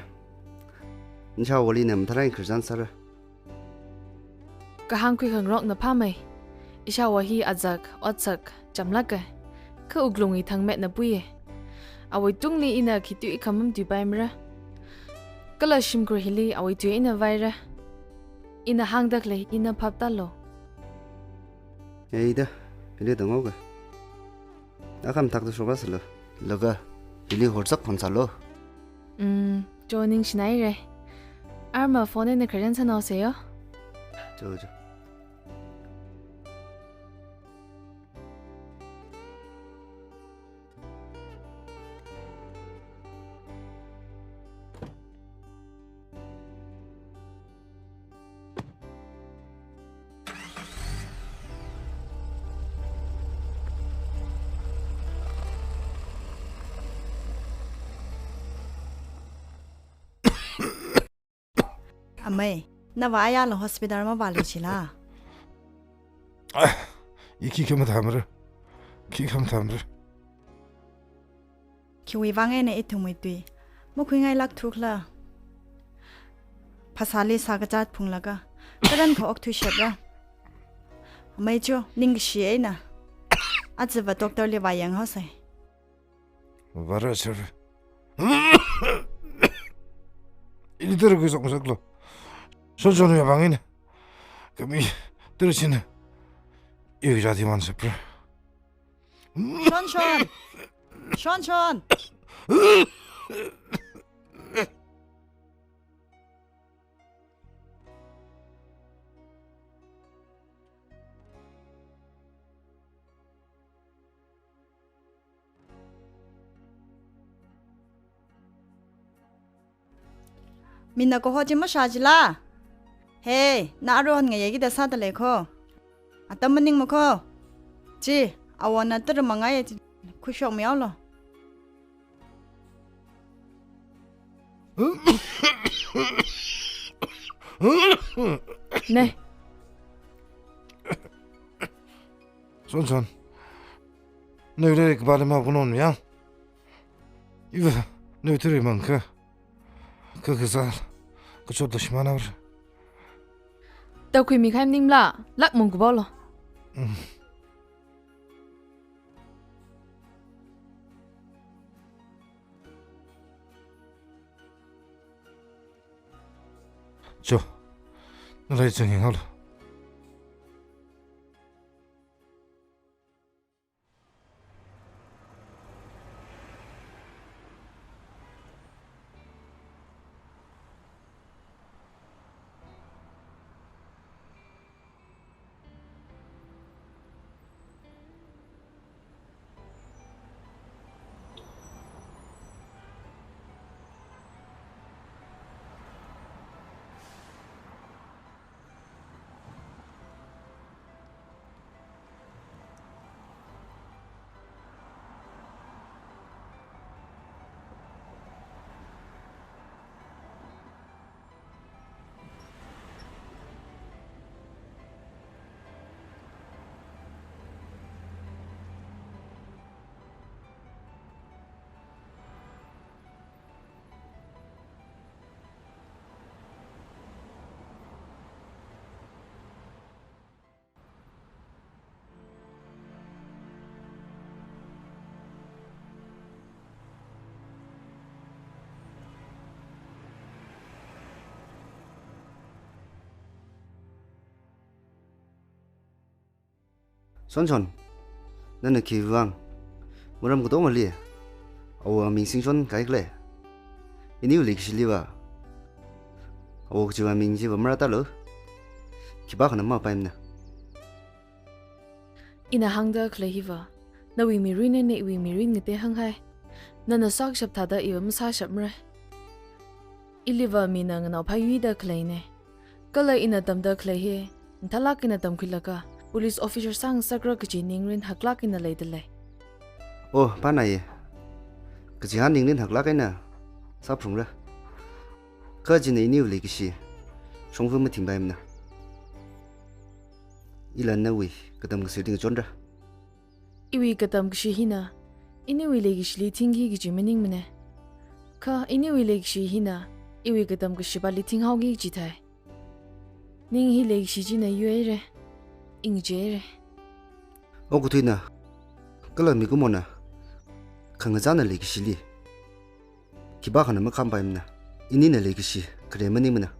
Nashāwoli ina mathālāk eina khararchan sāra. Kahāng khuikhangarokna phāmei. Ishāwo hi azak, otsak, chamlāka. Kha wuklungwui thangmetna puiya. Awui tungli ina khitui khamam tuipaimara. Kala shimkhur hili awui tui eina vāira. Ina hāngda khalei hi ina phap tālu. Eida, hili tānghaoka. Akha mathāda shokasālu. Laga, hili horzak honsālu. Mm, cho ningshinaira. Arma phone eina khararchan sānaosa yo. Cho, cho. Amei, nava ayāla hospital mavālu chila? Ah, i khikha mathāmara. Khikha mathāmara. Khiwui vang eina ithumwui tui makhuingailākthu khala? Phasāli sākazat phunglaga, karankha okthuishapra. Amei cho, ningkashi eina. Ajava doctor li vāyanghaosa. Vāra sir. Ili tara khuisok masaklu. Shonshonwui vang eina. Khami tara china iwui jati man sapra. Shonshon! Shonshon! Mina kaho chi mashā chila? Hey, na aruihon ngayei kida sāda lei kho. Atam maningma kho. Chi, awona tara mangaiya chi, khuishokmihaolu. Ne. Shonshon. Nawui lairik kapāli maphungnao yang. Iva, nawui tharan mangkha. Kha kazā, kachot da shimānhaora. Tao khuimi khaim ningla, lāk mung kubaolo. Mm. Cho, nalai chang yanghaolo. Shonshon, nana khiwui vang maram katongali awo aming singshon kaikhala? Iniwui leikashiliva awo kajiwui aming chiva marātālu. Khipākhana mapaimana. Ina hāngda khalei hiva, nawui mirin eina iwui mirin ngatei hānghai. Nana sākashap thāda iva masāshapmara. Iliva mina nganaophāyuida khaleina. Kala ina tamda khalei hi, mathālāk eina tamkhuilaga, police officer sāngasakra kaji ningrin haklāk eina leidalei. Oh, phānāya. Kachihān ningrin haklāk eina sāphalungra. Kha china iniwui leikashi shongfa mathingpaimana. Ila nawui katam kasili ngachonra. Iwui katam kashi hina iniwui leikashili thingki kaji maningmana. Kha iniwui leikashi hina iwui katam kashipāli thinghaoki kaji thai. Ning hi leikashi china yuihaira, ingchihaira. Okathuina kala mikumona khangachāna leikashili khipākhana makhampaimana. Inina leikashi khare maningmana.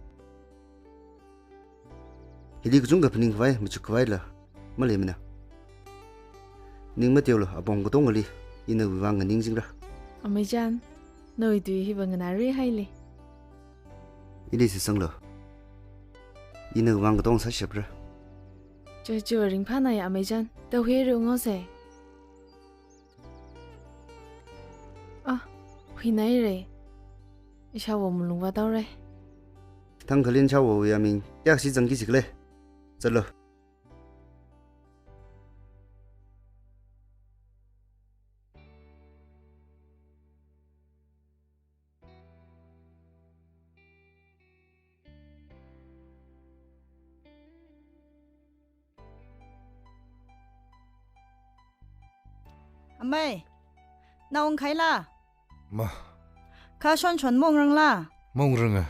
Hili kachungkha phaningkhavai, machukkhavai la maleimana. Ning mateolu, apong katongali ina nawui vang nganing chingra. Amei chān, nawui tui hiva nganārihaili. Ili sisanglu. Ina nawui vang katonga sāshapra. Cho, cho, ringphānāya amei chān. Tahuihaira, unghaosa. Ah, huinaira. Ishāwo malung vātaora. Thangkhalin ishāwowui aming kayākha shitsangki jikhala? Zatlu. Amei, na ungkhaila? Ma. Kha Shonshon maungrangla? Maungranga.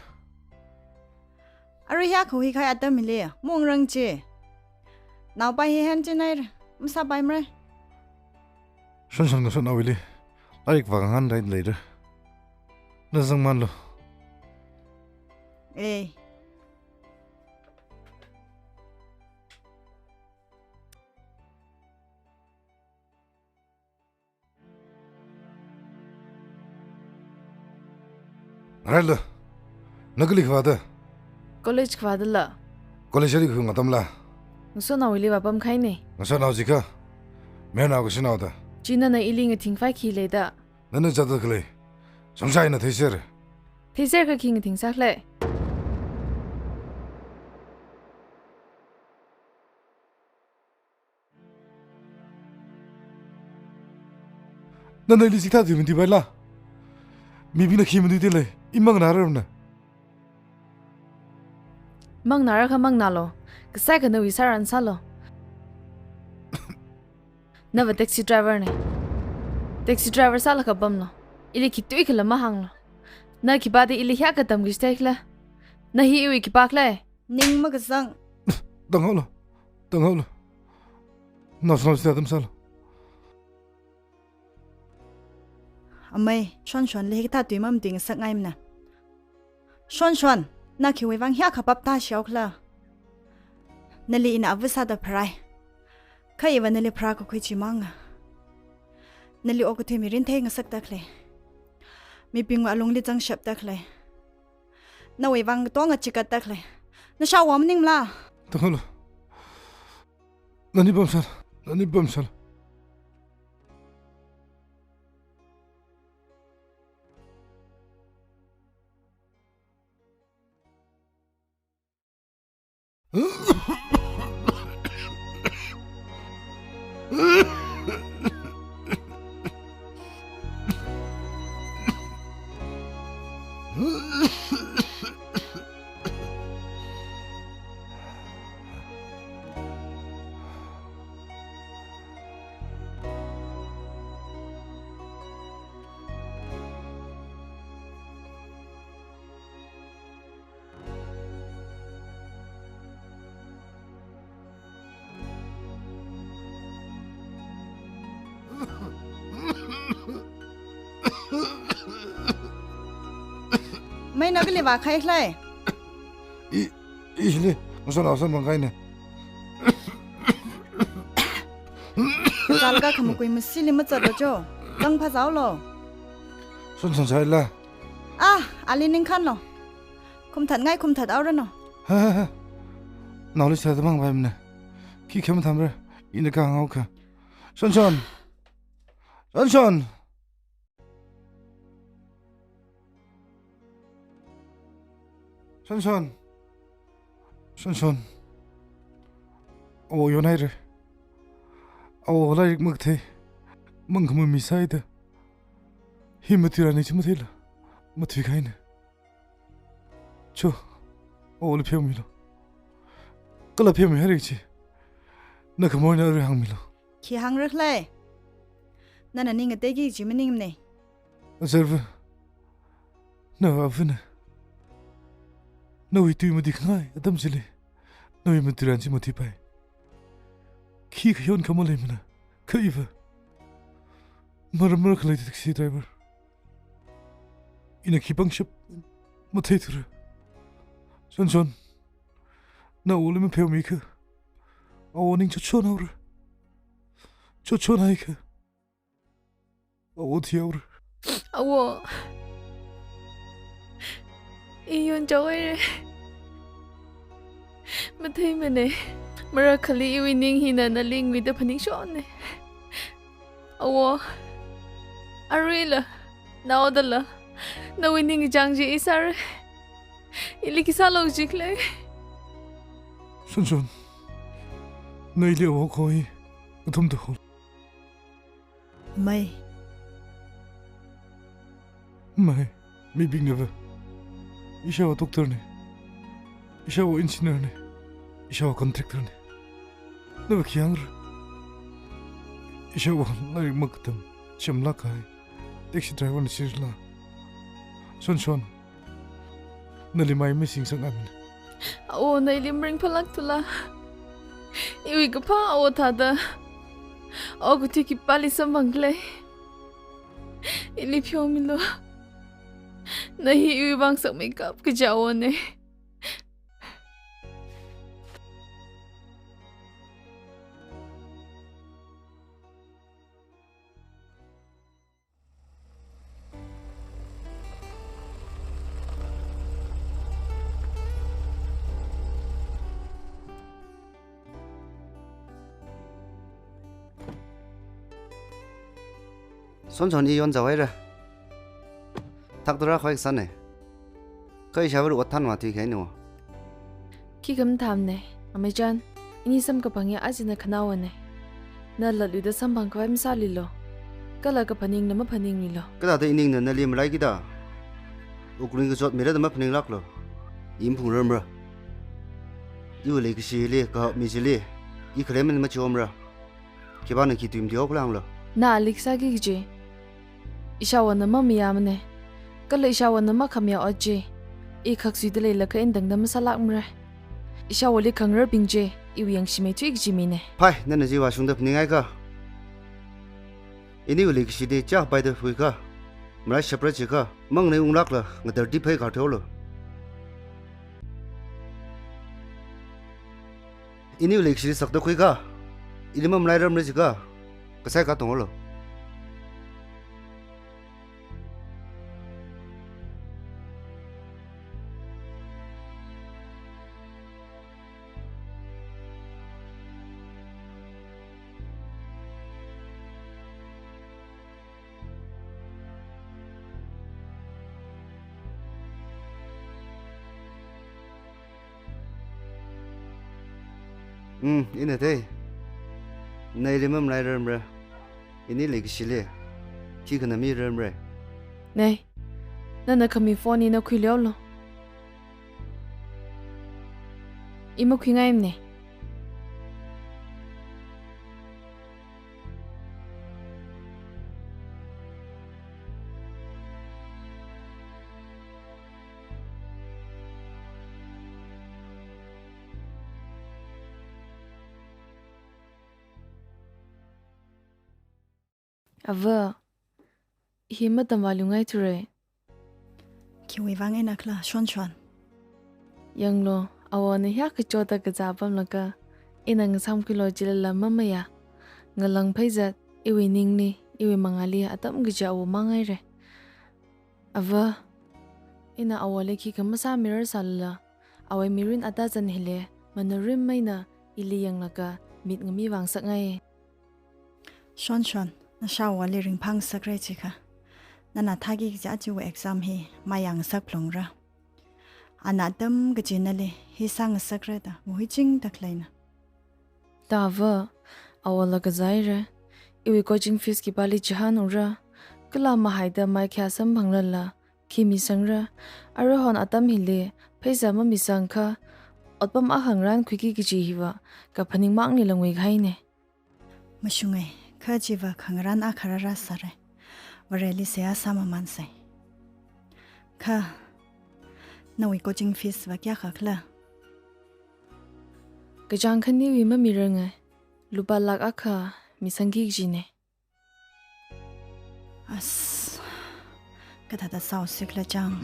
Arui hiyākha huikhai atam hili maungrang chi. Naopa hi hanchinaira, masāpaimara. Shonshon ngasotnaowuili lairik vākhangaida leira. Na zangmanlu. Eh. Railu. Na kali khavāda? College khavādala. College ali khui ngatamla? Ngasotnaowuili vāpamkhaina. Ngasotnao jikha mayarnao kashinaoda. Chi nana ili ngathingkhavai khi leida? Nana zatda khalei shongshā ina theiser. Theiser kha khi ngathingsākhala? Nana ili chikathā tui matuipaila? Mibingna khi matuidalei, i manganārarmana. Manganārakha manganālu, kasākha nawui sāran sālu. Nava taxi driver na. Taxi driver sālaga pamlu. Ili khitui khala mahānglu. Na khipāda ili hiyākha tamkashi theikhala? Na hi iwui khipākhala? Ning makazang. Tanghaolu. Tanghaolu. Naoshinao chithā atam sālu. Amei, Shonshonli hikathā tui mamatuingasakngaimana. Shonshon, na khiwui vang hiyākha phap tāshihaokhala? Nali ina ava sāda pharai. Kha iva nali pharākakhui chimanga. Nali okathui mirin theingasakda khalei, mibingwui alungli zangshapda khalei, nawui vang katonga chikatda khalei, na shāwo maningmala? Tanghaolu. Nani pamsālu. Nani pamsālu. Mei, na kali vākhaikhala? I, ili ngasotnao samphangkahaina. Alka khamakui masili mazatlo jo. Zang phazāolo. Shonshon sāhaila. Ah, ali ningkhanlo. Khumthatngai khumthat haoranu. Ha, ha, ha. Naoli sāda mang bai mne. Khikha mathāmara. Ina kahāng haokha. Shonshon. Shonshon. Shonshon. Shonshon. Awo yonhaira. Awo lairik makathei. Mangkhamā mi sāhaida. Hi matuirani chi matheila. Matuikahaina. Cho. Awoli pheomilu. Kala pheomihaira chi. Na khamor eina arui hāngmilu. Khi hāngra khala? Nana ning ngateiki kaji maningmane. Azarva. Nava avana. Nawui tui matuikhangai atam chili. Nawui matuiran chi matuipai. Khi khayon kha maleimana. Kha iva. Maram maram khalei taxi driver. Ina khi pangshap matheithura. Shonshon. Na awoli mapheomikha. Awo ning chotchon haora. Chotchon haikha. Awo thihaora. Awo. I yonchaohaira. Matheimane. Marakhali iwui ning hina nali nguida phaningshonne. Awo. Aruila. Naodala. Nawui ningchāng chi i sāra. Ili khi sālo jikhala. Shonshon. Na ili awo khoi. Athumda hol. Mei. Mei, mibingnava. Ishāva doctor ne. Ishāva engineer ne. Ishāva contractor ne. Nava khi hāngra. Ishāva lairik makatam. Chamlāk kahai. Taxi driver na chila. Shonshon. Nali mai masingsang amin. Awo, na ili maringphalāktula. Iwui kaphā awo thāda. Okathui khipāli samphangkhala. Ili pheomilu. Na hi iwui vang sakmeikap kaja awone. Shonshon, i yonchaohaira. Thakdara khoi kasāne. Kha ishāvali ot thanvā thuikhaine. Khikha mathāmane, Amei chan, ini samkaphang ya ajina khanaowane. Na latluida samphang khavai masālilo. Kala kaphaningna maphaningmilo. Kathāda iningna nali malaikida. Wuklung kachot mirada maphaninglāklo. I maphungrarmara. Iwui leikashili, kahak mi chili. I khalei eina machiomara. Khipāna khi tui matihaokhala hānglo. Na ali kasāki kaji. Ishāvāna mamayāmane. Kala ishāvāna makhamayā ot chi. I khaksuida leilakha ina tangda masālākmara. Ishāvāli khangararbing chi. Iwui yangshimei thuiki kaji mine. Phai, nana chiwui vāshungda phaninghaiakha. Iniwui leikashili chāpaida phuikha. Malai shapra jikha. Manganei unglākla, ngatar di phei kharthulo. Iniwui leikashili sakda khuikha, ili mamalairarmara jikha, kasai katonglo. Hmm, ina thei. Na ili mamalairarmara. Ini leikashili. Khikhana mirarmara. Nei, nana khami phone ina khuileolo. I makhuingaimane. Ava, hi matamvālungngaithura. Khiwui vang eina khala, Shonshon? Yanglu, awo na hiyākha chotta kazā apamlakha, ina ngasāmkhuilo jilala mamayā. Ngalang pheizat, iwui ningli, iwui mangāli atam kaja awo māngaire. Ava, ina awoli khikha masāmirar sālala, awui mirin atazan hili, manarim maina ili yanglaga mit ngami vāngasakngai. Shon shon, nashāwali ringphāngasakra chiakha, nana thāki kaja chiwui exam hi mayāngasak phalungra. Ana atam kachina nali hi sāngasakra da, muhiching da khaleina. Tava, awala kazaire, iwui coaching fees khipāli chihānura, kala mahaida mai khayā samphanglala, khi misangra, aruihon atam hili, pheisā mamisangkha, otpam akha ngarānkhuiki kaji hiva, kaphaning mangli langui kahaine. Mashunge, kha chiva khangarān akha rāra sāre. Vareli seihā sāmamānse. Kha, nawui coaching fees va kayākha khala? Kachāng khaniwui mamirange, lupā lakh akha misangki kajine. As, kathāda sāusi khala chang.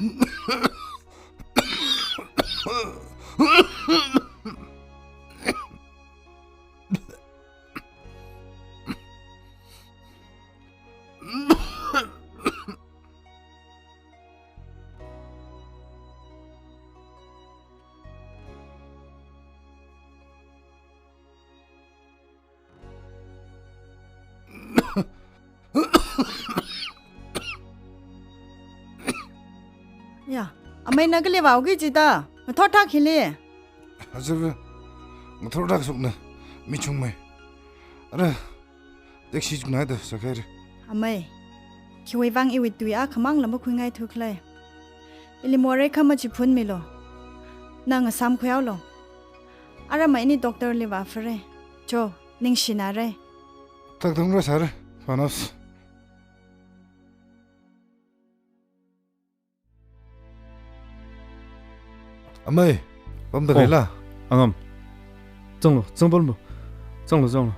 Ya, amei na kali vāuki jida, ngathor thak hili. Azava, ngathor thak sokna, michungmei. Ara, taxi chukna da sākhaire. Amei, khiwui vang iwui tui akhamangla makhuingaithu khala. Ili morei kha machiphunmilu. Na ngasāmkhuihaolu. Ara mai ini doctor li vāphare. Cho, ningshinare. Thakthang rāsāre, Panos. Amei, pamda Oh, kaila? Angam. Zanglu, zangpamlu. Zanglu, zanglu.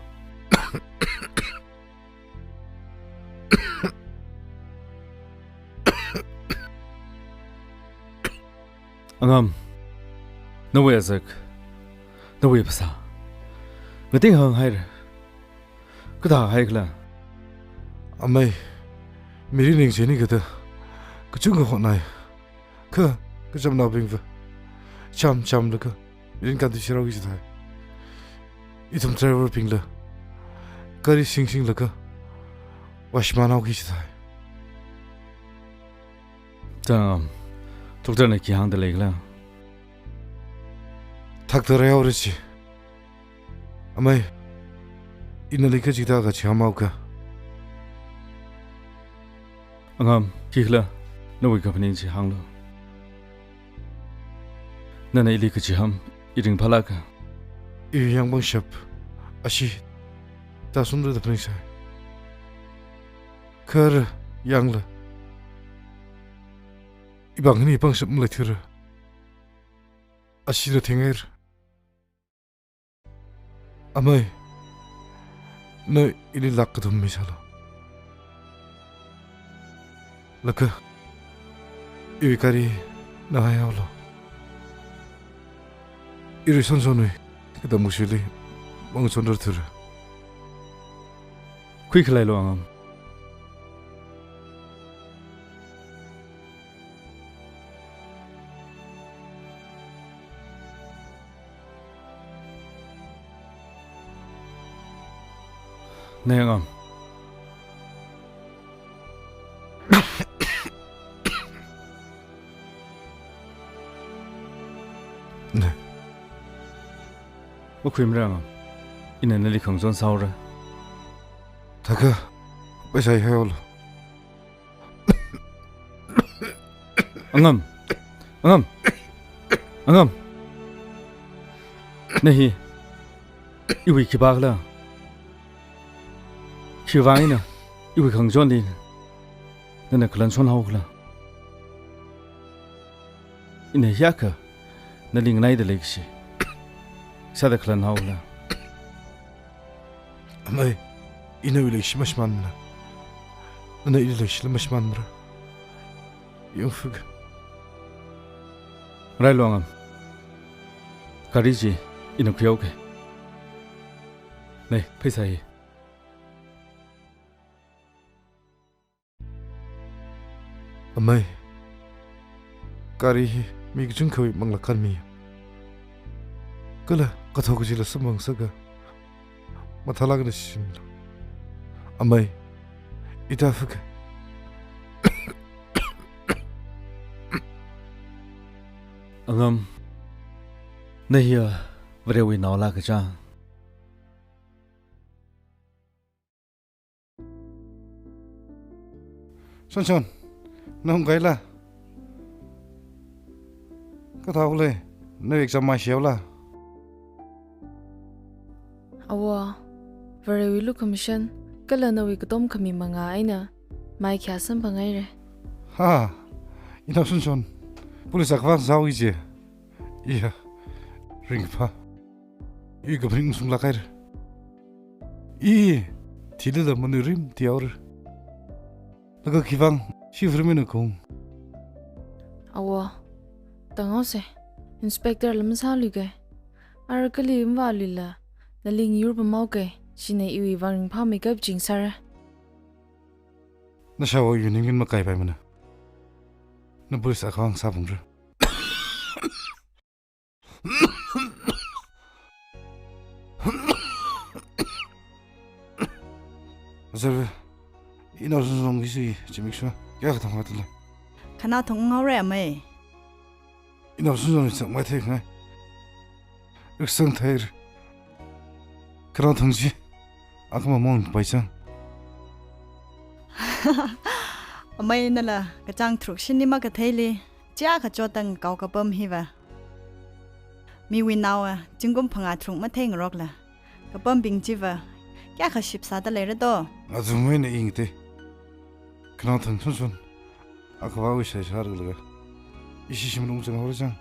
Angam. Nawui azak. Nawui phasā. Ngatinghānghaire. Kathāhai khala? Amei, mirin ning chini kathā, kachungkha hotnai. Kha, kachamnaobingva, cham chamlaga, mirin kantu shiraoki jithai. Ithum driver bingla, gari sing singlaga, vāshimānhaoki jithai. Chang, doctor na khi hāngda lei khala? Thakda rāhaora chi. Amei, ina nali kachida kachiham haoka. Angam, khikhala, nawui kaphaning chi hānglu. Nana ili kachiham, i ringphālāka. I yangpangshap, ashi, tāsumra da phaningsai. Kha ara yangla, ivang khani pangshap maleithura. Ashila thengaira. Amei, na ili lakh kathum misālu. Laga, iwui gari na haihaolu. Irui sonsonwui, katam kashili, mang sonrar thura. Khuikhalailu angam. Nei angam. Nei. Makhuimara angam. Ina nali khangachon sāhaora. Thakha, pheisā haihaolu. Angam. Angam. Angam. Na hi iwui khipākhala? Khivang eina iwui khangachonli nana khalān shonhaokhala? Ina hiyākha nali nganaida leikashi sāda khalānhaokhala? Amei, ina iwui leishi mashimānmana. Nana ili leishila mashimānmara. Yungfuk. Railu angam. Gari chi ina khuihaoke. Nei, pheisā hi. Amei, gari hi mi kachungkhawui manglā kanmi. Kala kathao kachila samphang sāga, mathālāk eina shimlu. Amei, ita fuk. Angam, na hiya Varewui naola kachang. Shonshon, na ungkaila? Kathāhaole, nawui exam maishihaola? Awo, Varewui lukhamashan kala nawui katom khami mangā eina maikhayā samphanghaire. Ha, inao Shonshon, police akhavā sāhaoki kaji. Iya, ringphā. I kaphaning shunglāk haira. I, thilala manuirim thihaora. Laga khiwuivang shivarim eina khaung? Awo, tanghaose, inspector la masāluika. Ara kali mavāluila, nali ngayur pamhaoka, china iwui vang ringphāmeikap jingsāra. Nashāwo yu ningin makaipaimana. Na police akhavā sāphalungra. Azarva, inao Shonshon nong kisi zimiksho, kayākha thangkhatala? Khanaothang unghaora amei. Inao Shonshon nong sāngmai theingai. Riksang thaira. Khanaothang chi akhamamong paichang. Amei nala kachāng tharuk shini makatheili, chiyākha chotang kao kapam hiva. Miwui naowa zingkum phangā tharuk matheingarokla, kapambing chiva kayākha shipsāda leira do. Azumwui eina ingte. Khanaothang Shonshon akhavāwui shaisharlaga ishi shimli ungchang haora chang.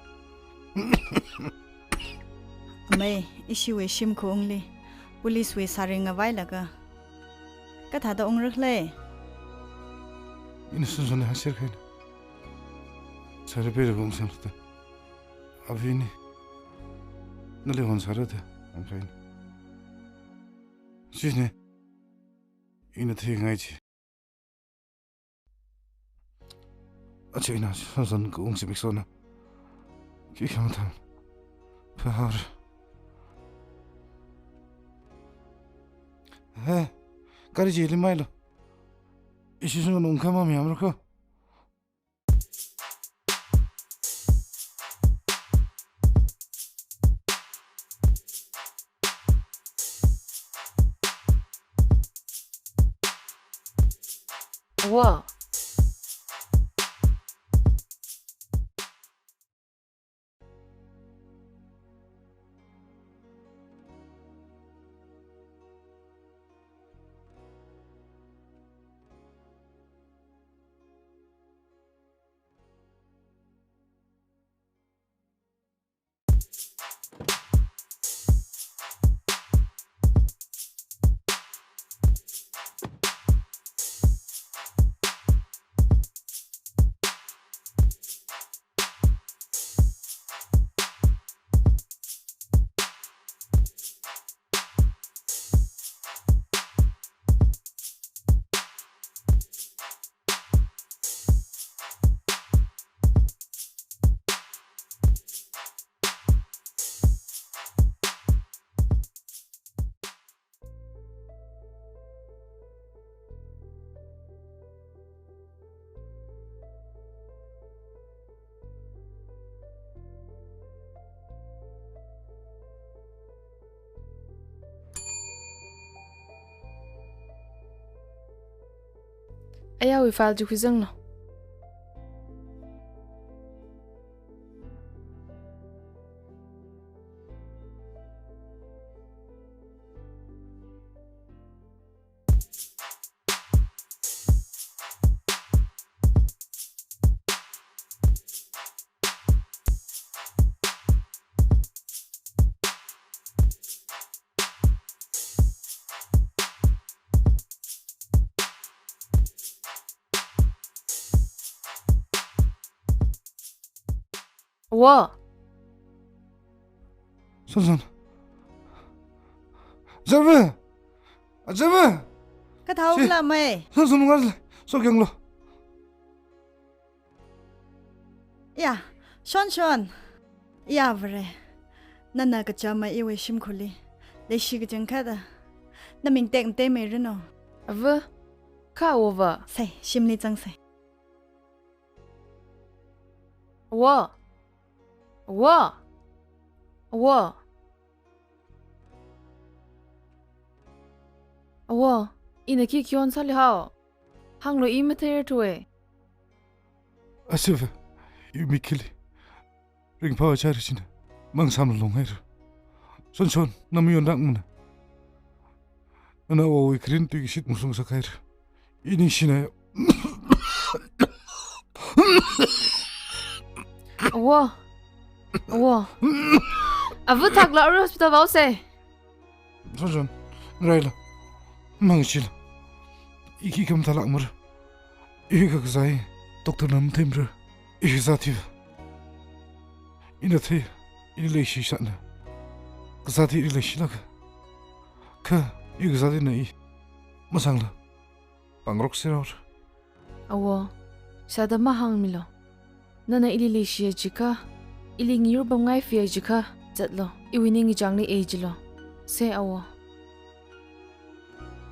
Amei, ishiwui shimkhurli police wui sāring ngavailaga kathāda ungrakhala? Ina Shonshon hāngser kahaina. Sāra pera ungsemta. Avini, nali hon sārada, ungkahaina. Chine, ina theingai chi. Achi ina Shonshon kaung zimiksho na. Khi khamathā. Phāhaora. He, gari chili mailu. Ishi Shonshon ungkhamamiyamra ko. Awo. Ayawui file chi khuizanglu. Awo. Shonshon. Azarva! Azarva! Kathāhaokhala mei? Shonshon ngarle. Sokyanglu. Ya, Shon Shon. Ya, Vare. Nana kachama iwui shimkhurli leishi kachangkhatta naming tekmatei meiranu. Ava, kha awo va. Sei, shimli zangsei. Awo. Awo. Awo. Awo, ina khi khi onsāli hao? Hānglu, i matheirarthuwe. Asiva, iwui mik khili ringphā achara china mangsam longhaira. Shon Shon, na mayonrākmana. Nana awowui kharing tui kashit mashung sākhaira. I ningshina. Awo. Awo. Ava, thakla arui hospital vāosei. Shon Shon, ngaraila. Mangachila. I khi khamathālākmara. I kakazā hi doctor na matheimara. I kazāt hiva, ina thei, ili leishisāna. Kazāt hi ili leishilāka. Kha i kazāt hina i masangla pangrok sirao. Awo, sāda mahāngmilu. Nana ili leishiya jiakha, ili ngayur pamngai fiya jiakha, zatlu. Iwui ning ichāngli ei jilu. Sei awo.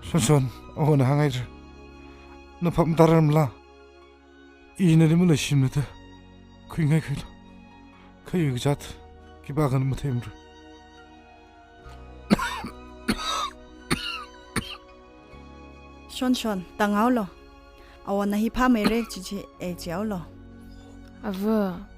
Shon Shon, awona hānghaira. Na phap matārar mala? Ina nali maleishimana da khuingai khuilu. Kha iwui kazāt khipākhana matheimara. Shon Shon, tānghaolu. Awona hi phāmeira kaji chi ei jihaolu. Ava.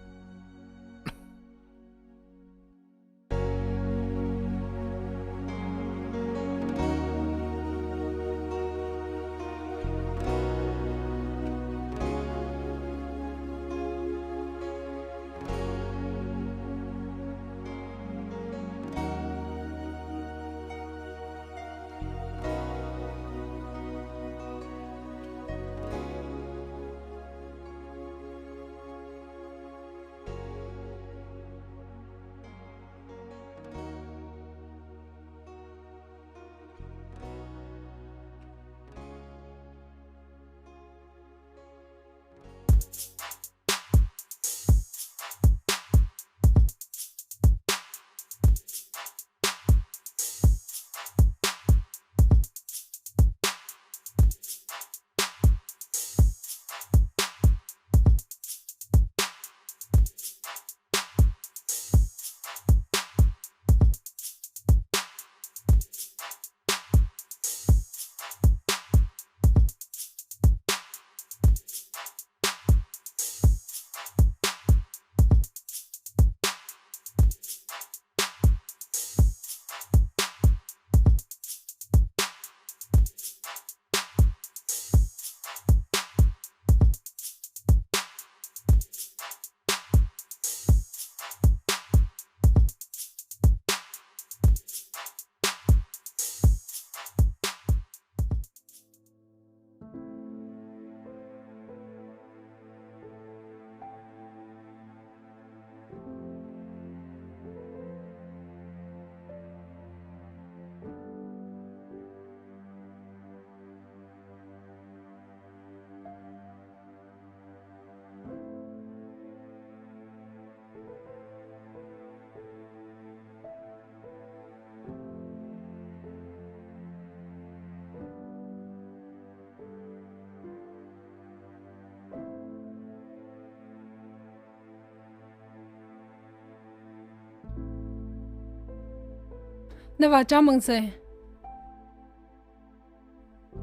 Nava chāmangse.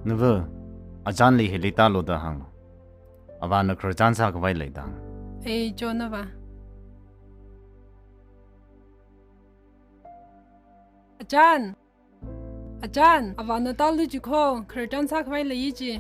Nava, Achanli hili tālu da hānglu. Avāna khararchan sākhavai lei da hāng. Ei, cho nava. Achan! Achan! Avāna tālu jikho, khararchan sākhavai lei ji.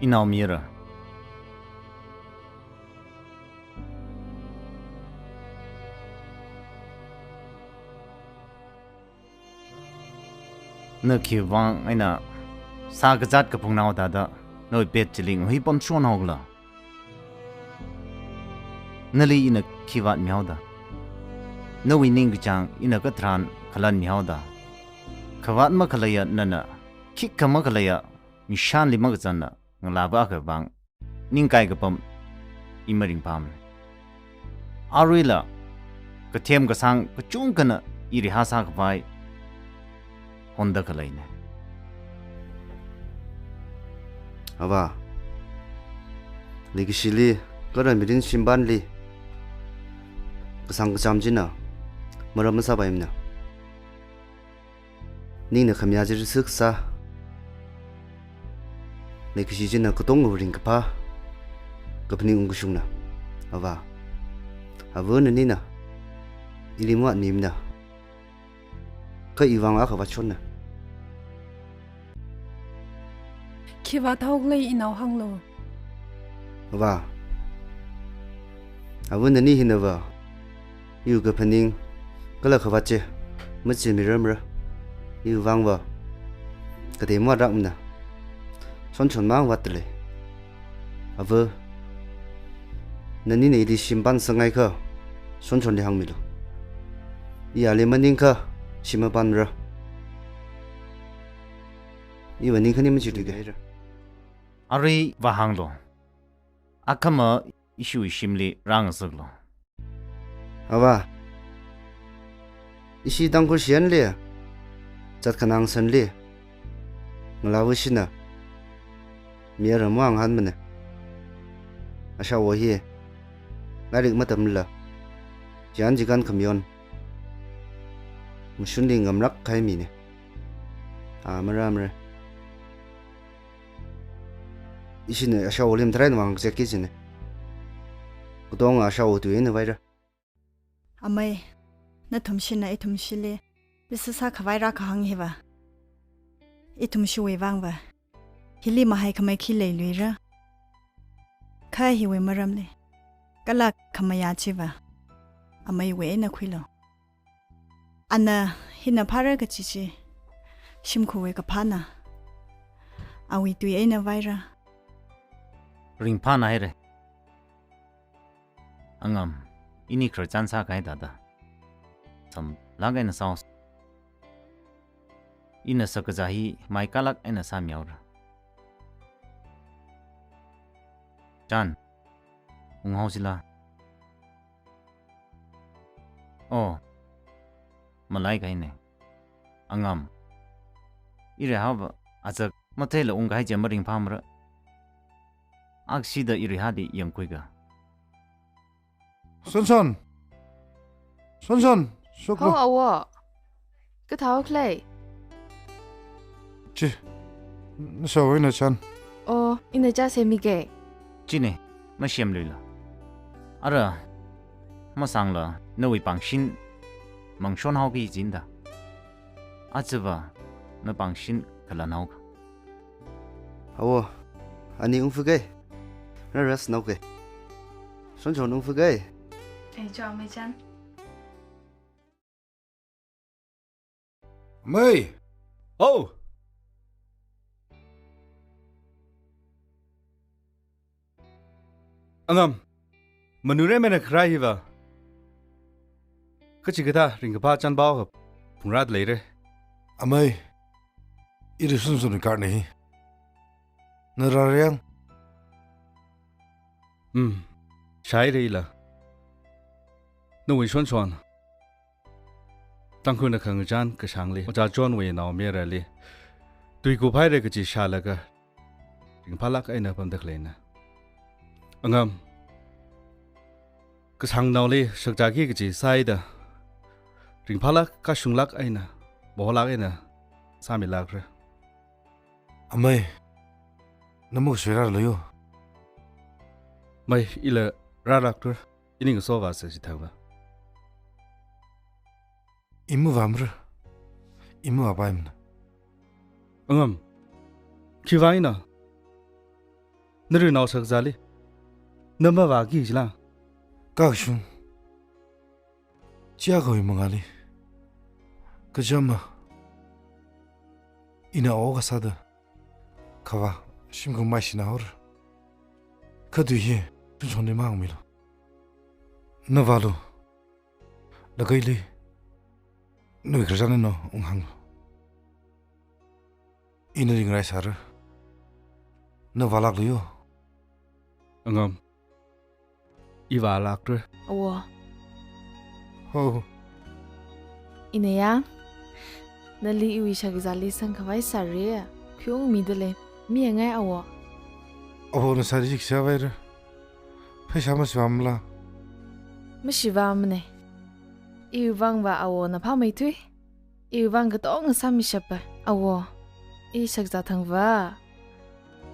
Inao mira. Na khiwuivang eina Sā kazāt kaphungnao thāda, nawui pet chili ngahui pamshon haokhala? Nali ina khi vātmihaoda? Nawui ningkachāng ina katharan khalanmihaoda? Khavāt makhaleiya nana, khikha makhaleiya mishanli makazanna ngalāva akhavang ningkai kapam i maringphāmana. Aruila kathem kasāng kachungkhana i reihā sākhavai honda khaleina. Avā, leikashili kala mirin shimpanli kasāng kachām china maram masāpaimana. Ningna khamayā chi risuk sā. Leikashi china katongwui ringkaphā, kaphaning ungkashungna. Avā, ava nanina ili mavātmimana. Kha iwui vang akha vātshonna. Khi vāthaokhala inao hānglu. Avā, ava nani hinava iwui kaphaning kala khavāt chi machimirarmara. Iwui vangva katei mavātrakmana. Shonshon mang vātdalei. Ava, nanina ili shimpan sāngaikha Shonshonli hāngmilu. I ali maningkha shim mapanmara. Iva ning khani machiluiga haira. Arui vāhānglu. Akhama ishiwui shimli rāngasaklu. Avā, ishi Tangkhul shiyanli, zat khanang sanli, ngalāva ishina mi ara mavānghanmana. Ashāwo hi lairik matamla, chiyān chikān khamayon mashunli ngamrak kahai mina. A, mara mara. Ishina ashāwoli mathālāk eina vāngazekki kajina. Katonga ashāwo tui eina vāhaira. Amei, nathumshina ithumshili risuk sākhavai rākahāng hiva, ithumshiwui vangva hili mahaikhamei khi leiluira. Kha hiwui maramli kala khamayā chiva ameiwui eina khuilu. Ana hina phāra kaji chi shimkhurwui kaphāna. Awui tui eina vāhaira. Ringphānāhaira. Angam, ini khararchan sākahai thāda samlāk eina sāhaosa. Ina shakazā hi maikālāk eina sāmihaora. Chan, unghaosila. Oh, malai kahaina. Angam, i reihāva azak matheila ungkahai chi maringphāmara. Akshida i reihāli yangkhuiga. Shonshon! Shonshon! Shoklu. Hao, awo. Kathāhaokhala? Chi, nashāwo eina chan. Oh, ina chā semmiga. China, masemluilu. Ara, masangla nawui pāngshim mangshon haoki jida. Ajava na pāngshim khalan haoka. Awo, ani ungfuga. Na rest naoga. Shonshon ungfuga. Ei, cho, amei chan. Mei! Oh! Angam, manuireimana kharā hiva kachikathā ringkaphā chanpao haophungrāda leira. Amei, iri Shonshonwui cardna hi. Na rāra yang? Hmm, shāhaira ila. Nawui Shonshon Tangkhulna khangachān kashāngli, Ojā Johnwui naomayarali tuikuphaira kaji shālaga ringphālāk eina pamda khaleina. Angam, kasāngnaoli shakzāki kaji sāhaida ringphālāk, kashunglāk eina, maholāk eina sāmilākra. Amei, na makasui rāra leiyo. Mei, ila rāra kura. Ini ngasovāsa chithāva. I mavāmara. I mavāpaimana. Angam, khiwui vang eina? Naruinao shakzāli na mavāki jila? Kakashung, chiakhawui mangāli kachama ina awo kasāda khavā shimkhur maishina haora. Kha tui hi Shonshonli mahāngmilu. Na vālu. Lākaili nawui khararchan eina unghānglu. Ina ringrai sāra. Na vālāklu yo. Angam. I vālākra. Awo. Ho. Ina ya. Nali iwui shakzāli sangkhavai sāri. Khaungmida lei. Miya ngai awo. Awo, na sāri jik sāvaira. Pheisā mashiva mala? Mashiva mane. Iwui vangva awona phāmeithui. Iwui vang katonga sāmishapa. Awo. I shakzā thangva.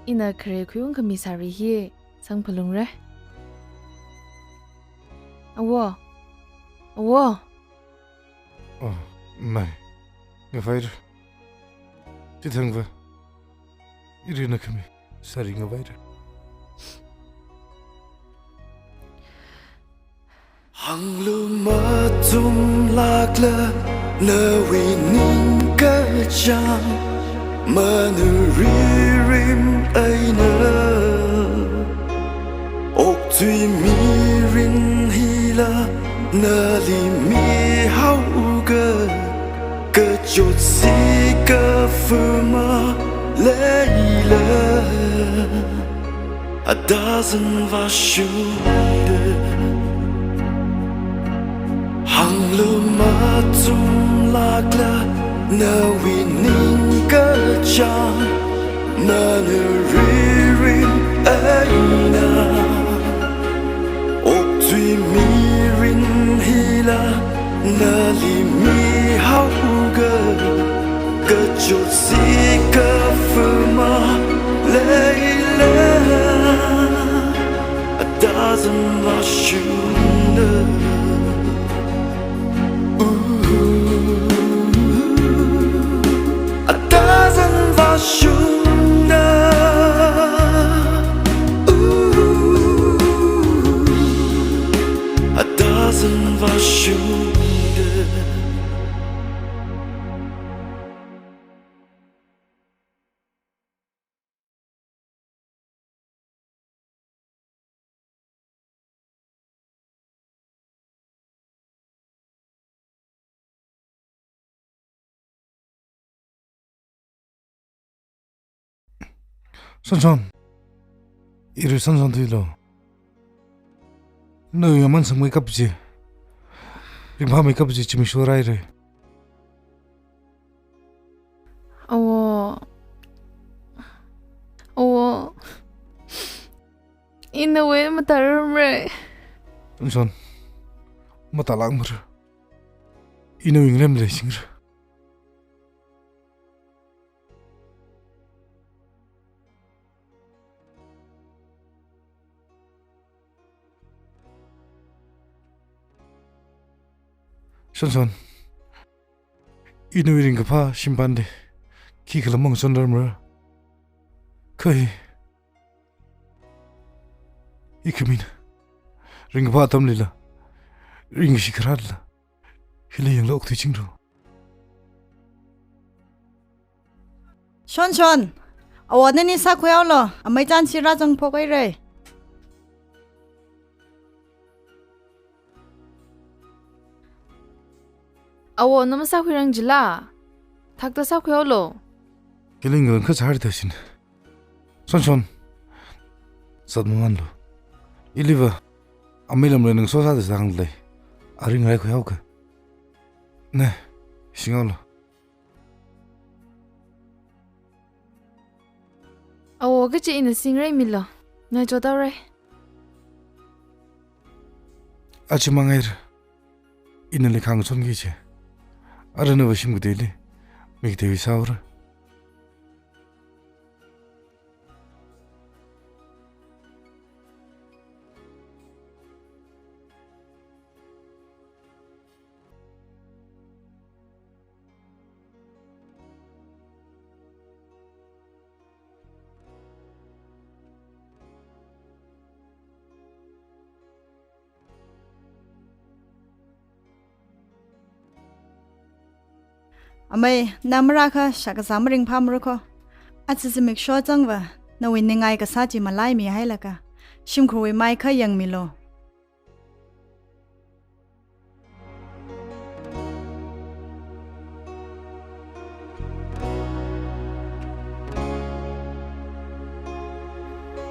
Ina khare khaung khami sāri hi sangphalungra. Awo. Awo. Oh, mai. Ngavaira. Chithangva. Iri na khami sāri ngavaira. Hānglu machumlākla nawui ningkachāng, manuri rim eina okthui mirin hila nali mihaoga, kachotsi kafuma leila. A dozen vāshungda hānglu machumlākla nawui ningkachāng, manuri rim eina okthui mirin hila nali mihaoga, kachotsi kafuma leila. A dozen vāshungda. Ooh. A dozen vāshungda. Ooh. A dozen vāshungda. Shonshon. Iri Shonshon thuilu. Nawui aman sangmeikap chi, ringphāmeikap chi zimiksho rāhaira. Awo. Awo. Ina nawui mathāramra. Shonshon. Mathālākmara. Ina nawui ngalemli shingra. Shonshon, ina nawui ringkaphā shimpānli khikhala mangachonrarmara. Kha hi, ikhami ringkaphā atamlila, ringkashi kharālila, hili yanglu okthui chingru. Shonshon, awo nani sākhuihaolu, amei chānsi rāzangphok haira. Awo, na masākhuirang jila, thakta sākhuihaolu. Hili ngarān kachar tasin. Shonshon, zat mamanlu. Iliva, amei lamlei nang sosa da zangli. Aring raikhuihaoka. Ne, singhaolu. Awo, kachi ina singraimilu. Ngaichot haora. Achi mangaira. Ina nali khangachonki kachi. Ara nawui shim kateili mi katei sāhaora. Amei, na marākha shakazā maringphāmara kho. Aja zimiksho zangva, nawui ningai kasā chi malaimi hailaga, shimkhurwui mai kha yangmilu.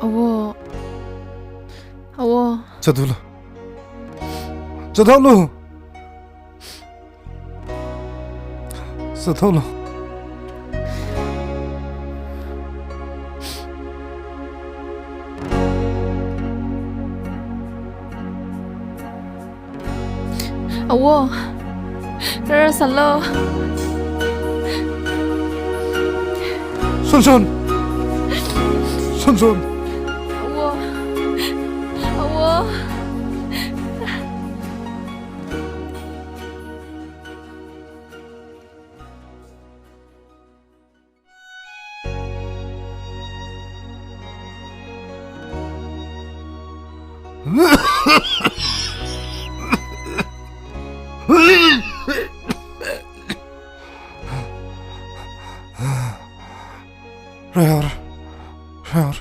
Awo. Awo. Zathaolu. Zathaolu. Zathaolu. Awo, rāra sālu. Shonshon. Shonshon. Awo. Awo. Rāhaora. Rāhaora.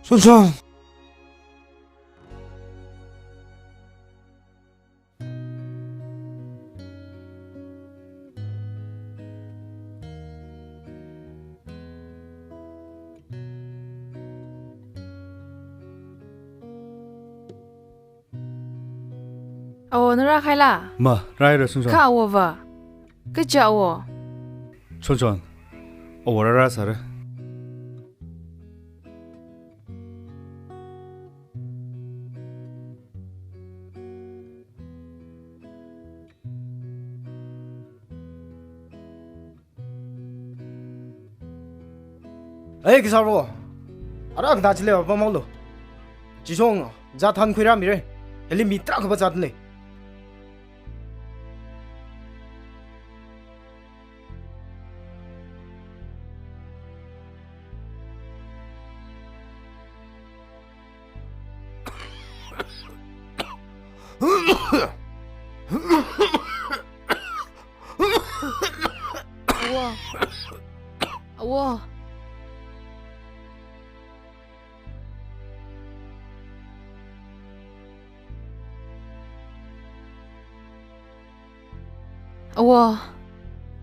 Shonshon. Awo, na rākahaila? Ma, rāhaira Shonshon. Kha awova? Kaja awo? Shonshon, awo rāra sāra. Ei, kasārva. Ara kanda chili pamhaolu. Chishong, zat thankhuira mira. Hili mi tarākha pazat lei. Awo. Awo. Awo.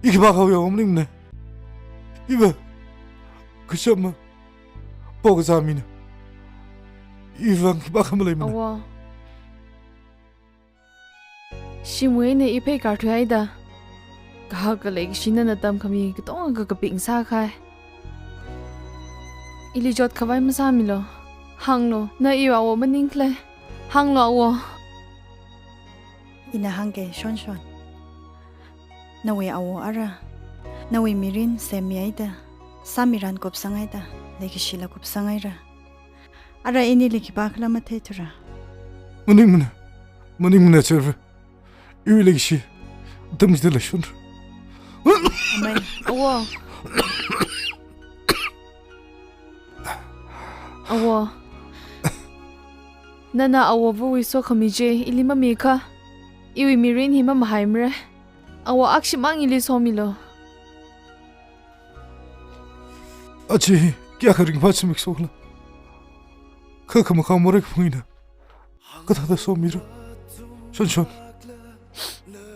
I khipākha yaowa maningmana. Iva kashama pao kazā mina. Iva khipākha maleimana. Awo. Shimwui eina i phei karthuihaida, kahaka leikashi nana tamkhami katonga kakaping sākahai. Ili chotkhavai masāmilu. Hānglu, na iwui awo maningkhala. Hānglu awo. Ina hāngke Shonshon. Nawui awo ara, nawui mirin semmihaida, sāmiran kupsanghaida, leikashila kupsanghaira. Ara inili khipākhala matheithura. Maningmana, maningmana Cherve. Iwui leikashi atam chida leishonra. Amei. Awo. Awo. Nana awovawui sokhami chi ili mamikha, iwui mirin hi mamahaimara. Awo, akshimang ili somilu. Aja hi kayākha ringphā zimiksho khala. Kha khamakhao morei kaphung eina kathāda somira. Shonshon,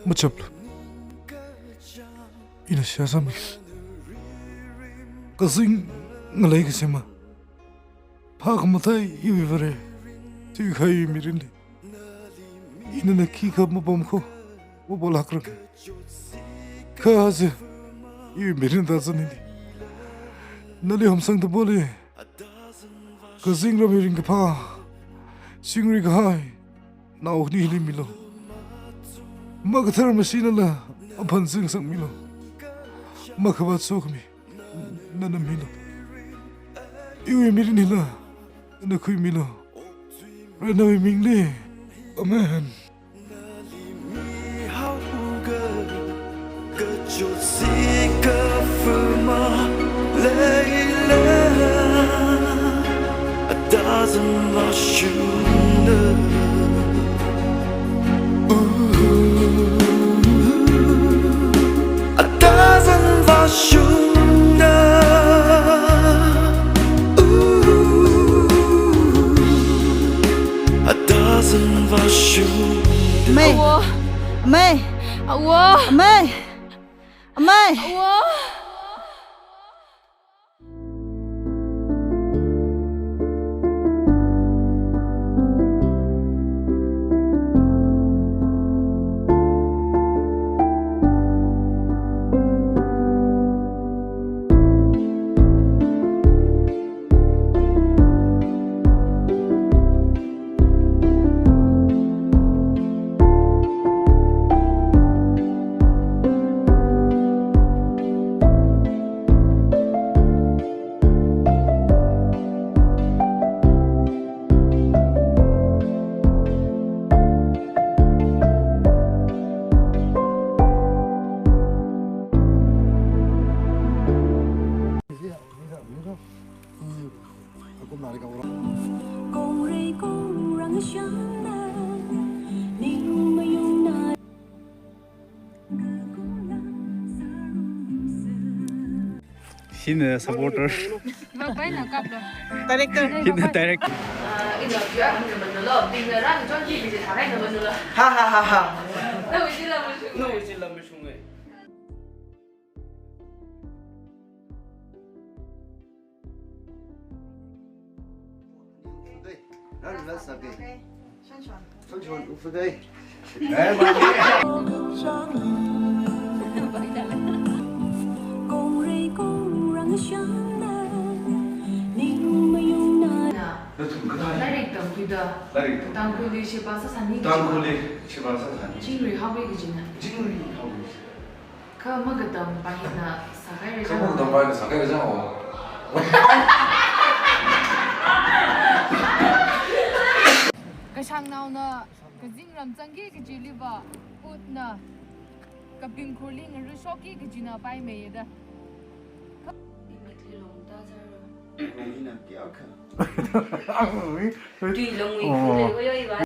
machaplu. Ina seihā sāmi. Kazing ngalei kasema, phākhamathā iwui Vare, thuikahai iwui mirinli ina na khikha mapamkho, mapolākranga. Kha aja iwui mirin tazan hili nali hamsang tapoli, kazingram hi ringkaphā, chingri kahai nao khani hili milu. Makathar mashinala aphan zingsangmilu. Makhavāt sokhami nana milu. Iwui mirin hila nana khuimilu. Varewui mingli. Amen. Amei. Awo. Amei. Awo. Amei. Amei. Awo. Hina supporter. Director. Hina director. Ha ha ha ha. Lairik tamkhuida. Lairik tam. Tangkhulli sheba sāsāni. Tangkhulli sheba sāsāni. Chingri haowa kajina. Chingri haowa kajina. Kha makatam pā hina sākhaira. Kha makatam pā hina sākhaira jang o. Kashangnaona kazingram zangki kajiliva utna kapingkhurli ngarushokki kajina paimeiya da. Ina kayākha. Tui longwui khulei oyo iva.